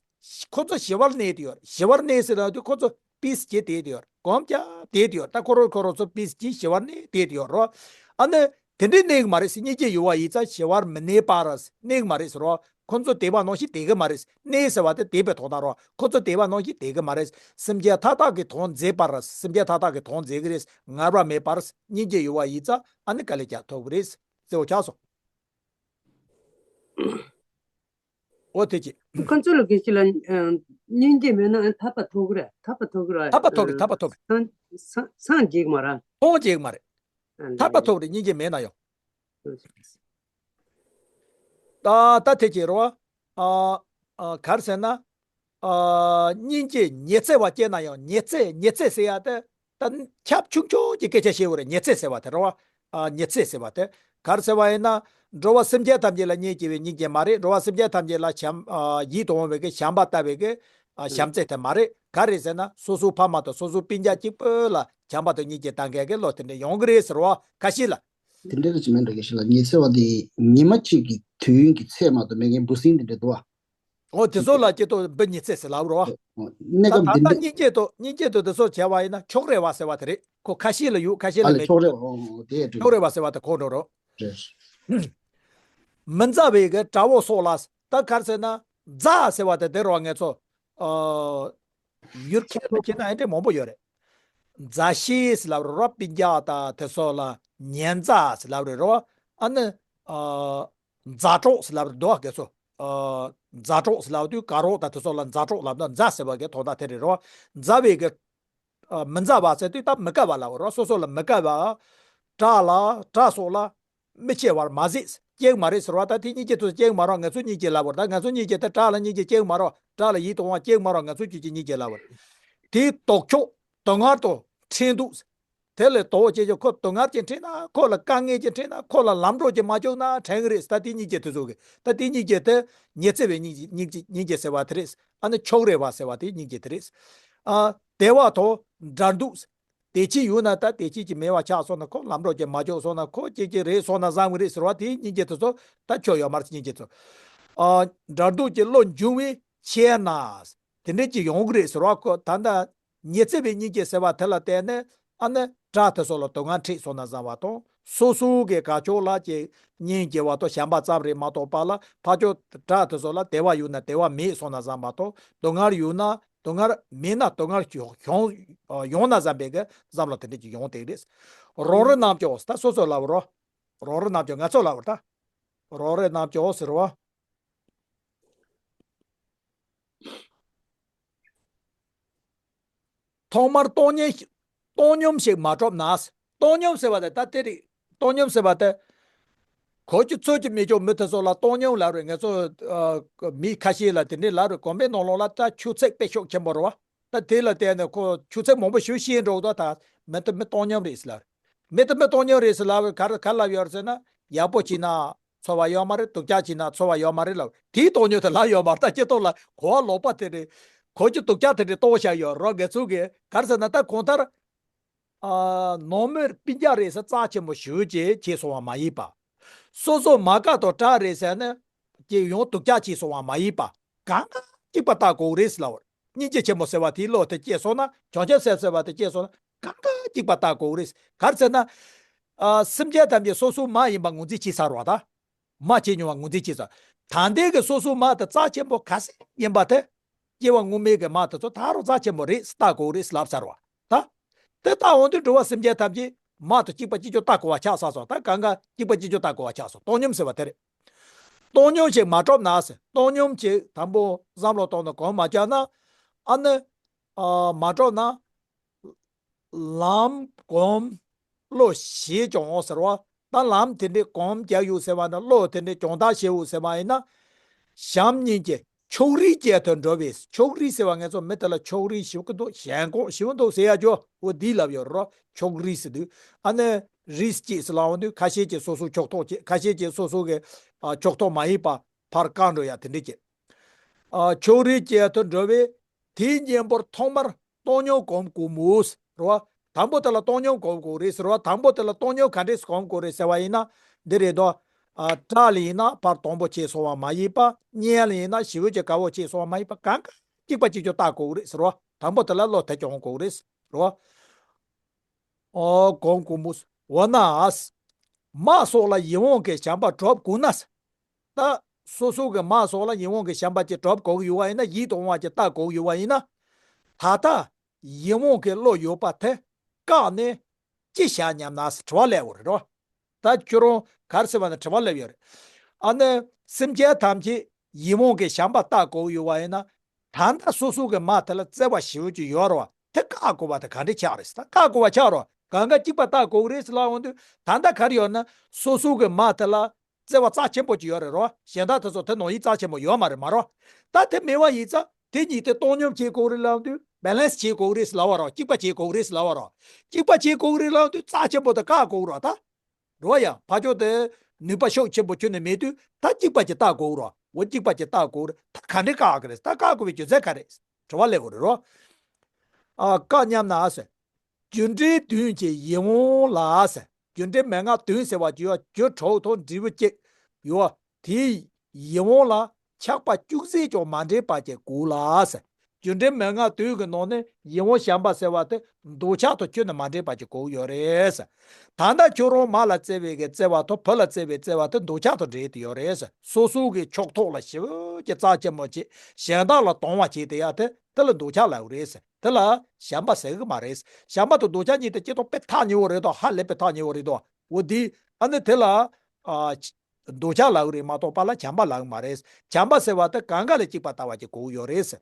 ཁོ་ཚོ་ཞི་བར་གནས་ཏེ་ཡོད། ཞི་བར་གནས་ཟེར་ན་དུས་ཁོ་ཚོ་པིས་ཀྱི་བསྡད་དེ་ཡོད། གོམས་ཀྱང་བསྡད་དེ་ཡོད། ད་ཁོ་རང་ཁོ་རང་ཚོ་པིས་ཀྱི་ཞི་བར་གནས་བསྡད་དེ་ཡོད་རོ། ཨ་ནི་དེ་འདྲའི་གནས་ཀྱི་མ་རེད། སྙིང་རྗེ་ཡོད་པ་ཡིན་ཙང་ཞི་བར་མི་གནས་པར་གནས་ཀྱི་མ་རེད་ཟེར་རོ། ཁོ་ཚོ་དེ་བ་ནང་བཞིན་བསྡད་ཀྱི་མ་རེད། གནས་ཟེར་བ་དེ་བསྡད་པའི་དོན་དག་རོ། ཁོ་ཚོ་དེ་བ་ནང་བཞིན་བསྡད་ཀྱི་མ་རེད། སེམས་ཅན་མཐའ་དག་གི་དོན་མཛད་པར། སེམས་ཅན་མཐའ་དག་གི་དོན་མཛད་ཀྱི་རེད། ངལ་བ་མེད་པར་སྙིང་རྗེ་ཡོད་པ་ཡིན་ཙང་ཨ་ནི་དཀའ་ལས་ཀྱང་ཐོབ་ཀྱི་རེད། གཙོ་བོ་ཆགས་སོང་། འོ་དེ་ཅི། ཁོ་ཚོ་ལ་དགེ་བཤེས་ལགས། ཨ། སྙིང་རྗེ་མེད་ན་ཨ་ཐར་པ་ཐོབ་ཀྱི་རེད། ཐར་པ་ཐོབ་ཀྱི་རེད། ཐར་པ་ཐོབ་ཀྱི་རེད། ཐར་པ་ཐོབ་ཀྱི་རེད། སངས་སངས་སངས་རྒྱས་ཀྱི་མ་རེད། ཐོབ་རྒྱས་ཀྱི་མ་རེད། ཨ། ཐར་པ་ཐོབ་རེད། སྙིང་རྗེ་མེད་ན་ཡང་། ད་ད་དེ་ཅི་རེད་བ། ཨ། ཨ། ག་རེ་ཟེར་ན། ཨ། སྙིང་རྗེ་ཉི་ཚེ་བ་སྐྱེས་ན་ཡང་། ཉི་ཚེ་ཉི་ཚེ་ཟེར་ཡ་དེ། ད་ཁྱབ་ཆུང་ཆུང་གི་སྐད་ཆ་བཤད་དགོས་རེད། ཉི་ཚེ་ཟེར་བ་དེ་རེད་བ། ཨ། ཉི་ཚེ་ཟེར་བ་དེ་ག་རེ་ཟེར་བ་ཡིན་ན། འགྲོ་བ་སེམས་ཅན་ཐམས་ཅད་ལ་སྙིང་རྗེ་བའི་སྙིང་རྗེ་མ་རེད། འགྲོ་བ་སེམས་ཅན་ཐམས་ཅད་ལ་བྱམས། ཨ། ཡིད་དུ་འོང་བའི་གི་བྱམས་པ་ལྟ་བུའི་གི། ཨ། བྱམས་བརྩེ་དེ་མ་རེད། ག་རེ་ཟེར་ན་སོ་སོའི་ཕ་མ་དང་སོ་སོའི་སྤུན་ཀྱག་གཅིག་པོ་ལ་བྱམས་པ་དང་སྙིང་རྗེ་ལྟ་མཁན་གྱི་བློ་དེ་འདྲ་ཡོང་གི་རེད་ཟེར་བ། ཁ་ཤས་ལ། དེ་འདྲ་རེད་ཅི་མིན་འགྲོ་གི་ཞིག་ལ། ཉི་ཚེ་བ་དེ་ཉི་མ་གཅིག་གི་དུས་ཡུན་གྱི་ཚད་མ་གཏོགས་མེད་མཁན་འབུ་སྲིན་དེ་འདྲ་འདུག་བ། འོ་དེ་ཚོ་ལ་སྐྱེ་ཐོག་འབུ་ཉི་ཚེ་ཟེར་ལབ་རོ། ཨོ། གནས་ད་སྐབས་ད་དེ་ལྟ་འདྲ། སྙིང་རྗེ་དང་སྙིང་རྗེ་དང་དེ་ཚོ་བྱས་པ་ཡིན་ན་ཕྱོགས་རེ་བ་ཟེར་བ་དེ་རེད། ཁོ་ཁ་ཤས་ལ་ཡོད། ཁ་ཤས་ཨ་ལ་ལས་ཕྱོགས་རེ་བ། ཨོ། དེ་འགྲོ། ཕྱོགས་རེ་བ་ཟེར་བ་དེ་ཁོ་འགྲོ་རོ། རེད། མི་མཛའ་བའི་གི་དགྲ་བོ་སོགས་ལ། ད་ག་རེ་ཟེར་ན། མཛའ་ཟེར་བ་དེ་དེ་རོ། ངེད་ཚོ། ཨ། ཡུལ་ཁྱད་དུ་བྱས་ན་ཨེ་འདྲ་མང་པོ་ཡོད་རེད། མཛའ་བཤེས་ཟེར་ལབ་རེད་རོ། སྤུན་ཀྱག་དང་དེ་ཚོ་ལ་ཉེ་མཛའ་ཟེར་ལབ་རེད་རོ། ཨ་ནི། ཨ། མཛའ་གྲོགས་ཟེར་ལབ་རེད་འདུག་ག་ཚོ། ཨ། མཛའ་གྲོགས་ཟེར་ལབ་དུས་དགའ་རོགས་དང་དེ་ཚོ་ལ་མཛའ་གྲོགས་ལབ་ན། མཛའ་ཟེར་བ་གི་དོན་དག་དེ་རེད་རོ། མཛའ་བའི་གི། ཨ། མི་མཛའ་བ་ཟེར་དུས་ད་མི་དགའ་བ་ལབ་རོ། སོ་སོ་ལ་མི་དགའ་བ། དགྲ་ལ་དགྲ་སོགས་ལ། མི་སྐྱེ་བར་མ་ཟད། སྐྱེ་གི་མ་རེད་ཟེར་བ། ད་དེ་སྙིང་རྗེ་དེ་ཚོ་སྐྱེ་གི་མ་རེད། ང་ཚོ་སྙིང་རྗེ་ལབ་པ་རེད། ད་ང་ཚོ་སྙིང་རྗེ་དེ་དགྲ་ལ་སྙིང་རྗེ་སྐྱེ་གི་མ་རེད། དགྲ་ལ་ཡིད་དུ་འོང་བ་སྐྱེ་གི་མ་རེད། ང་ཚོ་ཁྱོད་ཀྱི་སྙིང་རྗེ་ལབ་པ་རེད། དེའི་ལྡོག་ཕྱོགས་སྡུག་བསྔལ་དང་འཕྲད་འདུག། དེ་ལས་དོ་བོ་སྐྱེ་ཆོག། ཁོ་སྡུག་བསྔལ་ཅིག་འཕྲད་ན། ཁོ་ལ་དཀའ་ངལ་ཅིག་འཕྲད་ན། ཁོ་ལ་ལམ་འགྲོ་ཅིག་མ་བཅུག་ན་དྲན་གི་རེད། ད་དེ་སྙིང་རྗེ་དེ་ཚོ་གི། ད་དེ་སྙིང་རྗེ་དེ་ཉི་ཚེ་བའི་སྙིང་རྗེ་སྙིང་རྗེ་སྙིང་རྗེ་ཟེར་བ་དེ་རེད། ཨ་ནི་ཕྱོགས་རེ་བ་ཟེར་བ་དེ་སྙིང་རྗེ་དེ་རེད། ཨ། བདེ་བ་དང་འབྲལ་འདུག། བདེ་སྐྱིད་ཡོད་ན། ད་བདེ་སྐྱིད་ཀྱི་མེད་པ་ཆགས་སོང་ན། ཁོ་ལམ་འགྲོ་ཅིག་མ་བཅུག་སོང་ན། ཁོ་ཅིག་ཅིག་རེད་སོང་ན་བཟང་གི་རེད་ཟེར་བ་དེ་སྙིང་རྗེ་དེ་ཚོ། ད་ཆོ་ཡོད་མ་རེད། སྙིང་རྗེ་ཚོ། ཨ། འབྲལ་འདུག་གི་བློ་འབྱུང་བའི་ཕྱིར་ན། དེ་འདྲས་ཅིག་ཡོང་གི་རེད་ཟེར་བ། ཁོ་ད་ལྟ་ཉི་ཚེ་བའི་སྙིང་རྗེ་ཟེར་བ་དེ་ལ་བརྟེན་ནས། ཨ་ནི་དགྲ་དེ་ཚོ་ལ་སྡུག་བསྔལ་འཕྲད་སོང་ན་བཟང་བ་དང་། སོ་སོ་གི་དགའ་ཕྱོགས་ལ་ཅིག་སྙིང་རྗེ་བ་དང་བྱམས་པ་ཙམ་རེད་མ་གཏོགས་པ་ལ། ཕར་ཕྱོགས་དགྲ་དེ་ཚོ་ལ་བདེ་བ་ཡོད་ན་བདེ་བ་མེད་སོང་ན་བཟང་བ་དང་། སྡུག་བསྔལ་ཡོད་ན། སྡུག་བསྔལ་མེད་ན་སྡུག་བསྔལ་ཡོང་ཡོང་ན་བསམ་པའི་གི་བསམ་བློ་དེ་འདྲ་ཅིག་ཡོང་བསྡད་རེད། རང་རིག་རྣམ་ཅོག་ད་སོ་སོ་ལབ་རོ། རང་རིག་རྣམ་ཅོག་ང་ཚོ་ལབ་ར་ད། རང་རིག་རྣམ་ཅོག་ཟེར་བ། ཐོག་མར་བཏང་སྙོམས་ཤིག་བཏང་སྙོམས་ཤིག་མ་གྲུབ་ན། བཏང་སྙོམས་ཟེར་བ་དེ་ད་དེ་རེད། བཏང་སྙོམས་ཟེར་བ་དེ། གོ་རྒྱུ་ཚོད་ཀྱི་མི་ཆོག་མི་དེ་ཚོ་ལ་བཏང་སྙོམས་ལབ་རེད། ང་ཚོ་ཨ་མི་ཁ་ཤས་ལ་དེ་འདྲས་ལབ་རེད། དགོན་པའི་ནང་ལོགས་ལ་ད་ཆོས་ཚིག་དཔེ་ཤུགས་ཆེན་པོ་རེད་བ། ད་དེ་ལ་བལྟས་ནས་ཁོ་ཆོས་ཚིག་མང་པོ་ཞིག་ཤེས་འགྲོ་གི་འདུག་ད་མི་དེ་མི་བཏང་སྙོམས་རེད་ཟེར་ལབ་རེད། མི་དེ་མི་བཏང་སྙོམས་རེད་ཟེར་ལབ་རེད། ག་རེ་ག་ལབ་ཡོད་རེད་ཟེར་ན། ཡག་པོ་བྱས་ན་ཚོར་བ་ཡོད་མ་རེད། སྡུག་ཅག་བྱས་ན་ཚོར་བ་ཡོད་མ་རེད་ལབ། དེའི་བཏང་སྙོམས་དེ་ལབ་ཡོད་མ་རེད། ད་སྤྱི་ཚོགས་ལ་གོ་བ་ལོག་པ་དེ་རེད། གོ་རྒྱུ་སྡུག་ཅག་དེ་རེད་གཏོང་བཞག་ཡོད་རོགས་དགེ་ཚུལ་གྱིས་ག་རེ་ཟེར་ན། ད་གང་ལྟར་ཨ་ནོར་མེད་སྤུན་ཀྱག་རེད་ཟེར་རྩ་ཆེན་པོ་ཞེ་པོ་ཅིག་བྱས་སོང་བ་མ་ཡིན་པ། སོ་སོ་མ་དགའ་དང་དགྲ་རེད་ཟེར་ནས་ཀྱི་ཡང་སྡུག་ཅག་བྱས་སོང་བ་མ་ཡིན་པ། གང་ག་གཅིག་པ་ལྟ་དགོས་རེད་ཟེར་ལབ་པ་རེད། སྙིང་རྗེ་ཆེན་པོ་ཟེར་བ་དེའི་བློ་དེ་སྐྱེས་སོང་ན། བྱང་ཆུབ་སེམས་ཟེར་བ་དེ་སྐྱེས་སོང་ན། གང་ག་གཅིག་པ་ལྟ་དགོས་རེད། ག་རེ་ཟེར་ན། ཨ་སེམས་ཅན་ཐམས་ཅད་སོ་སོ་མ་ཡིན་པ་ངོས་འཛིན་བྱས་ཚར་བ་དང་། མ་བྱས་མྱོང་བ་ངོས་འཛིན་བྱས་ཚར། ད་ལྟའི་གི་སོ་སོ་མ་དེ་རྩ་ཆེན་པོ་ག་ཚོད་ཡིན་པ་དེ། སྐྱེ་བ་སྔོན་མའི་གི་མ་དེ་ཚོ་ད་རུང་རྩ་ཆེན་པོ་རེད་ལྟ་དགོས་རེད་ལབ་ཚར་བ་ད། དེ་ལྟ་འོང་དུས་འགྲོ་བ་སེམས་ཅན་ཐམས་ཅད་མ་དང་གཅིག་པ་གཅིག་རྐྱང་ལྟ་དགོས་པ་ཆགས་ཚར་སོང་། ད་གང་ག་གཅིག་པ་གཅིག་རྐྱང་ལྟ་དགོས་པ་ཆགས་སོང་། བཏང་སྙོམས་ཟེར་བ་དེ་རེད། བཏང་སྙོམས་ཤིག་མ་གྲུབ་ན་ཟེར། བཏང་སྙོམས་ཤིག་དང་པོ་བསམ་བློ་བཏང་ནས་གོམས་མ་བཅག་ན། ཨ་ནི་ཨ་མ་གྲུབ་ན། ལམ་གོམས་བློ་ཞེས་ཀྱང་འོང་ཟེར་བ། ད་ལམ་དེ་འདྲའི་གོམས་རྒྱག་ཡོད་ཟེར་བ་ན། བློ་དེ་འདྲའི་སྦྱོང་བརྡར་བྱས་ཡོད་ཟེར་བ་ཡིན་ན། བྱམས་སྙིང་རྗེ་ཕྱོགས་རིས་བཅས་དུ་འགྲོ་བས། ཕྱོགས་རིས་ཟེར་བ་ང་ཚོ་མི་དེ་ལ་ཕྱོགས་རིས་ཞེ་པོ་འདུག་ཞེན་ཁོག་ཞེ་པོ་འདུག་ཟེར་ཡ་ཅོ་འོ་འདི་ལབ་ཡོད་རོ། ཕྱོགས་རིས་ཟེར་དུས་ཨ་ནི་རིས་བཅས་ཟེར་ལབ་འོང་དུས་ཁ་ཤས་ཀྱིས་སོ་སོའི་ཕྱོགས་གཏོགས་བྱེད། ཁ་ཤས་ཀྱིས་སོ་སོ་གི་ཨ་ཕྱོགས་གཏོགས་མ་ཡིན་པ་ཕར་བཀག་འགྲོ་ཡ་དེ་འདྲ་བྱེད། ཨ་ཕྱོགས་རིས་བཅས་དུ་འགྲོ་བས། དེའི་གཉེན་པོར་ཐོག་མར་བཏང་སྙོམས་གོམས་དགོས་མོད་ཟེར་བ། དང་པོ་དེ་ལ་བཏང་སྙོམས་གོམས་དགོས་རེད་ཟེར་བ། དང་པོ་དེ་ལ་བཏང་སྙོམས་ག་འདྲས་གོམས་དགོས་རེད་ཟེར་བ་ཡིན་ན། འདི་རེད་དོ། ཨ་སྐྲག་ལ་ཡིན་ན་ཕར་དང་པོ་བྱས་སོང་བ་མ་ཡིན་པ། གཉེན་ལ་ཡིན་ན་ཞེ་པོ་ཅིག་དགའ་བོ་བྱས་སོང་བ་མ་ཡིན་པ། གང་ག་གཅིག་པ་གཅིག་རྐྱང་ལྟ་དགོས་རེད་ཟེར་བ། དང་པོ་དེ་ལ་བློ་དེ་སྦྱོང་དགོས་རེད་ཟེར་བ། ཨོ་གོམས་དགོས་མོད། འོ་ན། མ་སོགས་ལ་ཡིད་འོང་གི་བྱམས་པ་སྒྲུབ་དགོས་ན། ད་སོ་སོ་གི་མ་སོགས་ལ་ཡིད་འོང་གི་བྱམས་པ་ཅིག་སྒྲུབ་དགོས་ཀྱི་ཡོད་པ་ཡིན་ན། ཡིད་དུ་འོང་བ་ཅིག་ལྟ་དགོས་ཀྱི་ཡོད་པ་ཡིན་ན། ད་ལྟ་ཡིད་འོང་གི་བློ་ཡོད་པ་དེ་བཀག་ནས་ཅི་བྱ་སྙམ་ན་ཟེར་དྲི་བ་སླེབས་ཡོད་རེད་རོ། ད་ཁྱོད་རང་ག་རེ་ཟེར་བ་ན་དྲི་བ་སླེབས་ཡོད་རེད། ཨ་ནི་སེམས་ཅན་ཐམས་ཅད་ཡིད་འོང་གི་བྱམས་པ་ལྟ་དགོས་ཀྱི་ཡོད་པ་ཡིན་ན། ད་ལྟ་སོ་སོ་གི་མ་དེ་ལ་བརྩེ་བ་ཞེ་པོ་ཅིག་ཡོད་རེད་བ། དེ་བཀག་དགོས་པ་དེ་ག་འདྲས་ཆགས་རེད་ཟེར། ད་བཀག་དགོས་པ་ཆགས་རོགས། གང་ག་གཅིག་པ་ལྟ་དགོས་རེད་ཟེར་ལབ་འོང་དུས། ད་ལྟ་ག་རེ་ཡོད་ན། སོ་སོ་གི་མ་དེ་ལ་བརྩེ་བ་རྩ་ཆེན་པོ་ཅིག་ཡོད་རེད་རོ། གཞན་དག་དེ་ཚོ་དེ་ནང་བཞིན་རྩ་ཆེན་པོ་ཡོད་མ་རེད་མ་རོ། ད་དེ་མེད་པ་ཡིན་ཙང་དེ་གཉིས་དེ་བཏང་སྙོམས་བྱེད་དགོས་རེད་ལབ་འོང་དུས། བེ་ལེན་སི་བྱེད་དགོས་རེད་ཟེར་ལབ་པ་རོ། གཅིག་པ་བྱེད་དགོས་རེད་ཟེར་ལབ་པ་རོ། གཅིག་པ་བྱེད་དགོས་རེད་ལབ་འོང་དུས་རྩ་ཆེན་པོ་དེ་བཀག་དགོས་རོ་ད། རོ་ཡ། ཕར་ཕྱོགས་དེ་ནུས་པ་ཤུགས་ཆེན་པོ་ཁྱོན་ནས་མེད་དུས། ད་གཅིག་པ་ཅིག་ལྟ་དགོས་རོ། འོ་གཅིག་པ་ཅིག་ལྟ་དགོས་རེད། ད་ག་འདྲས་བཀག་གི་རེད། ད་བཀག་དགོས་པའི་རྒྱུ་མཚན་ག་རེད། དྲི་བ་སླེབས་དགོས་རེད་རོ། ཨ་བཀག་སྙམ་ན་ཟེར། རྒྱུ་འབྲས་དོན་གྱི་ཡིད་འོང་ལ་ཟེར། རྒྱུ་འབྲས་མན་ངག་དོན་ཟེར་བ་ཅིག་ཡོད། རྒྱུ་དྲུག་དང་འབྲས་བུ་གཅིག་ཡོད། དེའི་ཡིད་འོང་ལ་ཆགས་པ་ཅུང་ཟད་ཀྱང་མ་འདྲེས་པ་ཅིག་དགོས་ལ་ཟེར། རྒྱུ་འབྲས་མན་ངག་དོན་གྱི་ནང་ནས་ཡིད་འོང་བྱམས་པ་ཟེར་བ་དེ་འདོད་ཆགས་དང་ཁྱོན་ནས་མ་འདྲེས་པ་ཅིག་དགོས་ཡོད་རེད་ཟེར། ད་ལྟ་ཁྱོད་རང་མ་ལ་བརྩེ་བའི་གི་བརྩེ་བ་དང་བུ་ལ་བརྩེ་བའི་བརྩེ་བ་དེ་འདོད་ཆགས་དང་འདྲེས་ཏེ་ཡོད་རེད་ཟེར། སོ་སོ་གི་ཕྱོགས་གཏོགས་ལ་ཞེ་པོ་ཅིག་རྩ་ཆེན་པོ་བྱེད། གཞན་དག་ལ་དང་བ་བྱེད་དེ་ཡ་དེ། དེ་ལ་འདོད་ཆགས་ལབ་རེད་ཟེར། དེ་ལ་བྱམས་པ་ཟེར་གི་མ་རེད། བྱམས་པ་དང་འདོད་ཆགས་གཉིས་དེ་སྐྱེ་སྟངས་དཔེ་ཐག་ཉེ་བོ་རེད་དོ། ཧ་ལས་པའི་ཐག་ཉེ་བོ་རེད་དོ། འོ་དེ་ཨ་ནི་དེ་ལ་ཨ་འདོད་ཆགས་ལབ་གི་རེད་མ་གཏོགས་པ་ལ་བྱམས་པ་ལབ་གི་མ་རེད། བྱམས་པ་ཟེར་བ་དེ་གང་ག་ལ་གཅིག་པ་ལྟ་བ་ཅིག་དགོས་ཀྱི་ཡོད་རེད་ཟེར།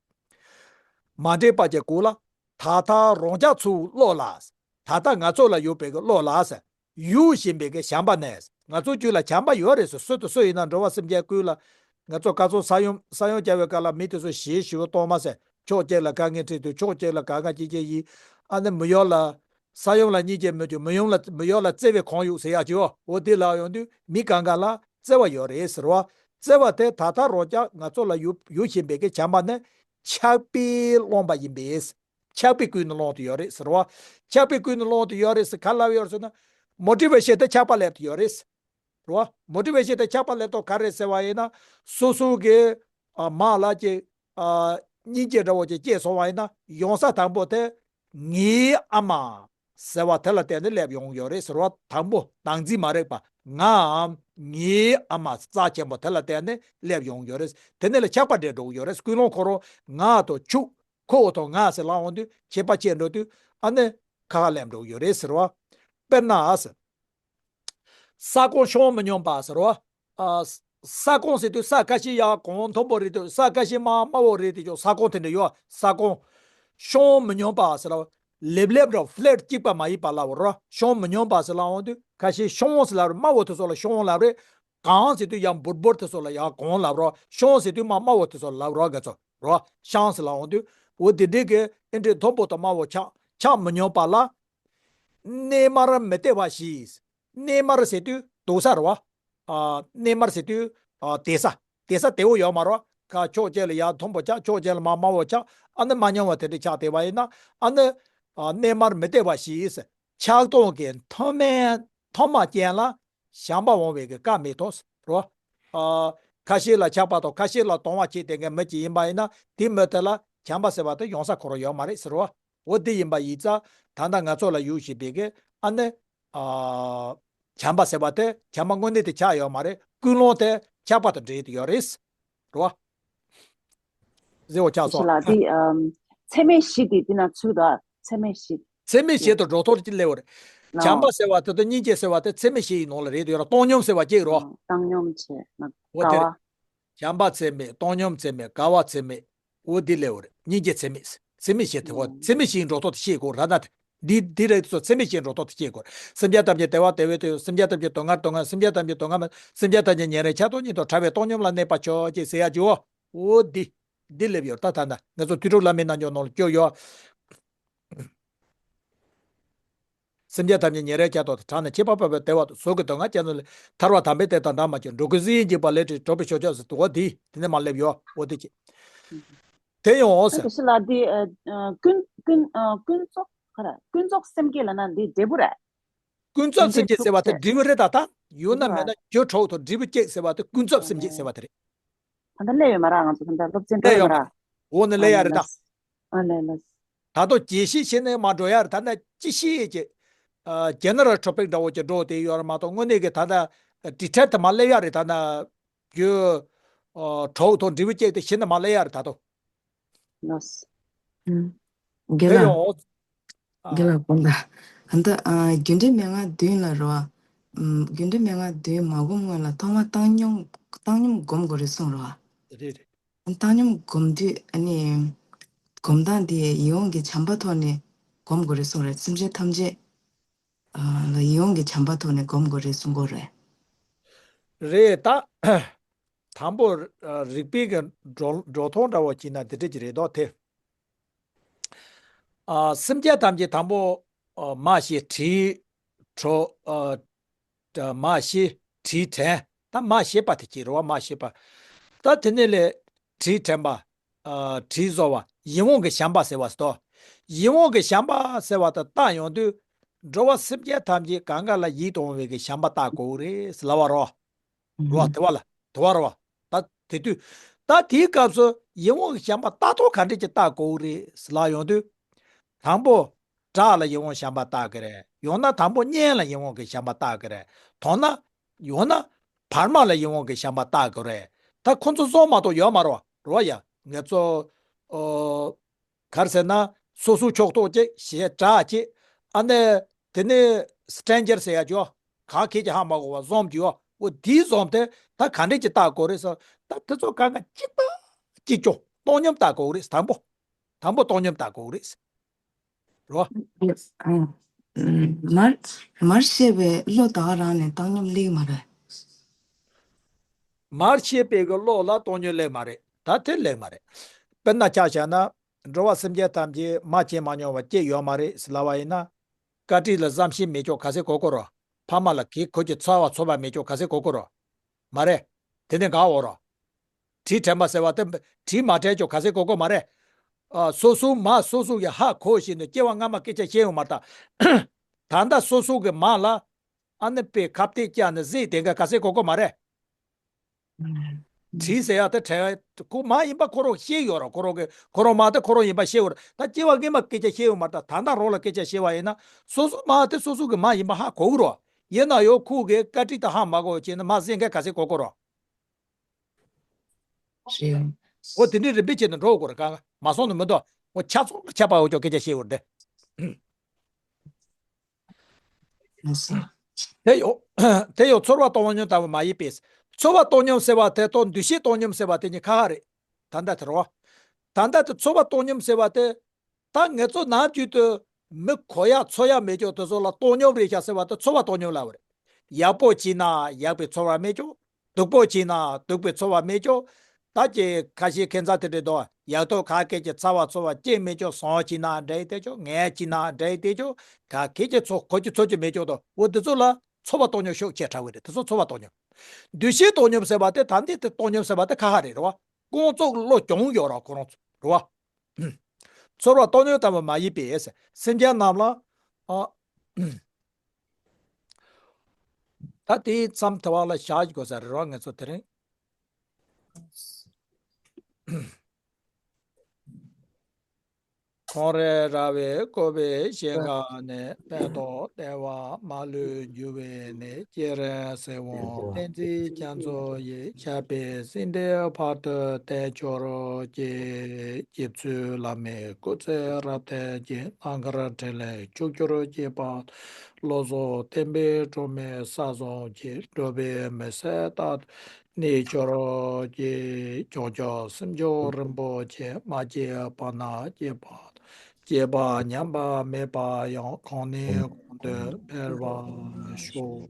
མ་འདྲེས་པ་ཅིག་དགོས་ལ། ད་ལྟ་རང་ཅག་ཚོའི་བློ་ལ། ད་ལྟ་ང་ཚོ་ལ་ཡོད་པའི་གི་བློ་ལ་ཟེར། ཡོད་བཞིན་པའི་གི་བྱམས་པ་ནི། ང་ཚོ་རྒྱུད་ལ་བྱམས་པ་ཡོད་རེད་ཟེར། སུ་དང་སུ་ཡིན་ན་འགྲོ་བ་སེམས་ཅན་ཀུན་ལ། ང་ཚོ་ག་ཚོད་ས་ཡོམ་ས་ཡོམ་བརྒྱབ་པའི་སྐབས་ལ་མི་དེ་ཚོ་ཞེ་ཞེ་པོ་གཏོར་མ་ཟེར། ཕྱོགས་གཅིག་ལ་དཀའ་ངལ་འཕྲད་དུས་ཕྱོགས་གཅིག་ལ་ག་ག་ཅི་ཅི་ཡིན། ཨ་ནི་མི་ཡོང་ལ། ས་ཡོམ་ལ་གཉིད་ཀྱིས་མི་འཇུག་མི་ཡོང་ལ་མི་ཡོང་ལ་བརྩེ་བའི་གོང་ཡོད་ཟེར་ཡག་ཅིག་འོ་དེ་ལ་ཡོང་དུས་མི་གང་ག་ལ་བརྩེ་བ་ཡོད་རེད་ཟེར་བ། བརྩེ་བ་དེ་ད་ལྟ་རང་ཅག་ང་ཚོ་ལ་ཡོད་ཡོད་བཞིན་པའི་གི་བྱམས་པ་ནི་ཆགས་པས་བསླངས་པ་ཡིན་པས། ཆགས་པས་ཀུན་ནས་བསླངས་ཏེ་ཡོད་རེད་ཟེར་བ། ཆགས་པས་ཀུན་ནས་བསླངས་ཏེ་ཡོད་རེད་ཟེར་ག་ལབ་ཡོད་ཟེར་ན། མོ་ཊི་ཝེ་ཤན་དེ་ཆགས་པ་སླེབས་ཏེ་ཡོད་རེད་ཟེར་བ། མོ་ཊི་ཝེ་ཤན་དེ་ཆགས་པ་སླེབས་ཏོ་ག་རེད་ཟེར་བ་ཡིན་ན། སོ་སོ་གི་ཨ་མ་ལ་ཅིག་ཨ་སྙིང་རྗེ་འདྲ་བོ་ཅིག་སྐྱེས་སོང་བ་ཡིན་ན། ཡོང་ས་དང་པོ་དེ་ངའི་ཨ་མ་ཟེར་བ་དེ་ལ་བརྟེན་ནས་སླེབས་ཡོང་ཡོད་རེད་ཟེར་བ། དང་པོ་བདག་འཛིན་མ་རེད་པ། ངའམ་ངའི་ཨ་མ་རྩ་ཆེན་པོ་དེ་ལ་བརྟེན་ནས་སླེབས་ཡོང་ཡོད་རེད། དེ་ནས་ལ་ཆགས་པ་འདྲེས་འགྲོ་གི་ཡོད་རེད། ཀུན་སློང་ཁོ་རང་ང་དང་ཁྱོད། ཁོ་བོ་དང་ང་ཟེར་ལབ་འོང་དུས་ཁྱད་པར་ཕྱེ་འགྲོ་དུས་ཨ་ནི་ཁ་ཁ་ལེམ་འགྲོ་གི་ཡོད་རེད་ཟེར་བ། དཔེར་ན་ཨ་ཟེར། ས་ཁོངས་ཤང་མི་སྙོམས་པ་ཟེར་བ། ཨ། ས་ཁོངས་ཟེར་དུས་ས་ཁ་ཤས་ཡར་གོང་མཐོན་པོ་རེད་དུས་ས་ཁ་ཤས་མར་དམའ་བོ་རེད་དེ་ཀྱང་ས་ཁོངས་དེ་འདྲ་ཡོད། ས་ཁོངས་ཤང་མི་སྙོམས་པ་ཟེར་བ། ལེབ་ལེབ་ར་ཕ་ལེཊ་གཅིག་པ་མ་ཡིན་པ་ལབ་ར། ཤང་མི་སྙོམས་པ་ཟེར་ལབ་འོང་དུས་ཁ་ཤས་ཤང་ཟེར་ལབ་ར། དམའ་བོ་དེ་ཚོ་ལ་ཤང་ལབ་རེད། གོང་ཟེར་དུས་ཡར་འབུར་འབུར་དེ་ཚོ་ལ་ཡར་གོང་ལབ་ར། ཤང་ཟེར་དུས་མར་དམའ་བོ་དེ་ཚོ་ལ་ལབ་ར། ག་ཚོད་ར་ཤང་ཟེར་ལབ་འོང་དུས་འོ་དེ་འདྲའི་གི་ཨེ་འདྲའི་མཐོན་པོ་དང་དམའ་བོ་ཆགས་ཆགས་མི་སྙོམས་པ་ལ། གནས་མལ་མི་བདེ་བ་བཞི། གནས་མལ་ཟེར་དུས་འདུག་ས་རེད་བ། ཨ། གནས་མལ་ཟེར་དུས། ཨ། བདེ་ས། བདེ་ས་བདེ་བོ་ཡོད་མ་རེད་བ། ཁ་ཕྱོགས་གཅིག་ལ་ཡར་མཐོན་པོ་ཆགས། ཕྱོགས་གཅིག་ལ་མར་དམའ་བོ་ཆགས། ཨ་ནི་མ་སྙོམས་པ་དེ་འདྲ་ཆགས་བསྡད་པ་ཡིན་ན། ཨ་ནི། ཨ། གནས་མལ་མི་བདེ་བ་བཞི། ཆགས་སྡང་གི་མཐའ་མའི་མཐའ་མ་ཅན་ལ་བྱམས་པ་འོང་བའི་གི་བཀའ་མི་ཐོབ་རོ། ཨ། ཁ་ཤས་ལ་ཆགས་པ་དང་ཁ་ཤས་ལ་སྡང་བ་བྱེད་བསྡད་མཁན་མི་གཅིག་ཡིན་པ་ཡིན་ན། དེ་མི་དེ་ལ་བྱམས་པ་ཟེར་བ་དེ་ཡོང་ས་ཁོ་རང་ཡོད་མ་རེད་ཟེར་རོ། འོ་དེ་ཡིན་པ་ཡིན་ཙང་ད་ལྟ་ང་ཚོ་ལ་ཡོད་བཞིན་པའི་གི་ཨ་ནི། ཨ། བྱམས་པ་ཟེར་བ་དེ་བྱམས་པ་དངོས་གནས་དེ་ཆགས་ཡོད་མ་རེད། ཀུན་སློང་དེ་ཆགས་པ་དང་འབྲེལ་དུ་ཡོད་རེད། རེད་བ། ཟེར་བ་ཆགས་སོང་། ལ་དེ་ཨམ། ཚད་མེད་བཞི་དེ་དེ་ན་ཚུད་དོ། ཚད་མེད་བཞི། ཚད་མེད་བཞི་དང་འགྲོ་ལྡོག་ཅིག་སླེབས་པ་རེད། ལའོ། བྱམས་པ་ཟེར་བ་དེ་དང་སྙིང་རྗེ་ཟེར་བ་དེ་ཚད་མེད་བཞི་ཡི་ནང་ལ་རེད་དུ་ཡོད་ར། བཏང་སྙོམས་ཟེར་བ་གཅིག་རོ། ཨ། བཏང་སྙོམས་བྱས་ན་འོ་དེ་དགའ་རེད། བ། བྱམས་པ་ཚད་མེད། བཏང་སྙོམས་ཚད་མེད། དགའ་བ་ཚད་མེད། འོ་འདི་སླེབས་པ་རེད། སྙིང་རྗེ་ཚད་མེད། ཚད་མེད་བཞི་དེ་འོ་ཚད་མེད་བཞིའི་འགྲོ་ལྡོག་དེ་ཤེས་དགོས་ར། ད་འདི་འདི་རེད་དུ་ཚད་མེད་བཞིའི་འགྲོ་ལྡོག་དེ་ཤེས་དགོས། སེམས་ཅན་ཐམས་ཅད་བདེ་བ་བདེ་བའི་དོན། སེམས་ཅན་ཐམས་ཅད་སྡུག་བསྔལ་སྡུག་བསྔལ། སེམས་ཅན་ཐམས་ཅད་སྡུག་བསྔལ་མ། སེམས་ཅན་ཐམས་ཅད་ཉེ་རིང་ཆགས་སྡང་གཉིས་དང་བྲལ་བའི་བཏང་སྙོམས་ལ་གནས་པར་གྱུར་ཅིག་ཟེར་ཡ་ཅིག་འོ། འོ་འདི། འདི་སླེབས་ཡོད་ད། ད་ད་ང་ཚོ་དུས་གྲོགས་བླ་མའི་རྣལ་འབྱོར་ནང་ལ་སྐྱོར་ཡོད། སེམས་ཅན་ཐམས་ཅད་ཉེ་རིང་ཆགས་སྡང་དང་བྲལ་ནས་ཁྱད་པར་འཕགས་པའི་བདེ་བ་དང་གཟུགས་ཀྱི་སྡུག་བསྔལ་སྐྱེས་ནས་ལས་ཐར་བ་དམ་པའི་བདེ་དང་འབྲལ་མ་བྱེད། འགྲོ་ཀུན་སྲིད་ཞིའི་འཇིགས་པ་ལས་གྲོལ་གྲོལ་བར་ཤོག་ཅིག་ཟེར་དུས་འོ་འདི་དེ་ནས་མར་སླེབས་ཡོད། འོ་འདི་ཅིག་དེ་ཡང་འོ་ཟེར། དེ་ཕྱི་ལ་འདི་ཨ་ཨ་ཀུན་ཀུན་ཨ་ཀུན་རྫོབ་ག་རེ། ཀུན་རྫོབ་སེམས་བསྐྱེད་ལབ་ན་འདི་འབྲས་བུ་རེད། ཀུན་རྫོབ་སེམས་བསྐྱེད་ཟེར་བ་དེ་འབྲས་བུ་རེད་ད། ད་ཡོད་ན་མེད་ན་རྒྱུ་དྲུག་དང་འབྲས་བུ་གཅིག་ཟེར་བ་དེ་ཀུན་རྫོབ་སེམས་བསྐྱེད་ཟེར་བ་དེ་རེད། ད་ལྟ་སླེབས་ཡོད་མ་རེད། ང་ཚོ་ད་ལྟ་སློབ་ཚན་སླེབས་ཡོད་མ་རེད། འོ་ན་སླེབས་ཡ་རེད་ད། ཨ་ལས་ལས། ད་དུང་རྒྱས་བཤད་བྱས་ནས་མ་འགྲོ་ཡ་རེད། ད་ནི་ཅི་ཤེས་ཀྱི། ཨ། ཇེ་ནེ་རལ་ཊོ་པིག་འདྲ་བོ་ཅིག་འགྲོ་བསྡད་ཡོད་རེད་མ་གཏོགས་དངོས་གནས་ཀྱི་ད་ལྟ་ཌི་ཊེལ་དུ་མ་སླེབས་ཡ་རེད། ད་ནི་རྒྱུ་ཨ་དྲུག་དང་འབྲས་བུ་གཅིག་དེ་གཞི་ནས་མ་སླེབས་ཡ་རེད་ད་དུང་། ལགས། ཨུམ། དགེ་དེ་ལགས། ཡང་འོ། ཨ། དགེ་ལགས་དགོངས་དག། ད་ལྟ་ཨ་རྒྱུ་འབྲས་མན་ངག་བདུན་ལ་རོ། ཨུམ། རྒྱུ་འབྲས་མན་ངག་བདུན་མ་སྒོམ་སྔོན་ལ་ཐོག་མར་བཏང་སྙོམས། བཏང་སྙོམས་སྒོམ་དགོས་རེད་གསུངས་རོ། རེད་རེད། བཏང་སྙོམས་སྒོམ་དུས་ཨ་ནི། སྒོམ་སྟངས་དེ་ཡིད་འོང་གི་བྱམས་པ་ཐོག་ནས་སྒོམ་དགོས་རེད་གསུངས་རེད། སེམས་ཅན་ཐམས་ཅད་ལ་ཡིད་འོང་གི་བྱམས་པ་ཐོག་ནས་སྒོམ་དགོས་རེད་གསུང་གི་རེད། རེད་ད། དང་པོ་རིགས་པའི་གི་འགྲོ་འགྲོ་སྟངས་འདྲ་བོ་བྱས་ན་དེ་འདྲ་ཅིག་རེད་དོ་དེ། ཨ། སེམས་ཅན་ཐམས་ཅད་དང་པོ་ཨ་མ་ཤི་དྲི་དྲོ། ཨ། མ་ཤི་དྲི་དྲན། ད་མ་ཤི་པ་དེ་ཅི་རེད་བ། མ་ཤི་པ། ད་དེ་ནས་ལས་དྲི་དྲན་པ། ཨ། དྲི་བཟོ་བ། ཡིད་འོང་གི་བྱམས་པ་ཟེར་བ་ཟེར་དོ། ཡིད་འོང་གི་བྱམས་པ་ཟེར་བ་དེ་བཏང་ཡོང་དུས་འགྲོ་བ་སེམས་ཅན་ཐམས་ཅད་གང་ག་ལ་ཡིད་དུ་འོང་བའི་གི་བྱམས་པ་བཏགས་དགོས་རེད་ཟེར་ལབ་པ་རོ། རོ་བ་དེ་བ་ལ་དེ་བ་རོ་བ། ད་དེ་དུས་ད་དེའི་སྐབས་སུ་ཡིད་འོང་གི་བྱམས་པ་བཏགས་ཐོག་ག་འདྲས་ཀྱི་བཏགས་དགོས་རེད་ཟེར་ལབ་ཡོང་དུས། དང་པོ་བྲག་ལ་ཡིད་འོང་བྱམས་པ་བཏགས་ཀྱི་རེད། ཡང་ན་དང་པོ་གཉེན་ལ་ཡིད་འོང་གི་བྱམས་པ་བཏགས་ཀྱི་རེད། ཐོག་ན་ཡང་ན་བར་མ་ལ་ཡིད་འོང་གི་བྱམས་པ་བཏགས་ཀྱི་རེད། ད་ཁོ་ཚོ་གསུམ་མ་གཏོགས་ཡོད་མ་རེད་བ། རེད་བ་ཡ། ང་ཚོ་ཨོ། ག་རེ་ཟེར་ན་སོ་སོའི་ཕྱོགས་གཏོགས་གཅིག་ཞེས་གྲགས་གཅིག་ཨ་ནི་དེ་ནས་སི་ཊེན་ཇར་ཟེར་ཡ་ཅོ། ག་གེ་ཅིག་ཧ་མ་གོ་བ་གསུམ་ཅིག་ཡོད། འོ་དེའི་གསུམ་དེ་ད་ག་འདྲས་ཅིག་བཏགས་དགོས་རེད་ཟེར། ད་དེ་ཚོ་གང་ག་གཅིག་པ་གཅིག་ཅོ། བཏང་སྙོམས་བཏགས་དགོས་རེད། དང་པོ། དང་པོ་བཏང་སྙོམས་བཏགས་དགོས་རེད། རོ། ཨ། མར་མར་ཤེས་པའི་བློ་ད་ག་རང་ནས་བཏང་སྙོམས་སླེབས་མ་རེད། མར་ཤེས་པའི་གི་བློ་ལ་བཏང་སྙོམས་སླེབས་མ་རེད། ད་དེ་སླེབས་མ་རེད། དཔེར་ན་ཆ་བཞག་ན། འགྲོ་བ་སེམས་ཅན་ཐམས་ཅད་མ་སྐྱེས་མ་མྱོང་བ་སྐྱེས་ཡོད་མ་རེད་ཟེར་ལབ་པ་ཡིན་ན། བཀའ་དྲིན་ལ་བསམ་ཤེས་མེད་ཀྱང་ག་ཚད་གོ་གོ་རོ། ཕ་མ་ལ་གེ་ཁོ་ཀྱི་འཚོ་བ་འཚོ་བ་མེད་ཀྱང་ག་ཚད་གོ་གོ་རོ། མ་རེད། དེ་ནས་ག་འོ་རོ། དྲིན་དྲན་པ་ཟེར་བ་དེ་དྲིན་མ་དྲན་ཀྱང་ག་ཚད་གོ་གོ་མ་རེད། ཨ། སོ་སོའི་མ་སོ་སོ་གི་ཧ་གོ་བཞིན་དུ་སྐྱེ་བ་སྔ་མ་སྐད་ཆ་བཤད་ཡོད་མ་རེད་ད། ད་ལྟ་སོ་སོ་གི་མ་ལ་ཨ་ནི་དཔེ་ཁ་གཏད་བཅག་ནས་གཟིགས་དེ་འགའ་ག་ཚད་གོ་གོ་མ་རེད། དྲིན་ཟེར་ཡ་དེ་དྲན་ཁོ་མ་ཡིན་པ་ཁོ་རང་ཤེས་ཡོད་ར། ཁོ་རང་གི་ཁོ་རང་མ་དེ་ཁོ་རང་ཡིན་པ་ཤེས་ཡོད་ར། ད་སྐྱེ་བ་སྔོན་མ་སྐད་ཆ་བཤད་ཡོད་མ་རེད་ད། ད་ལྟ་རང་ལ་སྐད་ཆ་བཤད་པ་ཡིན་ན་སོ་སོ་མ་དེ་སོ་སོ་གི་མ་ཡིན་པ་ཧ་གོ་གི་རོ། ཡིན་ན་ཡང་ཁོ་གི་བཀའ་དྲིན་དེ་ཧ་མ་གོ་བྱས་ན་མ་གཟིགས་མཁན་ག་ཚད་གོ་གོ་རོ། རེད། འོ་དེ་འདྲའི་རིམ་པས་བྱས་ནས་འགྲོ་དགོས་རེད། གང་མ་སོང་ནི་མི་འདུག་འོ་ཆ་ཚང་ལ་ཁྱབ་པ་འོ་ཅོག་སྐད་ཆ་བཤད་འོར་དེ། དེ་ཡོ། དེ་ཡོ་ཚོར་བ་བཏང་སྙོམས་ལྟ་བུ་མ་ཡིན་པས། ཚོར་བ་བཏང་སྙོམས་ཟེར་བ་དེ་དང་འདུ་ཤེས་བཏང་སྙོམས་ཟེར་བ་དེ་གཉིས་ཁ་ཁ་རེད། ད་ལྟ་དེ་རེད་བ། ད་ལྟ་དེ་ཚོར་བ་བཏང་སྙོམས་ཟེར་བ་དེ། ད་ངེད་ཚོ་ནམ་རྒྱུན་དུ་མི་གོ་ཡ་ཚོར་ཡ་མེད་ཀྱོག་དེ་ཚོ་ལ་བཏང་སྙོམས་རེད་ཤག་ཟེར་བ་དེ་ཚོར་བ་བཏང་སྙོམས་ལབ་པ་རེད། ཡག་པོ་བྱས་ན་ཡག་པའི་ཚོར་བ་མེད་ཀྱོག་སྡུག་པོ་བྱས་ན་སྡུག་པའི་ཚོར་བ་མེད་ཀྱོག་ད་ཀྱི་ཁ་ཤས་ཁྱད་མཚར་དེ་འདྲ་འདུག་ཡག་ཐོག་ཁ་སྐད་ཀྱི་ཚ་བ་ཚོར་བ་ཅི་མེད་ཀྱོག་བཟང་བྱས་ན་འདྲ་ཡི་དེ་ཀྱོག་ངན་བྱས་ན་འདྲ་ཡི་དེ་ཀྱོག་ག་ཁེ་ཀྱི་ཚོ་ཁོ་ཀྱི་ཚོ་ཀྱི་མེད་ཀྱོག་དོ། འོ་དེ་ཚོ་ལ་ཚོར་བ་བཏང་སྙོམས་ཤོག་ཆེ་ཕྲ་བའི་རེད། དེ་ཚོ་ཚོར་བ་བཏང་སྙོམས། འདུ་ཤེས་བཏང་སྙོམས་ཟེར་བ་དེ་ད་འདི་དེ་བཏང་སྙོམས་ཟེར་བ་དེ་ཁ་ཁ་རེད་རེད་བ། ཀོང་ཙོག་བློ་སྦྱོང་ཡོད་ར་ཁོ་རང་ཚོ་རེད་བ། ཚོར་བ་བཏང་སྙོམས་ལྟ་བུ་མ་ཡིན་པས། སེམས་ཅན་རྣམས་ལ། ཨ། ད་དེའི་མཚམས་དེ་བ་ལ་བཞག་དགོས་ས་རེད་རོ། ངེད་ཚོ་དེ་རིང་ཁོང་རེ་ར་བའི་བཀོད་པའི་ཞིང་ཁམས་ནས། མེ་ཏོག་ལྟེ་བ་མ་ལུས་རྒྱུ་བའི་གནས། སྐྱེ་རིམ་སྲིད་དབང་བསྟན་འཛིན་རྒྱ་མཚོ་ཡི། ཞབས་པད་སྲིད་མཐའི་བར་དུ་བརྟན་གྱུར་ཅིག་སྐྱེ་བཅུའི་བླ་མའི་སྐུ་ཚེ་རབ་བརྟན་ཅིག་རྣམ་དཀར་འཕྲིན་ལས་ཕྱུག་གྱུར་ཅིག་པ། བློ་བཟང་བསྟན་པའི་སྒྲོན་མེ་ས་བཟུང་ཅིག་འགྲོ་བའི་མུན་སེལ་རྟག་ཏུ་གནས་གྱུར་ཅིག་བྱང་ཆུབ་སེམས་མཆོག་རིན་པོ་ཆེ། མ་སྐྱེས་པ་རྣམས་སྐྱེས་པ་དང་། སྐྱེས་པ་ཉམས་པ་མེད་པ་ཡང་། གོང་ནས་གོང་དུ་འཕེལ་བར་ཤོག